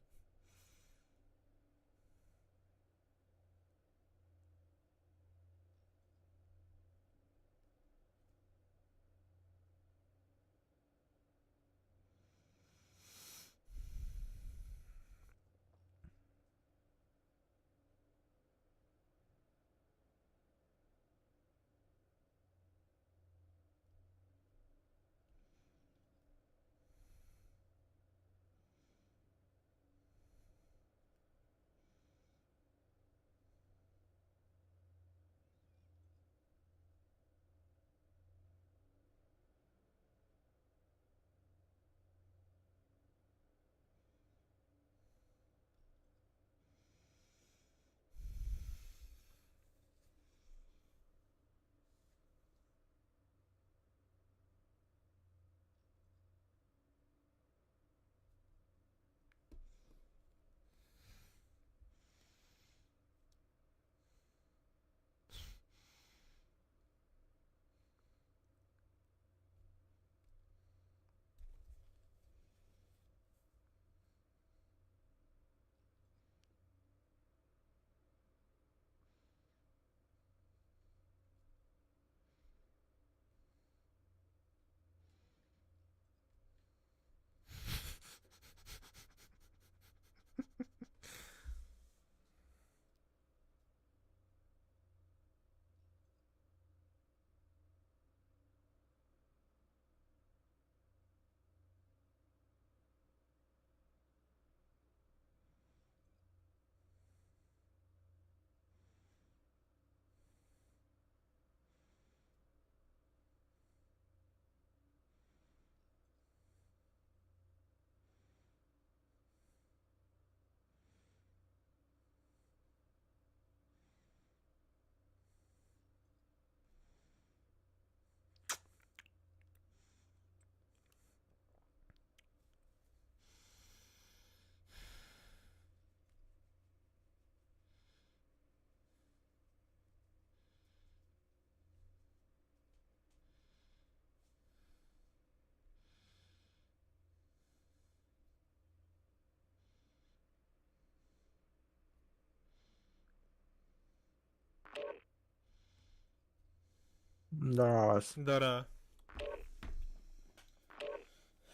Да. Дара.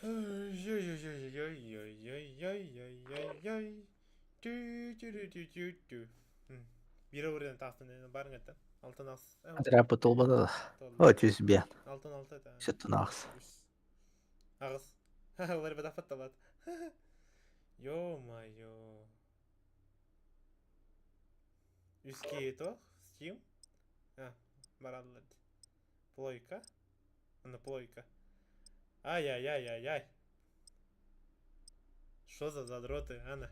Ой-ой-ой-ой-ой-ой-ой-ой-ой-ой. Түү-түү-түү-түү-түү. Биир уурдан таахтын барын этэ. Алтан ас. Тряпа толбада. О, чүс бен. Алтан алта это. Сөттін ағыс. Ағыс. Олар бада фатталат. Ё-моё. Үске тоқ, Steam. А, бараллар. Плойка. Ана плойка. Ай-яй-яй-яй-яй. Что за задроты, Анна?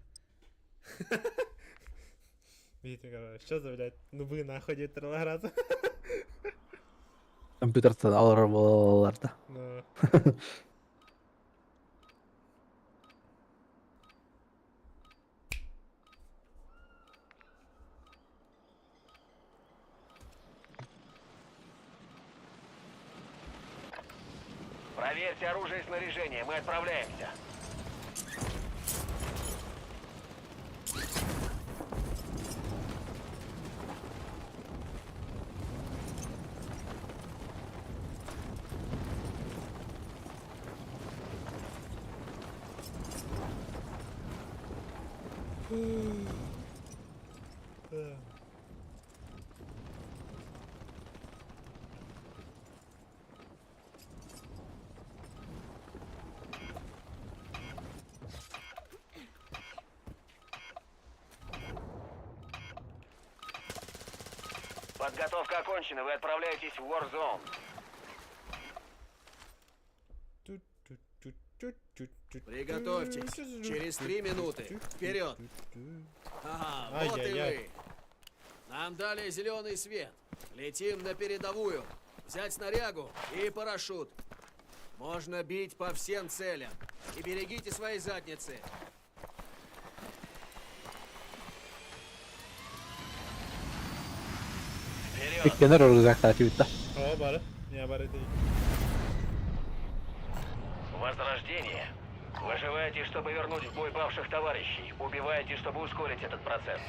Видите, короче, что за, блядь, нубы нахуй диэтэр раза. Компьютертан алар болалар да. Ну. Проверьте оружие и снаряжение. Мы отправляемся. Подготовка окончена. Вы отправляетесь в Warzone. Приготовьтесь. Через 3 минуты. Вперед. Ага, вот и Ай-яй-яй. вы. Нам дали зеленый свет. Летим на передовую. Взять снарягу и парашют. Можно бить по всем целям. И берегите свои задницы. Вперед! Иккенер рюкзактар битта. О, бары. Не, бары değil. Возрождение. Выживаете, чтобы вернуть в бой павших товарищей. Убиваете, чтобы ускорить этот процесс.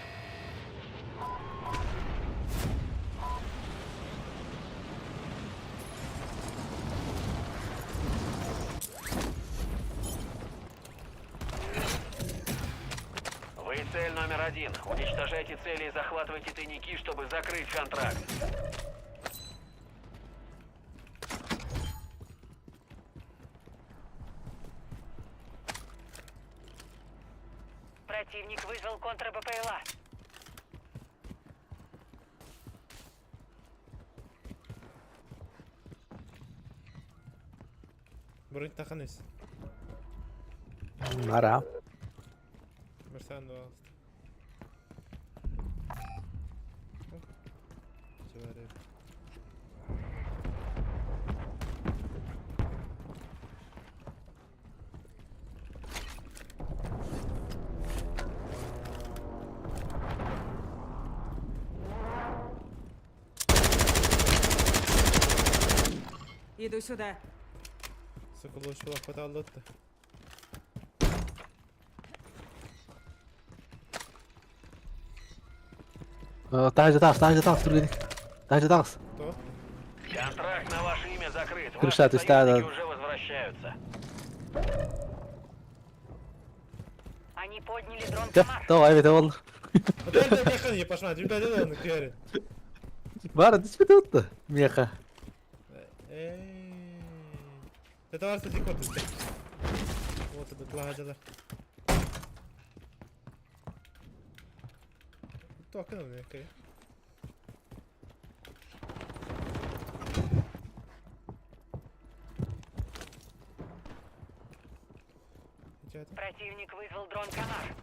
Вы цель номер один. Уничтожайте цели и захватывайте тайники, чтобы закрыть контракт. Противник вызвал контр-БПЛА. Бронь таханыс. Нара. Мерсан пожалуйста. Человек. Иду сюда. Сука, лучше хватало лотта. Таһырдьа таҕыс, таһырдьа таҕыс, түргэнник. Таһырдьа таҕыс. То? Контракт на ваше имя закрыт. Ваши Крыша, ты союзники ста- уже возвращаются. Они подняли дрон Чэ, Комар. давай, это ол. Вот это меха не пошла, ребята, это он говорит. Бар, түспэт отты. Меха. Эй. Это варса дикот. Вот это лагадалар. То акын не кай. Противник вызвал дрон Комар.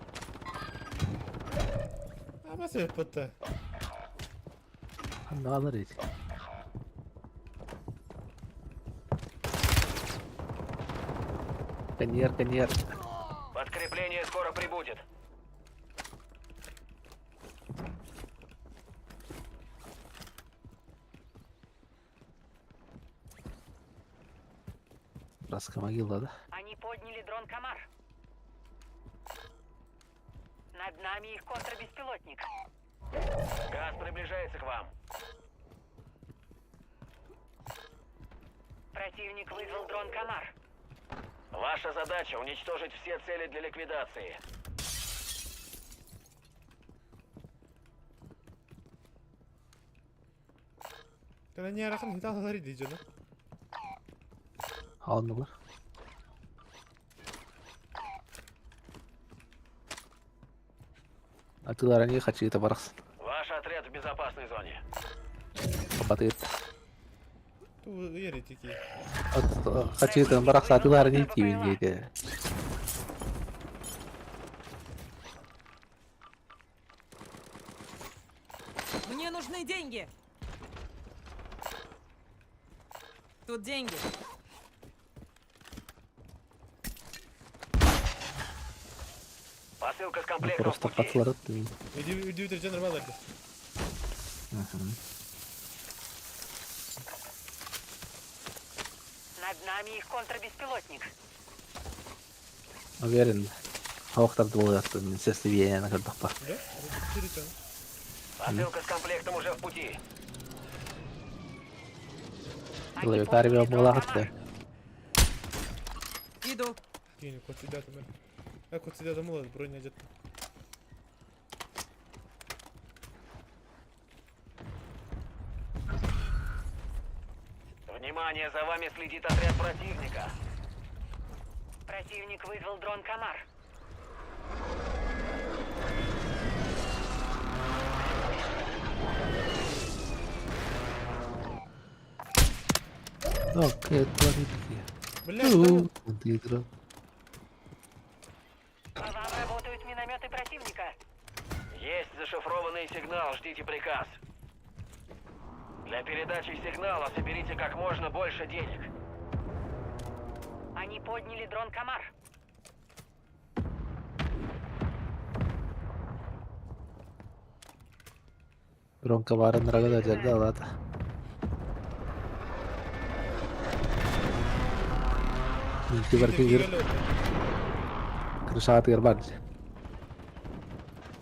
А басып бітті. Ханналар эти. Коньер, коньер. Подкрепление скоро прибудет. Братская могила, да? Они подняли дрон Комар. Над нами их контрбеспилотник. Газ приближается к вам. Противник вызвал дрон Комар. Ваша задача уничтожить все цели для ликвидации. Кэлэн хиталар иди дьоно. Алыннылар. Атыылар хачыыта барахсан. Ваш отряд в безопасной зоне. Батыт. Ту еретики. Хачыытын барахсан атыылар не тиибин диэки. Мне нужны деньги. Тут деньги. Посылка с комплектом в Просто пути. хатылар ыттым. Үдү дьон балар. Над нами их контрбеспилотник. Уверен. Хоохтар буолуохтун мин сеслибиэнэ көрдөхпө. Да? Үдү Посылка с комплектом уже в пути. Они Левитарий подняли дрон буолаахыт. Комар. Иду. Кини котсидатым. А котсидатым ол броня жет. Внимание, за вами следит отряд противника. Противник вызвал дрон Комар. Блядь, По вам работают минометы противника. Есть зашифрованный сигнал, ждите приказ. Для передачи сигнала соберите как можно больше денег. Они подняли дрон Комар. Громко барын рагада жерде алат. Кибер кибер крышаатыгар бар.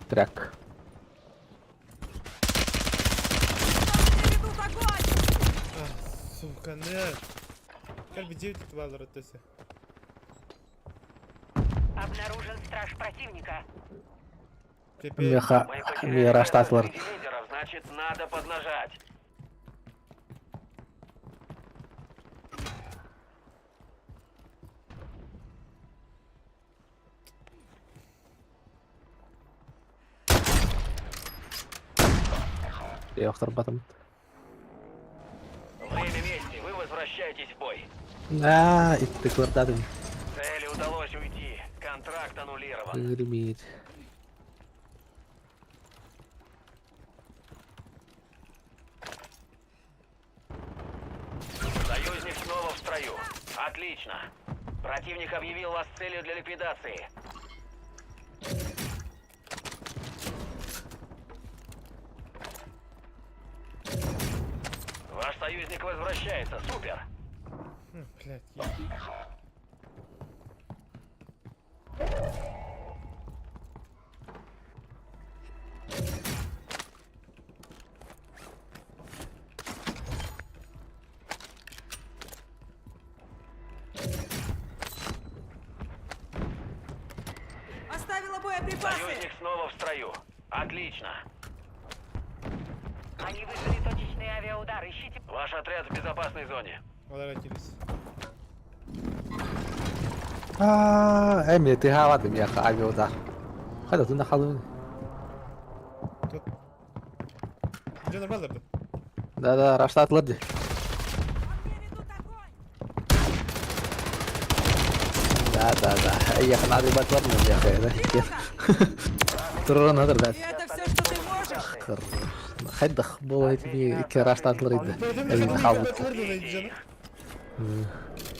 Трек. Ведут огонь! Сука, нет. Кәл би 9 баллар өттөсө. Обнаружен страж противника. Теперь Меха Мы потеряли мера первых штатлар. среди лидеров, значит, надо поднажать. Яхтар батым. Время мести, вы возвращаетесь в бой. А, итти квартадым. Цели удалось уйти. Контракт аннулирован. Гремит. Союзник снова в строю. Отлично. Противник объявил вас целью для ликвидации. Ваш союзник возвращается. Супер. Блядь, Оставила боеприпасы! Союзник снова в строю. Отлично. Они вызвали точечный авиаудар. Ищите Ваш отряд в безопасной зоне. Алар кирис. А, эми ты хаваты меха авиаудар. Хайда тунна халын. Тут. Дьон баллар. Да-да, раштатлар ди. По мне ведут огонь! Да-да-да. Я ханады батлар меха. Турун хадыр да. И это все, что ты можешь? Хайдах болайт би раштатлар иди. Эми халбыт.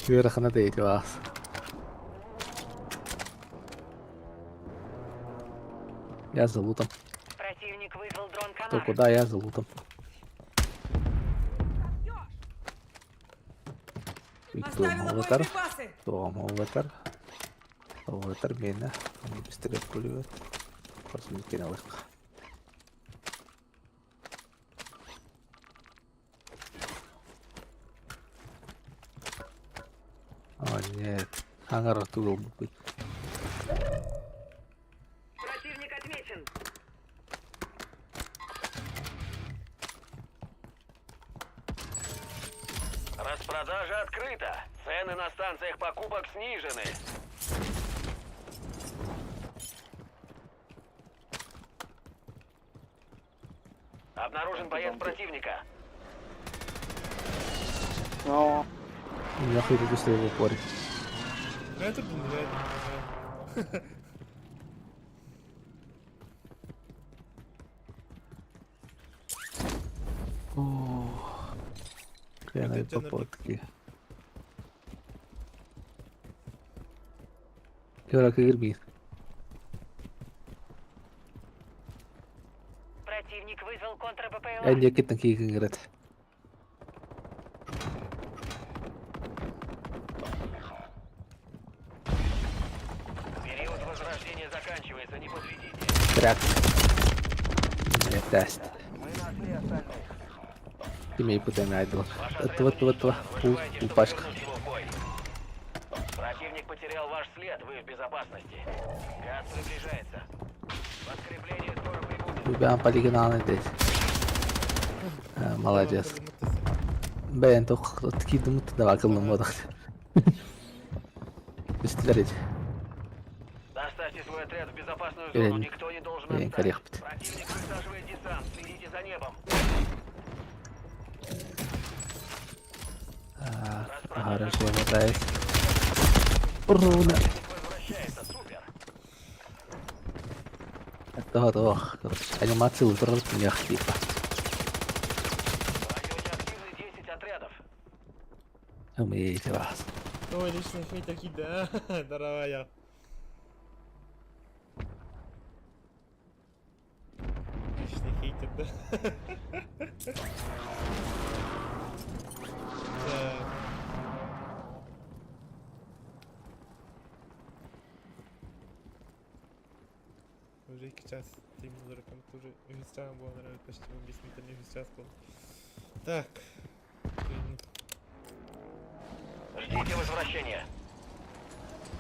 Вера ханады эти вас. Я за лутом. Противник вызвал дрон Кто Комар. куда, я за лутом. Кто Оставила молотар? боеприпасы! Кто молотар? Молотар меня. Они пистолет пулемет. Просто не кинул их. Нет, аҥар тугу Противник отмечен. Распродажа открыта. Цены на станциях покупок снижены. Обнаружен боец противника. Но. Нахуй ты стоишь в упоре. Это блядь. Ох. Хреновые попытки. Юра, кырби. Противник вызвал контр-БПЛА. Эн якitten киигин Период возрождения заканчивается, не подведите. Кряк. Нет, тест. Мы нашли остальных. Кими путем айдол. Ваш отряд Этого, этого, этого. уничтожен. Выживайте, чтобы Упашка. вернуть его в бой. Противник потерял ваш след, вы в безопасности. Газ приближается. Подкрепление скоро прибудет. Убян полигоналы здесь. Молодец. Бен, только такие думают, давай кылым бодох. Үстілер Доставьте свой отряд в безопасную зону, Э, никто не должен э, отстать. корехпит. Противник высаживает десант, следите за небом. Хорошо, хватает. Ровно. Противник возвращается, супер. Того, короче, анимация утро мех типа. В районе активны 10 отрядов. Умеете вас. Ой, личный хейтер кида. Здорово, Личный хейтер, да? Так. Уже час, 3 минуты, уже үс было, наверное, почти 10 минут, не час был. Так. Ждите возвращения.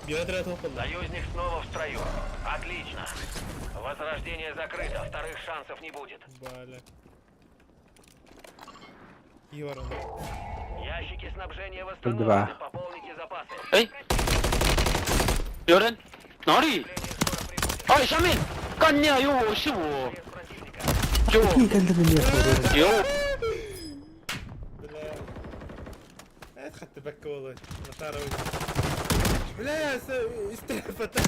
Биотряд опытный. Союзник снова в строю. Отлично. Возрождение закрыто, вторых шансов не будет. Баля. Иворон. Ящики снабжения Два. восстановлены. Пополните запасы. 哎，有人，哪里？哎，下面，干你啊！有我是我，有有。 Бля. Это хатты бакколы. Натара. Бля, истрефата.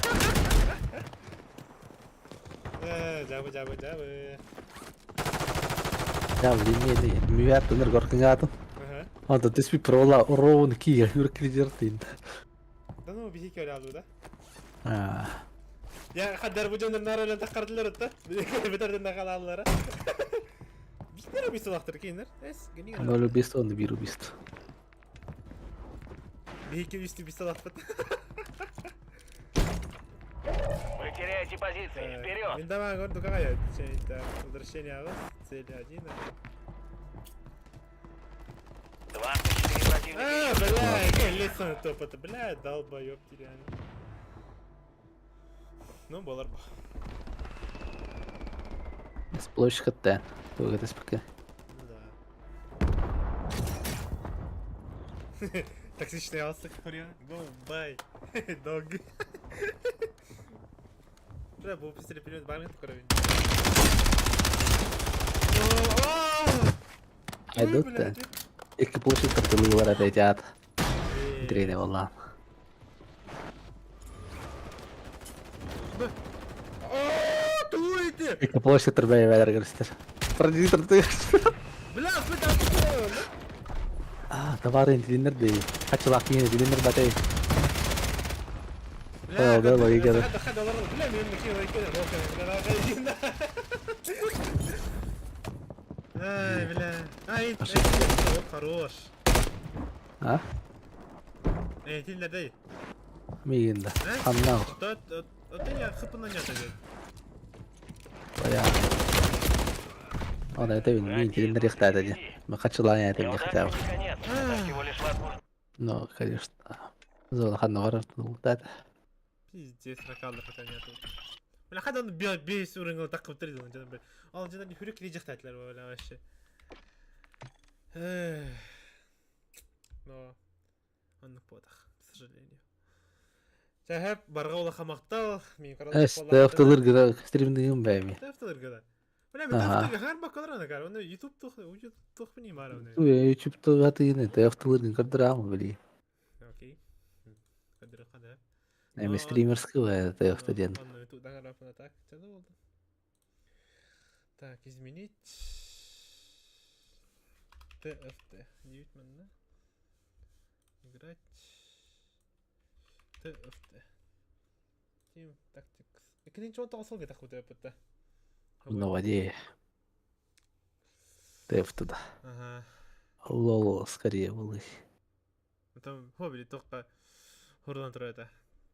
Жабы, жабы, жабы. Я в линии, мюят, энергоркангатом. Ага. Анда түспүй прола ровно киер үркридертин. Да ну, бихики алды, да? А, Я хаддар бу жондар нара эле таккардылар да. Бетерден да калалар. Биттер бистулактыр кейинер. Эс, гени. ноль убийства, он бир убийство. Бихики үстү бистулакпыт. Вы теряете позиции. Вперед! Мен давай говорю, какая это возвращение алыс, цель один. 24 противника. А, бля, какой лицо топ это, бля, долбоёб ты реально. Ну, болар бу. Сплошь хт. Туга СПК. Ну да. Токсичный алсык, Go, bye, dog. Бля, бу пистолет период бармын такой. Айдут да. Екі площадь тартылылар атайтят. Дрене болан. Туйте! Екі площадь турбай бәлер көрістер. Продюсер ты. Бля, смотри, А, товары интеллинер дей. Хачылак кейін дилинер батай. Бля, да, логика, да. Бля, мен Ай, бля. Ай, хорош. А? Эй, тилнер дей. Миин да. Ханнау. Вот я хп на нет идет. Бая. Оны это мен мин дилинер яқтады де. Мен хачылан это не Неудача хотя бы. не конец. Это всего лишь возможность. Ну, конечно. Зона ханна барар тыллаат. Пиздец, ракалды хотя нету. Бля, хадан бейс уровень так кыптыр ден, бля. Ал жана хүрүк лежактатлар бля вообще. Но оннук буотах, к сожалению. Чэ, барҕа улахан махтал. Мин Эс, ТФТлыр гына стримдигин бэми. ТФТлыр гына. Бля, мен ТФТ хар бакалар ана кар. Оны YouTube тух, YouTube тух понимаю. YouTube тугатыгын ТФТлыр гын көрдөрөм били. Окей. Көрдөрө да. Эми стримерский ТФТ диэн. Так, болду. Так, изменить ТФТ. 9 манна. Играть ТФТ. Team Tactics. Иккинчи он тоҕус сылга таххыбыт эппитте. Ну, дии. ТФТ да. Ага. Лол скорее был. Там хобби тоққа хурдан турар этэ.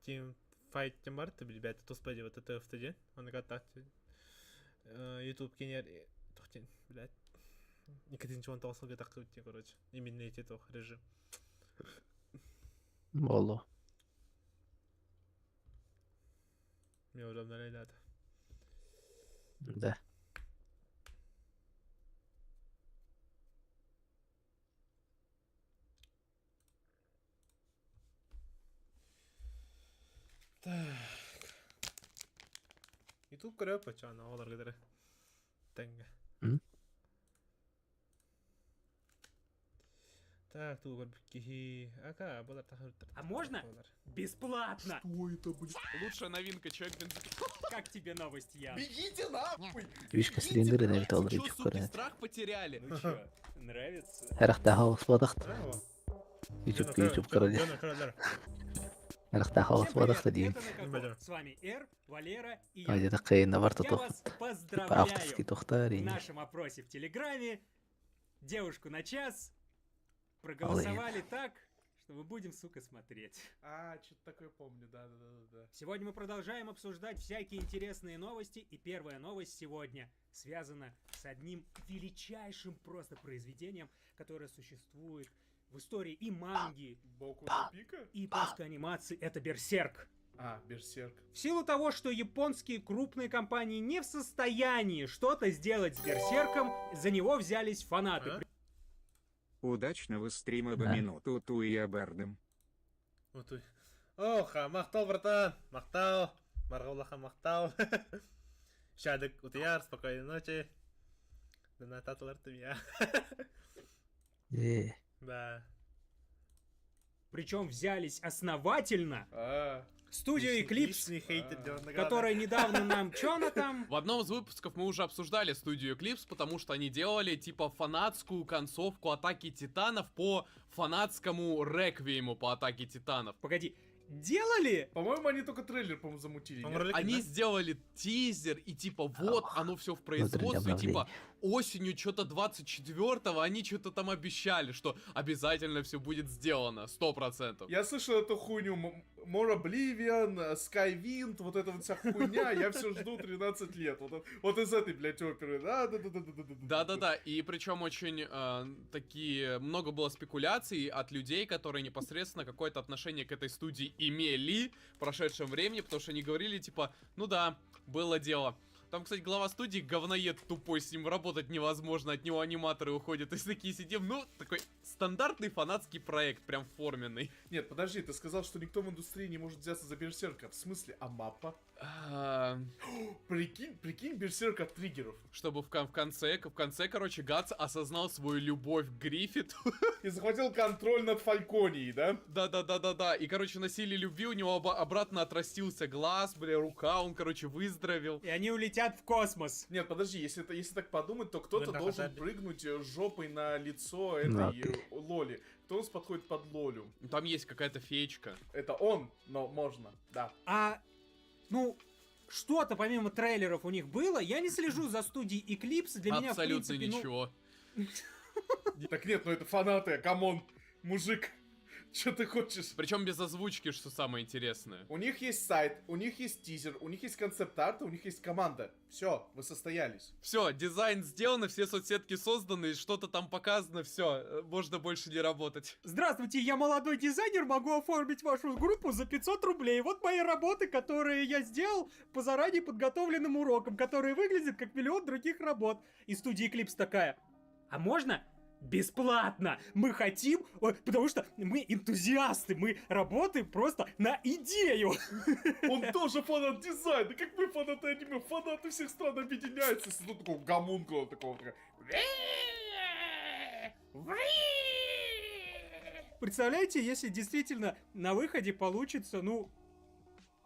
Team Fight диэн бар, били бэйэтэ туспа диэбит ТФТ диэн. Онно так YouTube кенер туох диэн, блядь. Иккинчи он тоҕус сылга таххыбыт диэн, короче. Именно эти туох режим. Болу. Мен ойлоомнор эйлаата. Да. Так. YouTube көрөп бачаана оҕолорго дары. Тэҥҥэ. М? Так, тугу көрбүт киһи. Ака, булар тахырыттар. А можно? Бесплатно! Что это, блядь? Лучшая новинка, человек бензин. Как тебе новость, Ян? Бегите нахуй! Вишка стримдер Вы ТФТлыр чё, суки, көрөт. страх потеряли? Ну чё, нравится? Эрахтаха осподахт. Браво. YouTube YouTube көрөдө. Эрахтаха Всем привет, осподахт диин. это Накако. С вами Эр, Валера и я. Ажата кыйына бар Я тутух. вас Типа поздравляю! авторский тухтар В и нашем опросе в Телеграме девушку на час проголосовали так, что мы будем, сука, смотреть. А, что-то такое помню, да-да-да-да. Сегодня мы продолжаем обсуждать всякие интересные новости, и первая новость сегодня связана с одним величайшим просто произведением, которое существует в истории и манги, Боку на пика? и японской анимации. Это Берсерк. А, Берсерк. В силу того, что японские крупные компании не в состоянии что-то сделать с Берсерком, за него взялись фанаты. А? Удачного стрима Да. минуту туя бардым. Утуй. Ох, махтал, братан. Махтал. Барҕа улахан махтал. Шадык утуйар, спокойной ночи. Донататылар я. Э, Да. Причем взялись основательно. А, Студия Личный- Eclipse, личный хейтер Дилана Града. которая недавно нам... Чё она там? В одном из выпусков мы уже обсуждали студию Eclipse, потому что они делали типа фанатскую концовку Атаки Титанов по фанатскому реквиему по Атаке Титанов. Погоди, делали? По-моему, они только трейлер, по-моему, замутили. Он нет? ролики, Они да? сделали тизер, и типа вот оно все в производстве, типа осенью что-то 24-го они что-то там обещали, что обязательно все будет сделано, 100%. Я слышал эту хуйню. More Oblivion, Skywind, вот эта вот вся хуйня. Я все жду 13 лет. Вот, вот из этой, блядь, оперы. Да, да, да, да, да, да, да. Да-да-да, и причем очень такие, много было спекуляций от людей, которые непосредственно какое-то отношение к этой студии имели в прошедшем времени, потому что они говорили, типа, ну да, было дело. Там, кстати, глава студии говноед тупой, с ним работать невозможно, от него аниматоры уходят. То есть такие сидим, ну, такой стандартный фанатский проект, прям форменный. Нет, подожди, ты сказал, что никто в индустрии не может взяться за Берсерка. В смысле, а мапа? А, Прикинь, прикинь, Берсерк от триггеров. Чтобы в конце, короче, Гац осознал свою любовь к Гриффиту. И захватил контроль над Фальконией, да? Да-да-да-да-да. И, короче, на силе любви у него обратно отрастился глаз, бля, рука, он, короче, выздоровел. И они улетят в космос. Нет, подожди, если так подумать, то кто-то Блин, должен нахуй. прыгнуть жопой на лицо этой Ну, ты. Лоли. Кто у нас подходит под Лолю? Там есть какая-то феечка. Это он, но можно, да. А, ну, что-то помимо трейлеров у них было. Я не слежу за студией Eclipse. Для меня, в Абсолютно принципе, ну, ничего. Так нет, ну это фанаты, come on, мужик. Че ты хочешь? Причем без озвучки, что самое интересное. У них есть сайт, у них есть тизер, у них есть концепт-арт, у них есть команда. Все, вы состоялись. Все, дизайн сделан, все соцсетки созданы, что-то там показано, все, можно больше не работать. Здравствуйте, я молодой дизайнер, могу оформить вашу группу за 500 рублей. Вот мои работы, которые я сделал по заранее подготовленным урокам, которые выглядят как миллион других работ. И студия Eclipse такая, а можно? Бесплатно! Мы хотим, потому что мы энтузиасты, мы работаем просто на идею. Он тоже фанат дизайна, как мы фанаты аниме, фанаты всех стран объединяются. Создают такого гомункула такого. Такого. Представляете, если действительно на выходе получится, ну,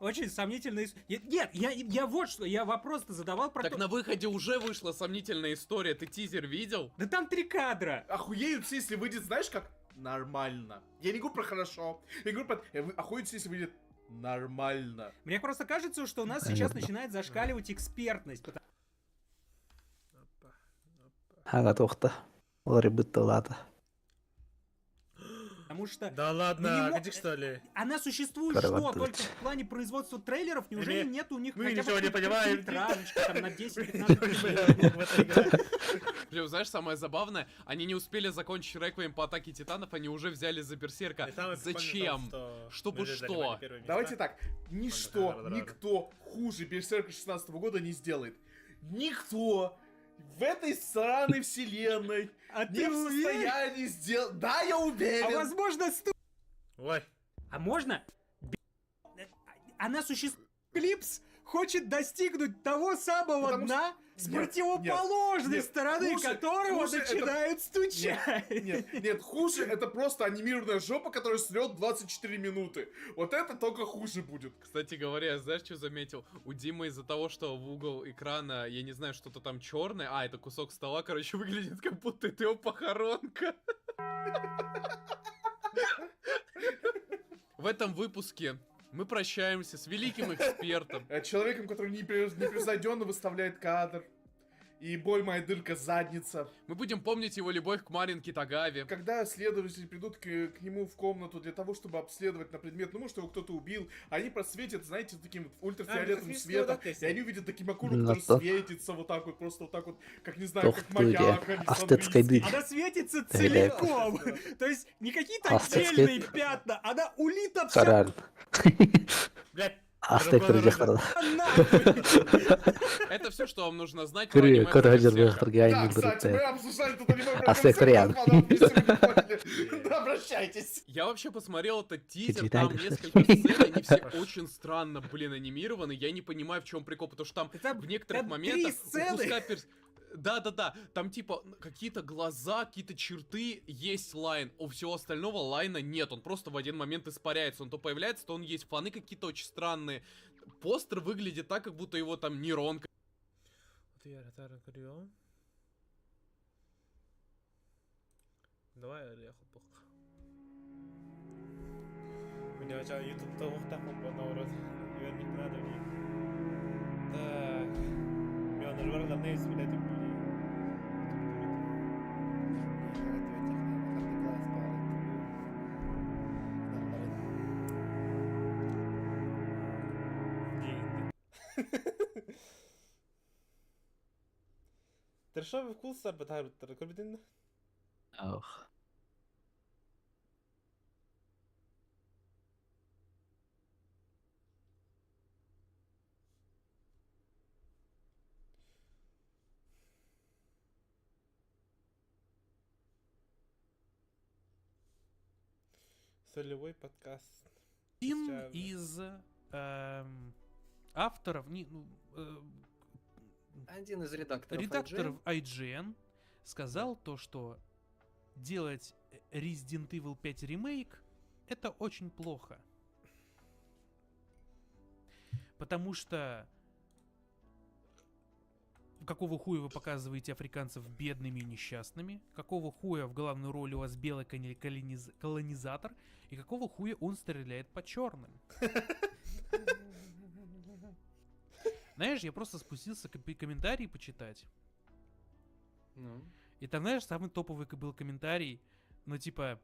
очень сомнительная история. Нет, я вот что, я вопрос-то задавал про Так то... на выходе уже вышла сомнительная история, ты тизер видел? Да там 3 кадра. Охуеют все, если выйдет, знаешь как? Нормально. Я не говорю про хорошо, я говорю про... Охуеют все, если выйдет нормально. Мне просто кажется, что у нас сейчас начинает зашкаливать экспертность. Ага, тохта. Олар быттылады. Потому что... Да ладно, где что ли? Она существует что? Только в плане производства трейлеров? Неужели нет у них мы хотя бы ничего не понимаем. там на 10-15 Причем, знаешь, самое забавное, они не успели закончить Реквием по атаке титанов, они уже взяли за Берсерка. Зачем? Чтобы что? Давайте так, ничто, никто хуже Берсерка 16 года не сделает. Никто в этой сраной вселенной а не ты в состоянии сделать... Да, я уверен! А возможно, Ой. А можно? Она существует... Клипс хочет достигнуть того самого Потому дна, что... с нет, противоположной нет, стороны хуже, которого хуже начинают это... стучать. Нет, нет, нет, хуже это просто анимированная жопа, которая срет 24 минуты. Вот это только хуже будет. Кстати говоря, знаешь, что заметил? У Димы из-за того, что в угол экрана, я не знаю, что-то там черное, а, это кусок стола, короче, выглядит, как будто это его похоронка. В этом выпуске мы прощаемся с великим экспертом. Человеком, который непревзойденно выставляет кадр. И боль моя дырка задница. Мы будем помнить его любовь к Марин Китагаве. Когда следователи придут к нему в комнату для того, чтобы обследовать на предмет, ну, может, его кто-то убил, они просветят, знаете, таким вот ультрафиолетовым светом, и они увидят Такимакуру, который светится вот так вот, просто вот так вот, как, не знаю, как маяк. Она светится целиком. То есть не какие-то отдельные пятна, она улита вся. Блядь. Это все, что вам нужно знать. Да, кстати, мы обсуждали тут аниме про Да, обращайтесь. Я вообще посмотрел этот тизер, там несколько сцен, они все очень странно, блин, анимированы. Я не понимаю, в чем прикол, потому что там в некоторых моментах у куска Да-да-да, там типа какие-то глаза, какие-то черты, есть line, у всего остального line а нет, он просто в один момент испаряется, он то появляется, то он есть, фоны какие-то очень странные. Постер выглядит так, как будто его там нейронка. Трешовый вкус сарбатар көрбүтүн. Ох. Солевой подкаст. Один из авторов, не, ну, один из редакторов, редакторов IGN сказал то, что делать Resident Evil 5 ремейк это очень плохо. Потому что какого хуя вы показываете африканцев бедными и несчастными? Какого хуя в главной роли у вас белый колонизатор? И какого хуя он стреляет по черным? Знаешь, я просто спустился комментарии почитать. Ну. И там, знаешь, самый топовый был комментарий, ну типа,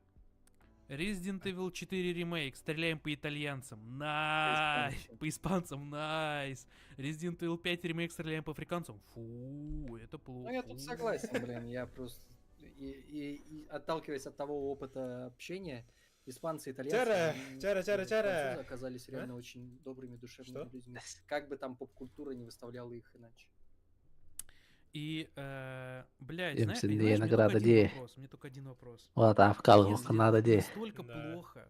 Resident Evil 4 ремейк. Стреляем по итальянцам. Nice. По испанцам. Nice. Resident Evil 5 ремейк. Стреляем по африканцам. Фу, это плохо. Ну, я тут согласен, блин, я просто... И отталкиваясь от того опыта общения, испанцы, итальянцы, Чара, м, чара, чара, и чара. французы оказались А? реально очень добрыми, душевными Что? людьми. Как бы там поп-культура не выставляла их иначе. И, блядь, Им знаешь, сильнее понимаешь, мне только награда один де. вопрос. Мне только один вопрос. Вот, а вкалывал Если надо де. настолько Да. плохо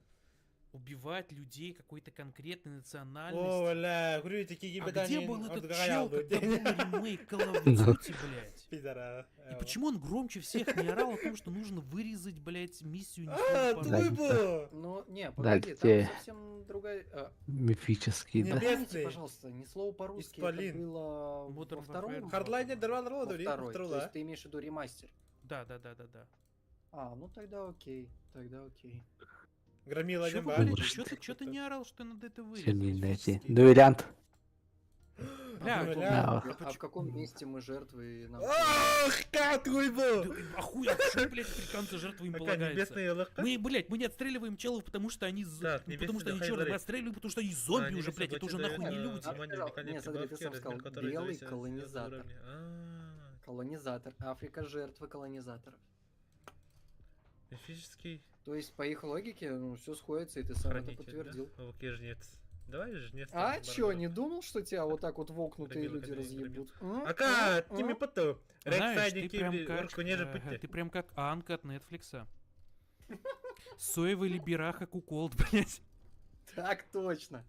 убивать людей какой-то конкретной О, национальности, бля, говорю, такие а где ебедани, был этот отгонял чел, бы. когда был ремейк Call of Duty, блядь? Пидора. И почему он громче всех не орал о том, что нужно вырезать, блядь, миссию «Ни А, слова по-русски»? твой Ну, не, Да, погоди, там те совсем другая... а, мифический, да. Напомните, Небесный. пожалуйста, ни слова по-русски, это Исполин. было Modern во втором? Warfare. Хардлайнер дорвал Во роду, второй, то есть ты имеешь в виду ремастер? Да. А, ну тогда окей, тогда окей. Громила Чё один вы, бар. блядь, чё ты не орал, что надо это вырезать? Сильный Дуэлянт. Бля, Дуэлянт. Да. А в каком месте мы жертвы и нам... Ах, как твой был! А хуй, а почему, блядь, африканцы жертвы им Какая полагаются? небесная легкая? Мы, блядь, мы не отстреливаем челов, потому что они, Так, потому что небесный они черные, мы Хайдарик. отстреливаем, потому что они зомби А, уже, небесный блядь, это уже платит нахуй не дает, люди. внимание Сказал- уникальные Не, смотри, ты прибавки, сам размер сказал, которой белый зависит от колонизатор. уровня. А, Колонизатор. Африка жертва колонизаторов. Мифический То есть, по их логике, ну, все сходится, и ты сам это хранитель, да? подтвердил. Окей, жнец. Давай жнец. А там, чё, баран. не думал, что тебя вот так вот вокнутые Громила, люди громила, разъебут? М? Ака, М? тими М? поту. Знаешь, ты прям как, Рексайди ты прям как Анка от Нетфликса. Соевый либераха куколд, блядь. Так точно.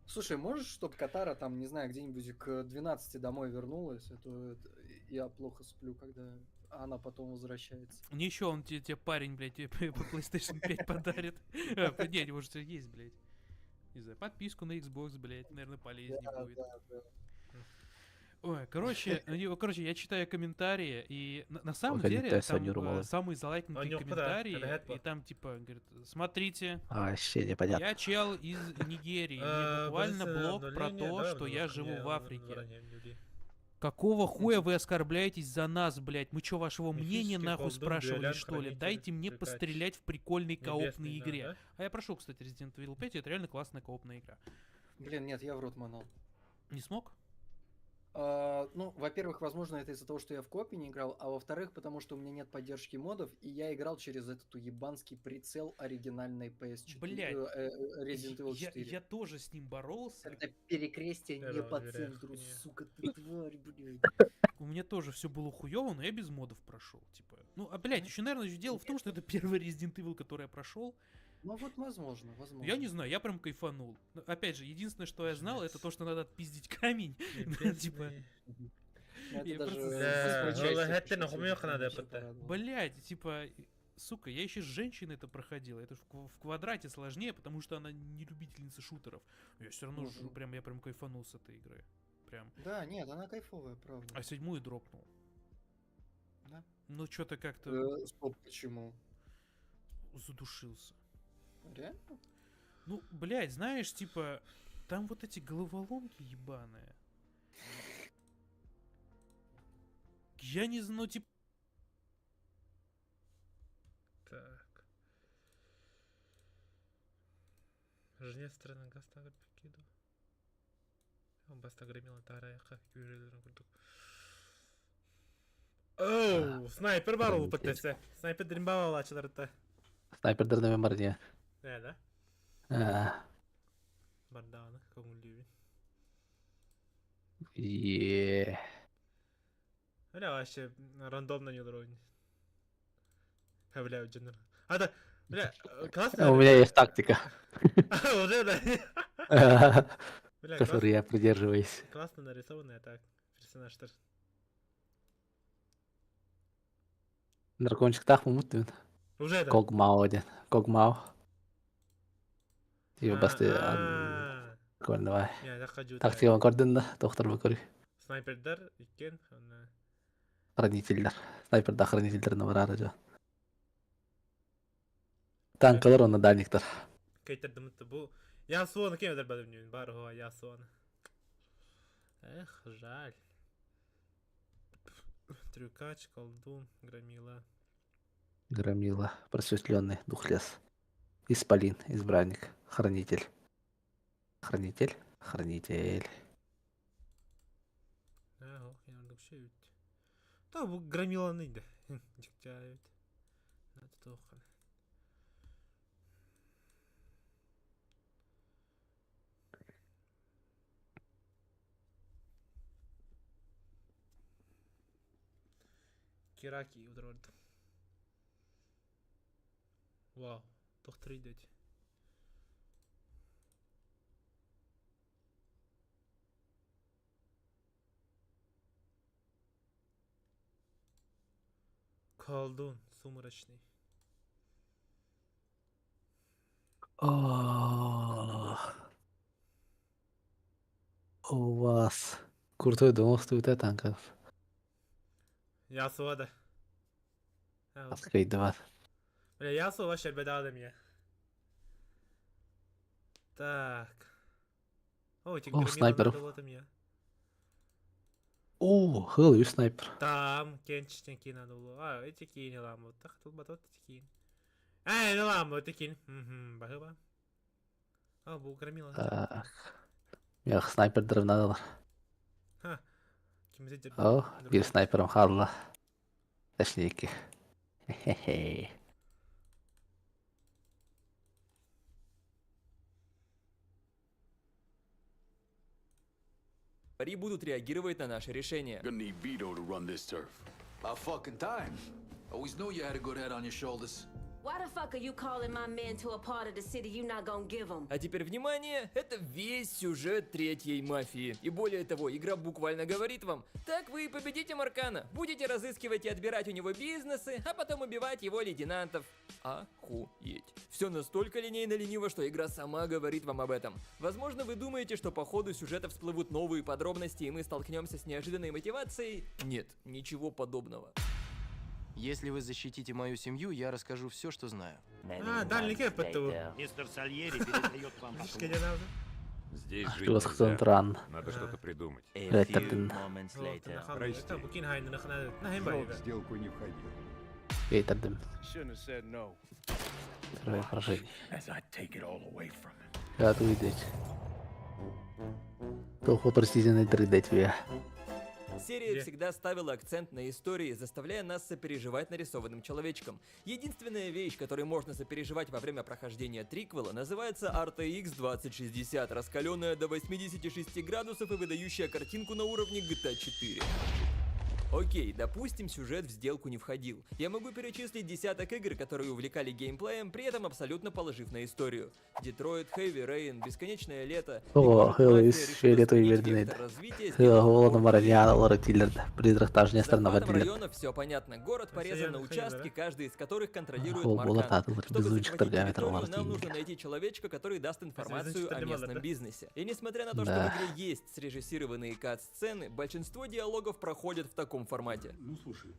Слушай, можешь, чтоб Катара там, не знаю, где-нибудь к 12 домой вернулась, а то это я плохо сплю, когда она потом возвращается. Не еще он тебе парень, блядь, тебе по PlayStation 5 подарит. Не, может, есть, блядь. Не знаю, подписку на Xbox, блядь, наверное, полезнее Да, будет. да, да. Ой, короче, ну, короче, я читаю комментарии, и на самом Ой, деле да, там Соню Румалы. самые залайкнутые Анюха, да, комментарии, это и там типа, говорит, смотрите, А, Вообще непонятно. я чел из Нигерии, мне буквально блог про то, что я живу в Африке. Какого хуя вы оскорбляетесь за нас, блядь? Мы чё, вашего мнения Мифический нахуй колдун, спрашивали, дуэлянт, что ли? хранитель, Дайте мне трюкач. пострелять в прикольной коопной Небесный, да, игре. да? А я прошел, кстати, Resident Evil 5, это реально классная коопная игра. Блин, нет, я в рот манал. Не смог? А, ну, во-первых, возможно, это из-за того, что я в копе не играл, а во-вторых, потому что у меня нет поддержки модов, и я играл через этот уебанский прицел оригинальной PS4, Блядь. Resident Evil Я, 4. я тоже с ним боролся. Когда перекрестие не Здорово, по дверях, центру, не. сука, ты тварь, блядь. У меня тоже все было хуево, но я без модов прошел. Типа. Ну, а, блядь, еще, наверное, еще дело в том, что это первый Resident Evil, который я прошел. Ну вот, возможно, возможно. Я не знаю, я прям кайфанул. Но, опять же, единственное, что я знал, это то, что надо отпиздить камень. Типа, Ну, это я даже просто в восьмой Да, части Лохетте пришлось на хумёха играть, надо вообще пыта. порадовало. Блять, типа, сука, я еще с женщиной это проходил. Это ж в квадрате сложнее, потому что она не любительница шутеров. Но я все равно Мгм. прям, я прям кайфанул с этой игры. Прям. Да, нет, она кайфовая, правда. А седьмую дропнул. Да. Ну, что-то как-то Стоп, почему? задушился. Реально? Ну, блядь, знаешь, типа, там вот эти головоломки ебаные. Я не знаю, ну, типа, Так. Жнец страна гаста покиду. Баста громила тарайха курдук. Оу, снайпер бар ол пытасы. Снайпер дримбава лачыларыта. Снайпердер нөмө бар не. Э, да? А, Барданы көңүлдүүбүн. Е. Бля, вообще рандомно не уровень. Бля, дженер. А, да, бля, классно. У меня есть тактика. Уже, да. Бля, Которой я придерживаюсь. Классно нарисованная так, персонаж тоже. Дракончик тах мумут. Уже да. Когмао один. Когмао. Типа басты. А, Прикольно, давай. Я захожу, Тактика көрдүн да, доктор бакыр. Снайпердар иккен, ана. Хранительдер. Снайперда хранительдер барары жо. Танкалар онна дальниктар. Кейтердим бу. Ясуаны кем эдер бар го Ясуаны. Эх, жаль. Трюкач, колдун, громила. Громила, просветленный дух лес. Исполин, избранник, хранитель. Хранитель, хранитель. Та бу громиланы да. Дьиктээбит. Туоххан. Кираки ударбардым. Вау, доктор идет. Колдун сумрачный. У вас крутой дом стоит танков. Я свада. Открыть два. Бля, я вообще беда мне. Так. О, эти О, снайперов. О, хыл, снайпер. Там, кенчтен надо было. А, эти кини ламу. Так, тут батот эти кин. Эй, ну ламу, эти кин. Угу, бахыба. А, бу громила. Так. Мех снайпер надо. Ха. Ким О, bir снайпером халла. Точнее, Хе-хе. Пари будут реагировать на наше решение. About fucking time. Always knew you had a good head on your shoulders. Why the fuck are you calling my men to a part of the city you not gonna give them? А теперь внимание, это весь сюжет третьей мафии. И более того, игра буквально говорит вам, так вы и победите Маркана, будете разыскивать и отбирать у него бизнесы, а потом убивать его лейтенантов. Охуеть. Все настолько линейно лениво, что игра сама говорит вам об этом. Возможно, вы думаете, что по ходу сюжета всплывут новые подробности, и мы столкнемся с неожиданной мотивацией. Нет, ничего подобного. Если вы защитите мою семью, я расскажу все, что знаю. А, дальний кеп это. Мистер Сальери передает вам Здесь жить Чего нельзя. ран. Надо что-то придумать. Прости. Срок в сделку не входил. Кейтердем. Первое поражение. Я уйдете. Туху простите, 3D тебе. Серия всегда ставила акцент на истории, заставляя нас сопереживать нарисованным человечкам. Единственная вещь, которой можно сопереживать во время прохождения триквела, называется RTX 2060, раскаленная до 86 градусов и выдающая картинку на уровне GTA 4. Окей, допустим, сюжет в сделку не входил. Я могу перечислить десяток игр, которые увлекали геймплеем, при этом абсолютно положив на историю. Детройт, Heavy Rain, Бесконечное лето. О, Хелл из фиолетовый верденейд. Хелл Мараньяна, Лора Тиллерд. Призрак та же страна Захватом района все понятно. Город порезан на участки, каждый из которых контролирует Маркан. Чтобы захватить территорию, нам нужно найти человечка, который даст информацию о местном бизнесе. И несмотря на то, что в игре есть срежиссированные кат-сцены, большинство диалогов проходят в таком формате. Ну слушай,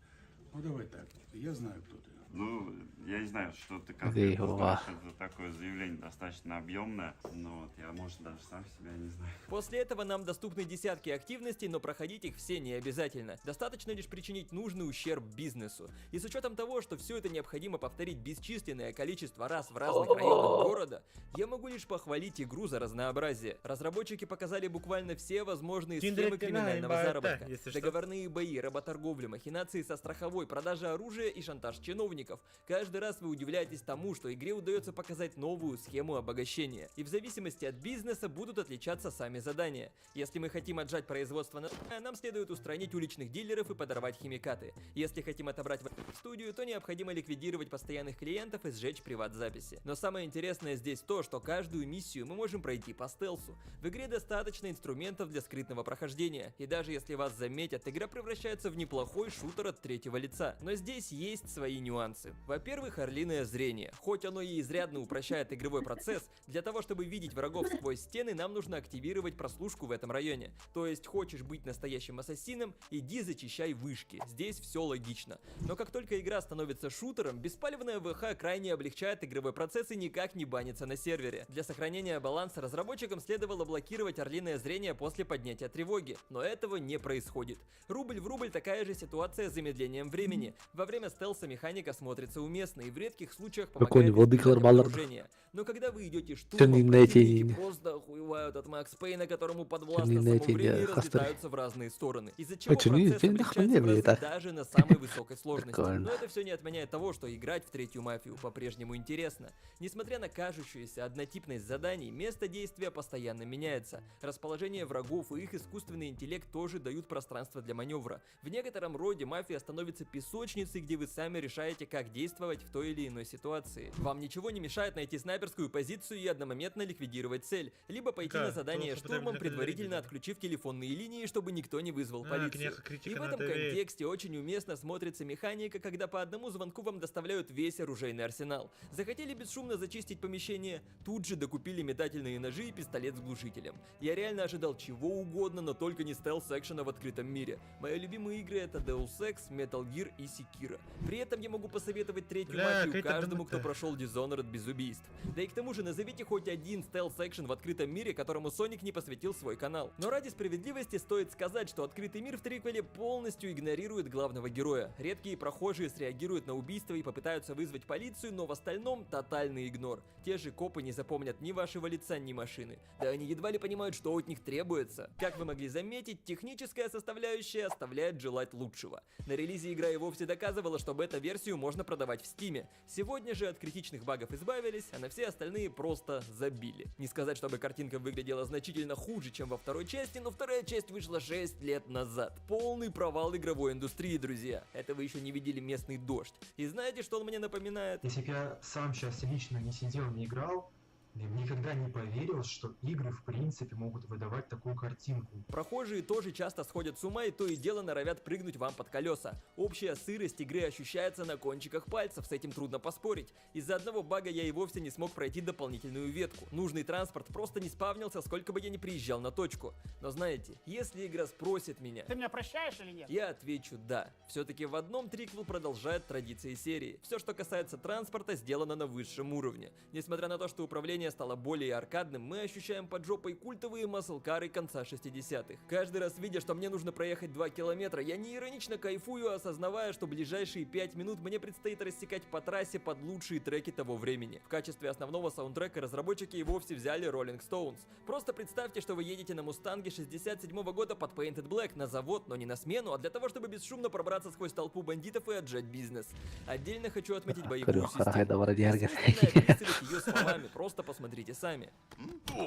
ну давай так, я знаю, кто ты. Ну, я не знаю, что ты конкретно знаешь, это такое заявление достаточно объемное, но вот я, может, даже сам себя не знаю. После этого нам доступны десятки активностей, но проходить их все не обязательно. Достаточно лишь причинить нужный ущерб бизнесу. И с учетом того, что все это необходимо повторить бесчисленное количество раз в разных районах города, я могу лишь похвалить игру за разнообразие. Разработчики показали буквально все возможные схемы криминального заработка. Договорные бои, работорговлю, махинации со страховой, продажа оружия и шантаж чиновников. Каждый раз вы удивляетесь тому, что игре удается показать новую схему обогащения. И в зависимости от бизнеса будут отличаться сами задания. Если мы хотим отжать производство на нам следует устранить уличных дилеров и подорвать химикаты. Если хотим отобрать студию, то необходимо ликвидировать постоянных клиентов и сжечь приват-записи. Но самое интересное здесь то, что каждую миссию мы можем пройти по стелсу. В игре достаточно инструментов для скрытного прохождения. И даже если вас заметят, игра превращается в неплохой шутер от третьего лица. Но здесь есть свои нюансы. Во-первых, орлиное зрение. Хоть оно и изрядно упрощает игровой процесс, для того, чтобы видеть врагов сквозь стены, нам нужно активировать прослушку в этом районе. То есть, хочешь быть настоящим ассасином, иди зачищай вышки. Здесь все логично. Но как только игра становится шутером, беспалевная ВХ крайне облегчает игровой процесс и никак не банится на сервере. Для сохранения баланса разработчикам следовало блокировать орлиное зрение после поднятия тревоги, но этого не происходит. Рубль в рубль такая же ситуация с замедлением времени. Во время стелса механика смотрится уместно и в редких случаях Какой помогает владыкалар избежать баллар. обнаружения. Но когда вы идете штурмом, Чөннин эти противники просто охуевают от Макс Пейна, которому подвластно Чөннин само эти время и хастары. разлетаются в разные стороны. Из-за чего Чөннин процесс эти облегчается в разы так. даже на самой высокой сложности. Прикольно. Но это все не отменяет того, что играть в третью мафию по-прежнему интересно. Несмотря на кажущуюся однотипность заданий, место действия постоянно меняется. Расположение врагов и их искусственный интеллект тоже дают пространство для маневра. В некотором роде мафия становится песочницей, где вы сами решаете, как действовать в той или иной ситуации. Вам ничего не мешает найти снайперскую позицию и одномоментно ликвидировать цель, либо пойти Да, на задание то, что штурмом, потребно предварительно отключив телефонные линии, чтобы никто не вызвал А, полицию. кнеха критика И в этом надо верить. контексте очень уместно смотрится механика, когда по одному звонку вам доставляют весь оружейный арсенал. Захотели бесшумно зачистить помещение, тут же докупили метательные ножи и пистолет с глушителем. Я реально ожидал чего угодно, но только не стелс-экшена в открытом мире. Мои любимые игры это Deus Ex, Metal Gear и Sekiro. При этом я могу посоветовать третью Бля, мафию какая-то каждому, кто дымка. прошел Dishonored без убийств. Да и к тому же назовите хоть один стелс-экшен в открытом мире, которому Соник не посвятил свой канал. Но ради справедливости стоит сказать, что открытый мир в триквеле полностью игнорирует главного героя. Редкие прохожие среагируют на убийство и попытаются вызвать полицию, но в остальном тотальный игнор. Те же копы не запомнят ни вашего лица, ни машины. Да они едва ли понимают, что от них требуется. Как вы могли заметить, техническая составляющая оставляет желать лучшего. На релизе игра и вовсе доказывала, что бета-версию можно продавать в Стиме. Сегодня же от критичных багов избавились, а на все остальные просто забили. Не сказать, чтобы картинка выглядела значительно хуже, чем во второй части, но вторая часть вышла 6 лет назад. Полный провал игровой индустрии, друзья. Это вы еще не видели местный дождь. И знаете, что он мне напоминает? Если бы я сам сейчас лично не сидел, не играл, я бы никогда не поверил, что игры в принципе могут выдавать такую картинку. Прохожие тоже часто сходят с ума и то и дело норовят прыгнуть вам под колеса. Общая сырость игры ощущается на кончиках пальцев, с этим трудно поспорить. Из-за одного бага я и вовсе не смог пройти дополнительную ветку. Нужный транспорт просто не спавнился, сколько бы я ни приезжал на точку. Но знаете, если игра спросит меня, Ты меня прощаешь или нет? я отвечу «да». Все-таки в одном триквел продолжает традиции серии. Все, что касается транспорта, сделано на высшем уровне. Несмотря на то, что управление стало более аркадным, мы ощущаем под жопой культовые маслкары конца 60-х. Каждый раз видя, что мне нужно проехать 2 километра, я не иронично кайфую, осознавая, что ближайшие 5 минут мне предстоит рассекать по трассе под лучшие треки того времени. В качестве основного саундтрека разработчики и вовсе взяли Rolling Stones. Просто представьте, что вы едете на Мустанге 67 года под Painted Black на завод, но не на смену, а для того, чтобы бесшумно пробраться сквозь толпу бандитов и отжать бизнес. Отдельно хочу отметить боевую Көрүөх систему. харахай да бара дияргер. Бессмысленно описывать ее словами, просто посмотрите сами.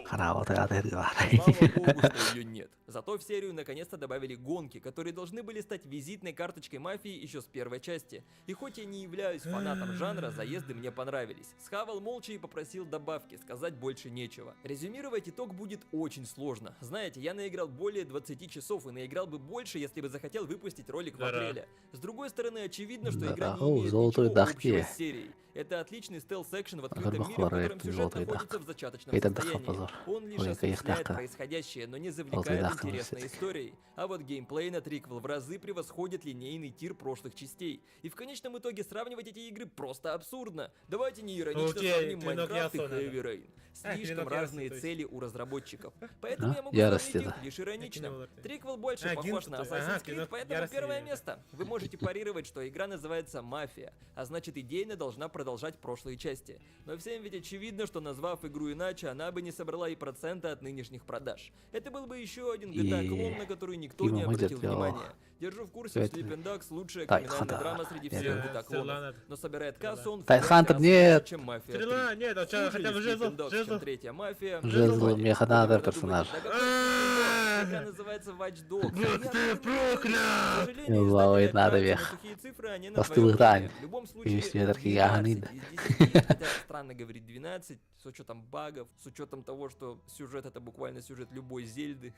Хараба тагата Слава богу, что ее нет. Зато в серию наконец-то добавили гонки, которые должны были стать визитной карточкой мафии еще с первой части. И хоть я не являюсь фанатом жанра, заезды мне понравились. Схавал молча и попросил добавки, сказать больше нечего. Резюмировать итог будет очень сложно. Знаете, я наиграл более 20 часов и наиграл бы больше, если бы захотел выпустить ролик в Да-да. апреле. С другой стороны, очевидно, что игра Да-да, не о, имеет золотой ничего дах общего те. с серией. Это отличный стелс-экшен в открытом Агар мире, в котором бахлары, сюжет золотой дах. находится в зачаточном Эйтер даха состоянии. позор. Он лишь Ой, осмысляет каихтахта. происходящее, но не Золотой завлекает дах, интересной всё-таки. историей. А вот геймплей на триквел в разы превосходит линейный тир прошлых частей. И в конечном итоге сравнивать эти игры просто абсурдно. Давайте не иронично Окей, сравним клинок Майнкрафт и Ясуо надо. Heavy Rain. А, Слишком клинок разные Ясуо, то есть. цели у разработчиков. Поэтому А? я могу Ярости, сравнить их да. лишь иронично. кинул это. Триквел больше А, похож Гинту, на то есть. Ага, Assassin's Creed, клинок поэтому ярости, первое да. место. Вы можете парировать, что игра называется «Мафия», а значит идейно должна продолжать прошлые части. Но всем ведь очевидно, что назвав игру иначе, она бы не собрала и процента от нынешних продаж. Это был бы еще один GTA-клон, на который никто не Има обратил мыдет, внимания. Держу в курсе, Это- Sleeping Dogs лучшая Тай криминальная хата. драма среди Нет. всех Э, GTA стрела клонов. надо. Но собирает кассу он в Тай пять Хантер, раз меньше, нет! чем Мафия Стрела, 3. нет, а чё, Хуже хотя ли бы жезл, Sleeping Dogs, чем жезл. третья Мафия? Жезл, Едва ли. меха надо Вы, наверное, персонаж. думаете, да какой Sleeping Dogs? Игра называется Watch Dogs. Будь Я ты думаю, проклят! К сожалению, Лавой издатели надо опираются на вех. сухие цифры, а не на Бастылы твоё тань. мнение. В любом случае, Юстине Таркиянин. 12 из 10, хотя странно говорить 12, с учетом багов, с учетом того, что сюжет это буквально сюжет любой Зельды.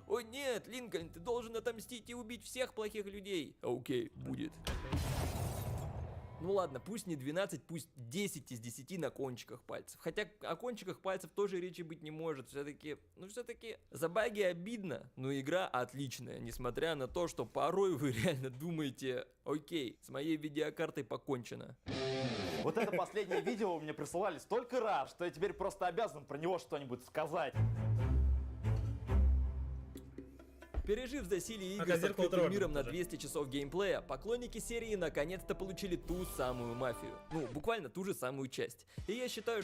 О нет, Линкольн, ты должен отомстить и убить всех плохих людей. Окей, будет. Ну ладно, пусть не 12, пусть 10 из 10 на кончиках пальцев. Хотя о кончиках пальцев тоже речи быть не может. Все-таки, ну все-таки за баги обидно, но игра отличная. Несмотря на то, что порой вы реально думаете, окей, с моей видеокартой покончено. Вот это последнее видео мне присылали столько раз, что я теперь просто обязан про него что-нибудь сказать. Пережив засилие А игр с зеркало открытым тоже миром на тоже. 200 часов геймплея, поклонники серии наконец-то получили ту самую мафию. Ну, буквально ту же самую часть. И я считаю,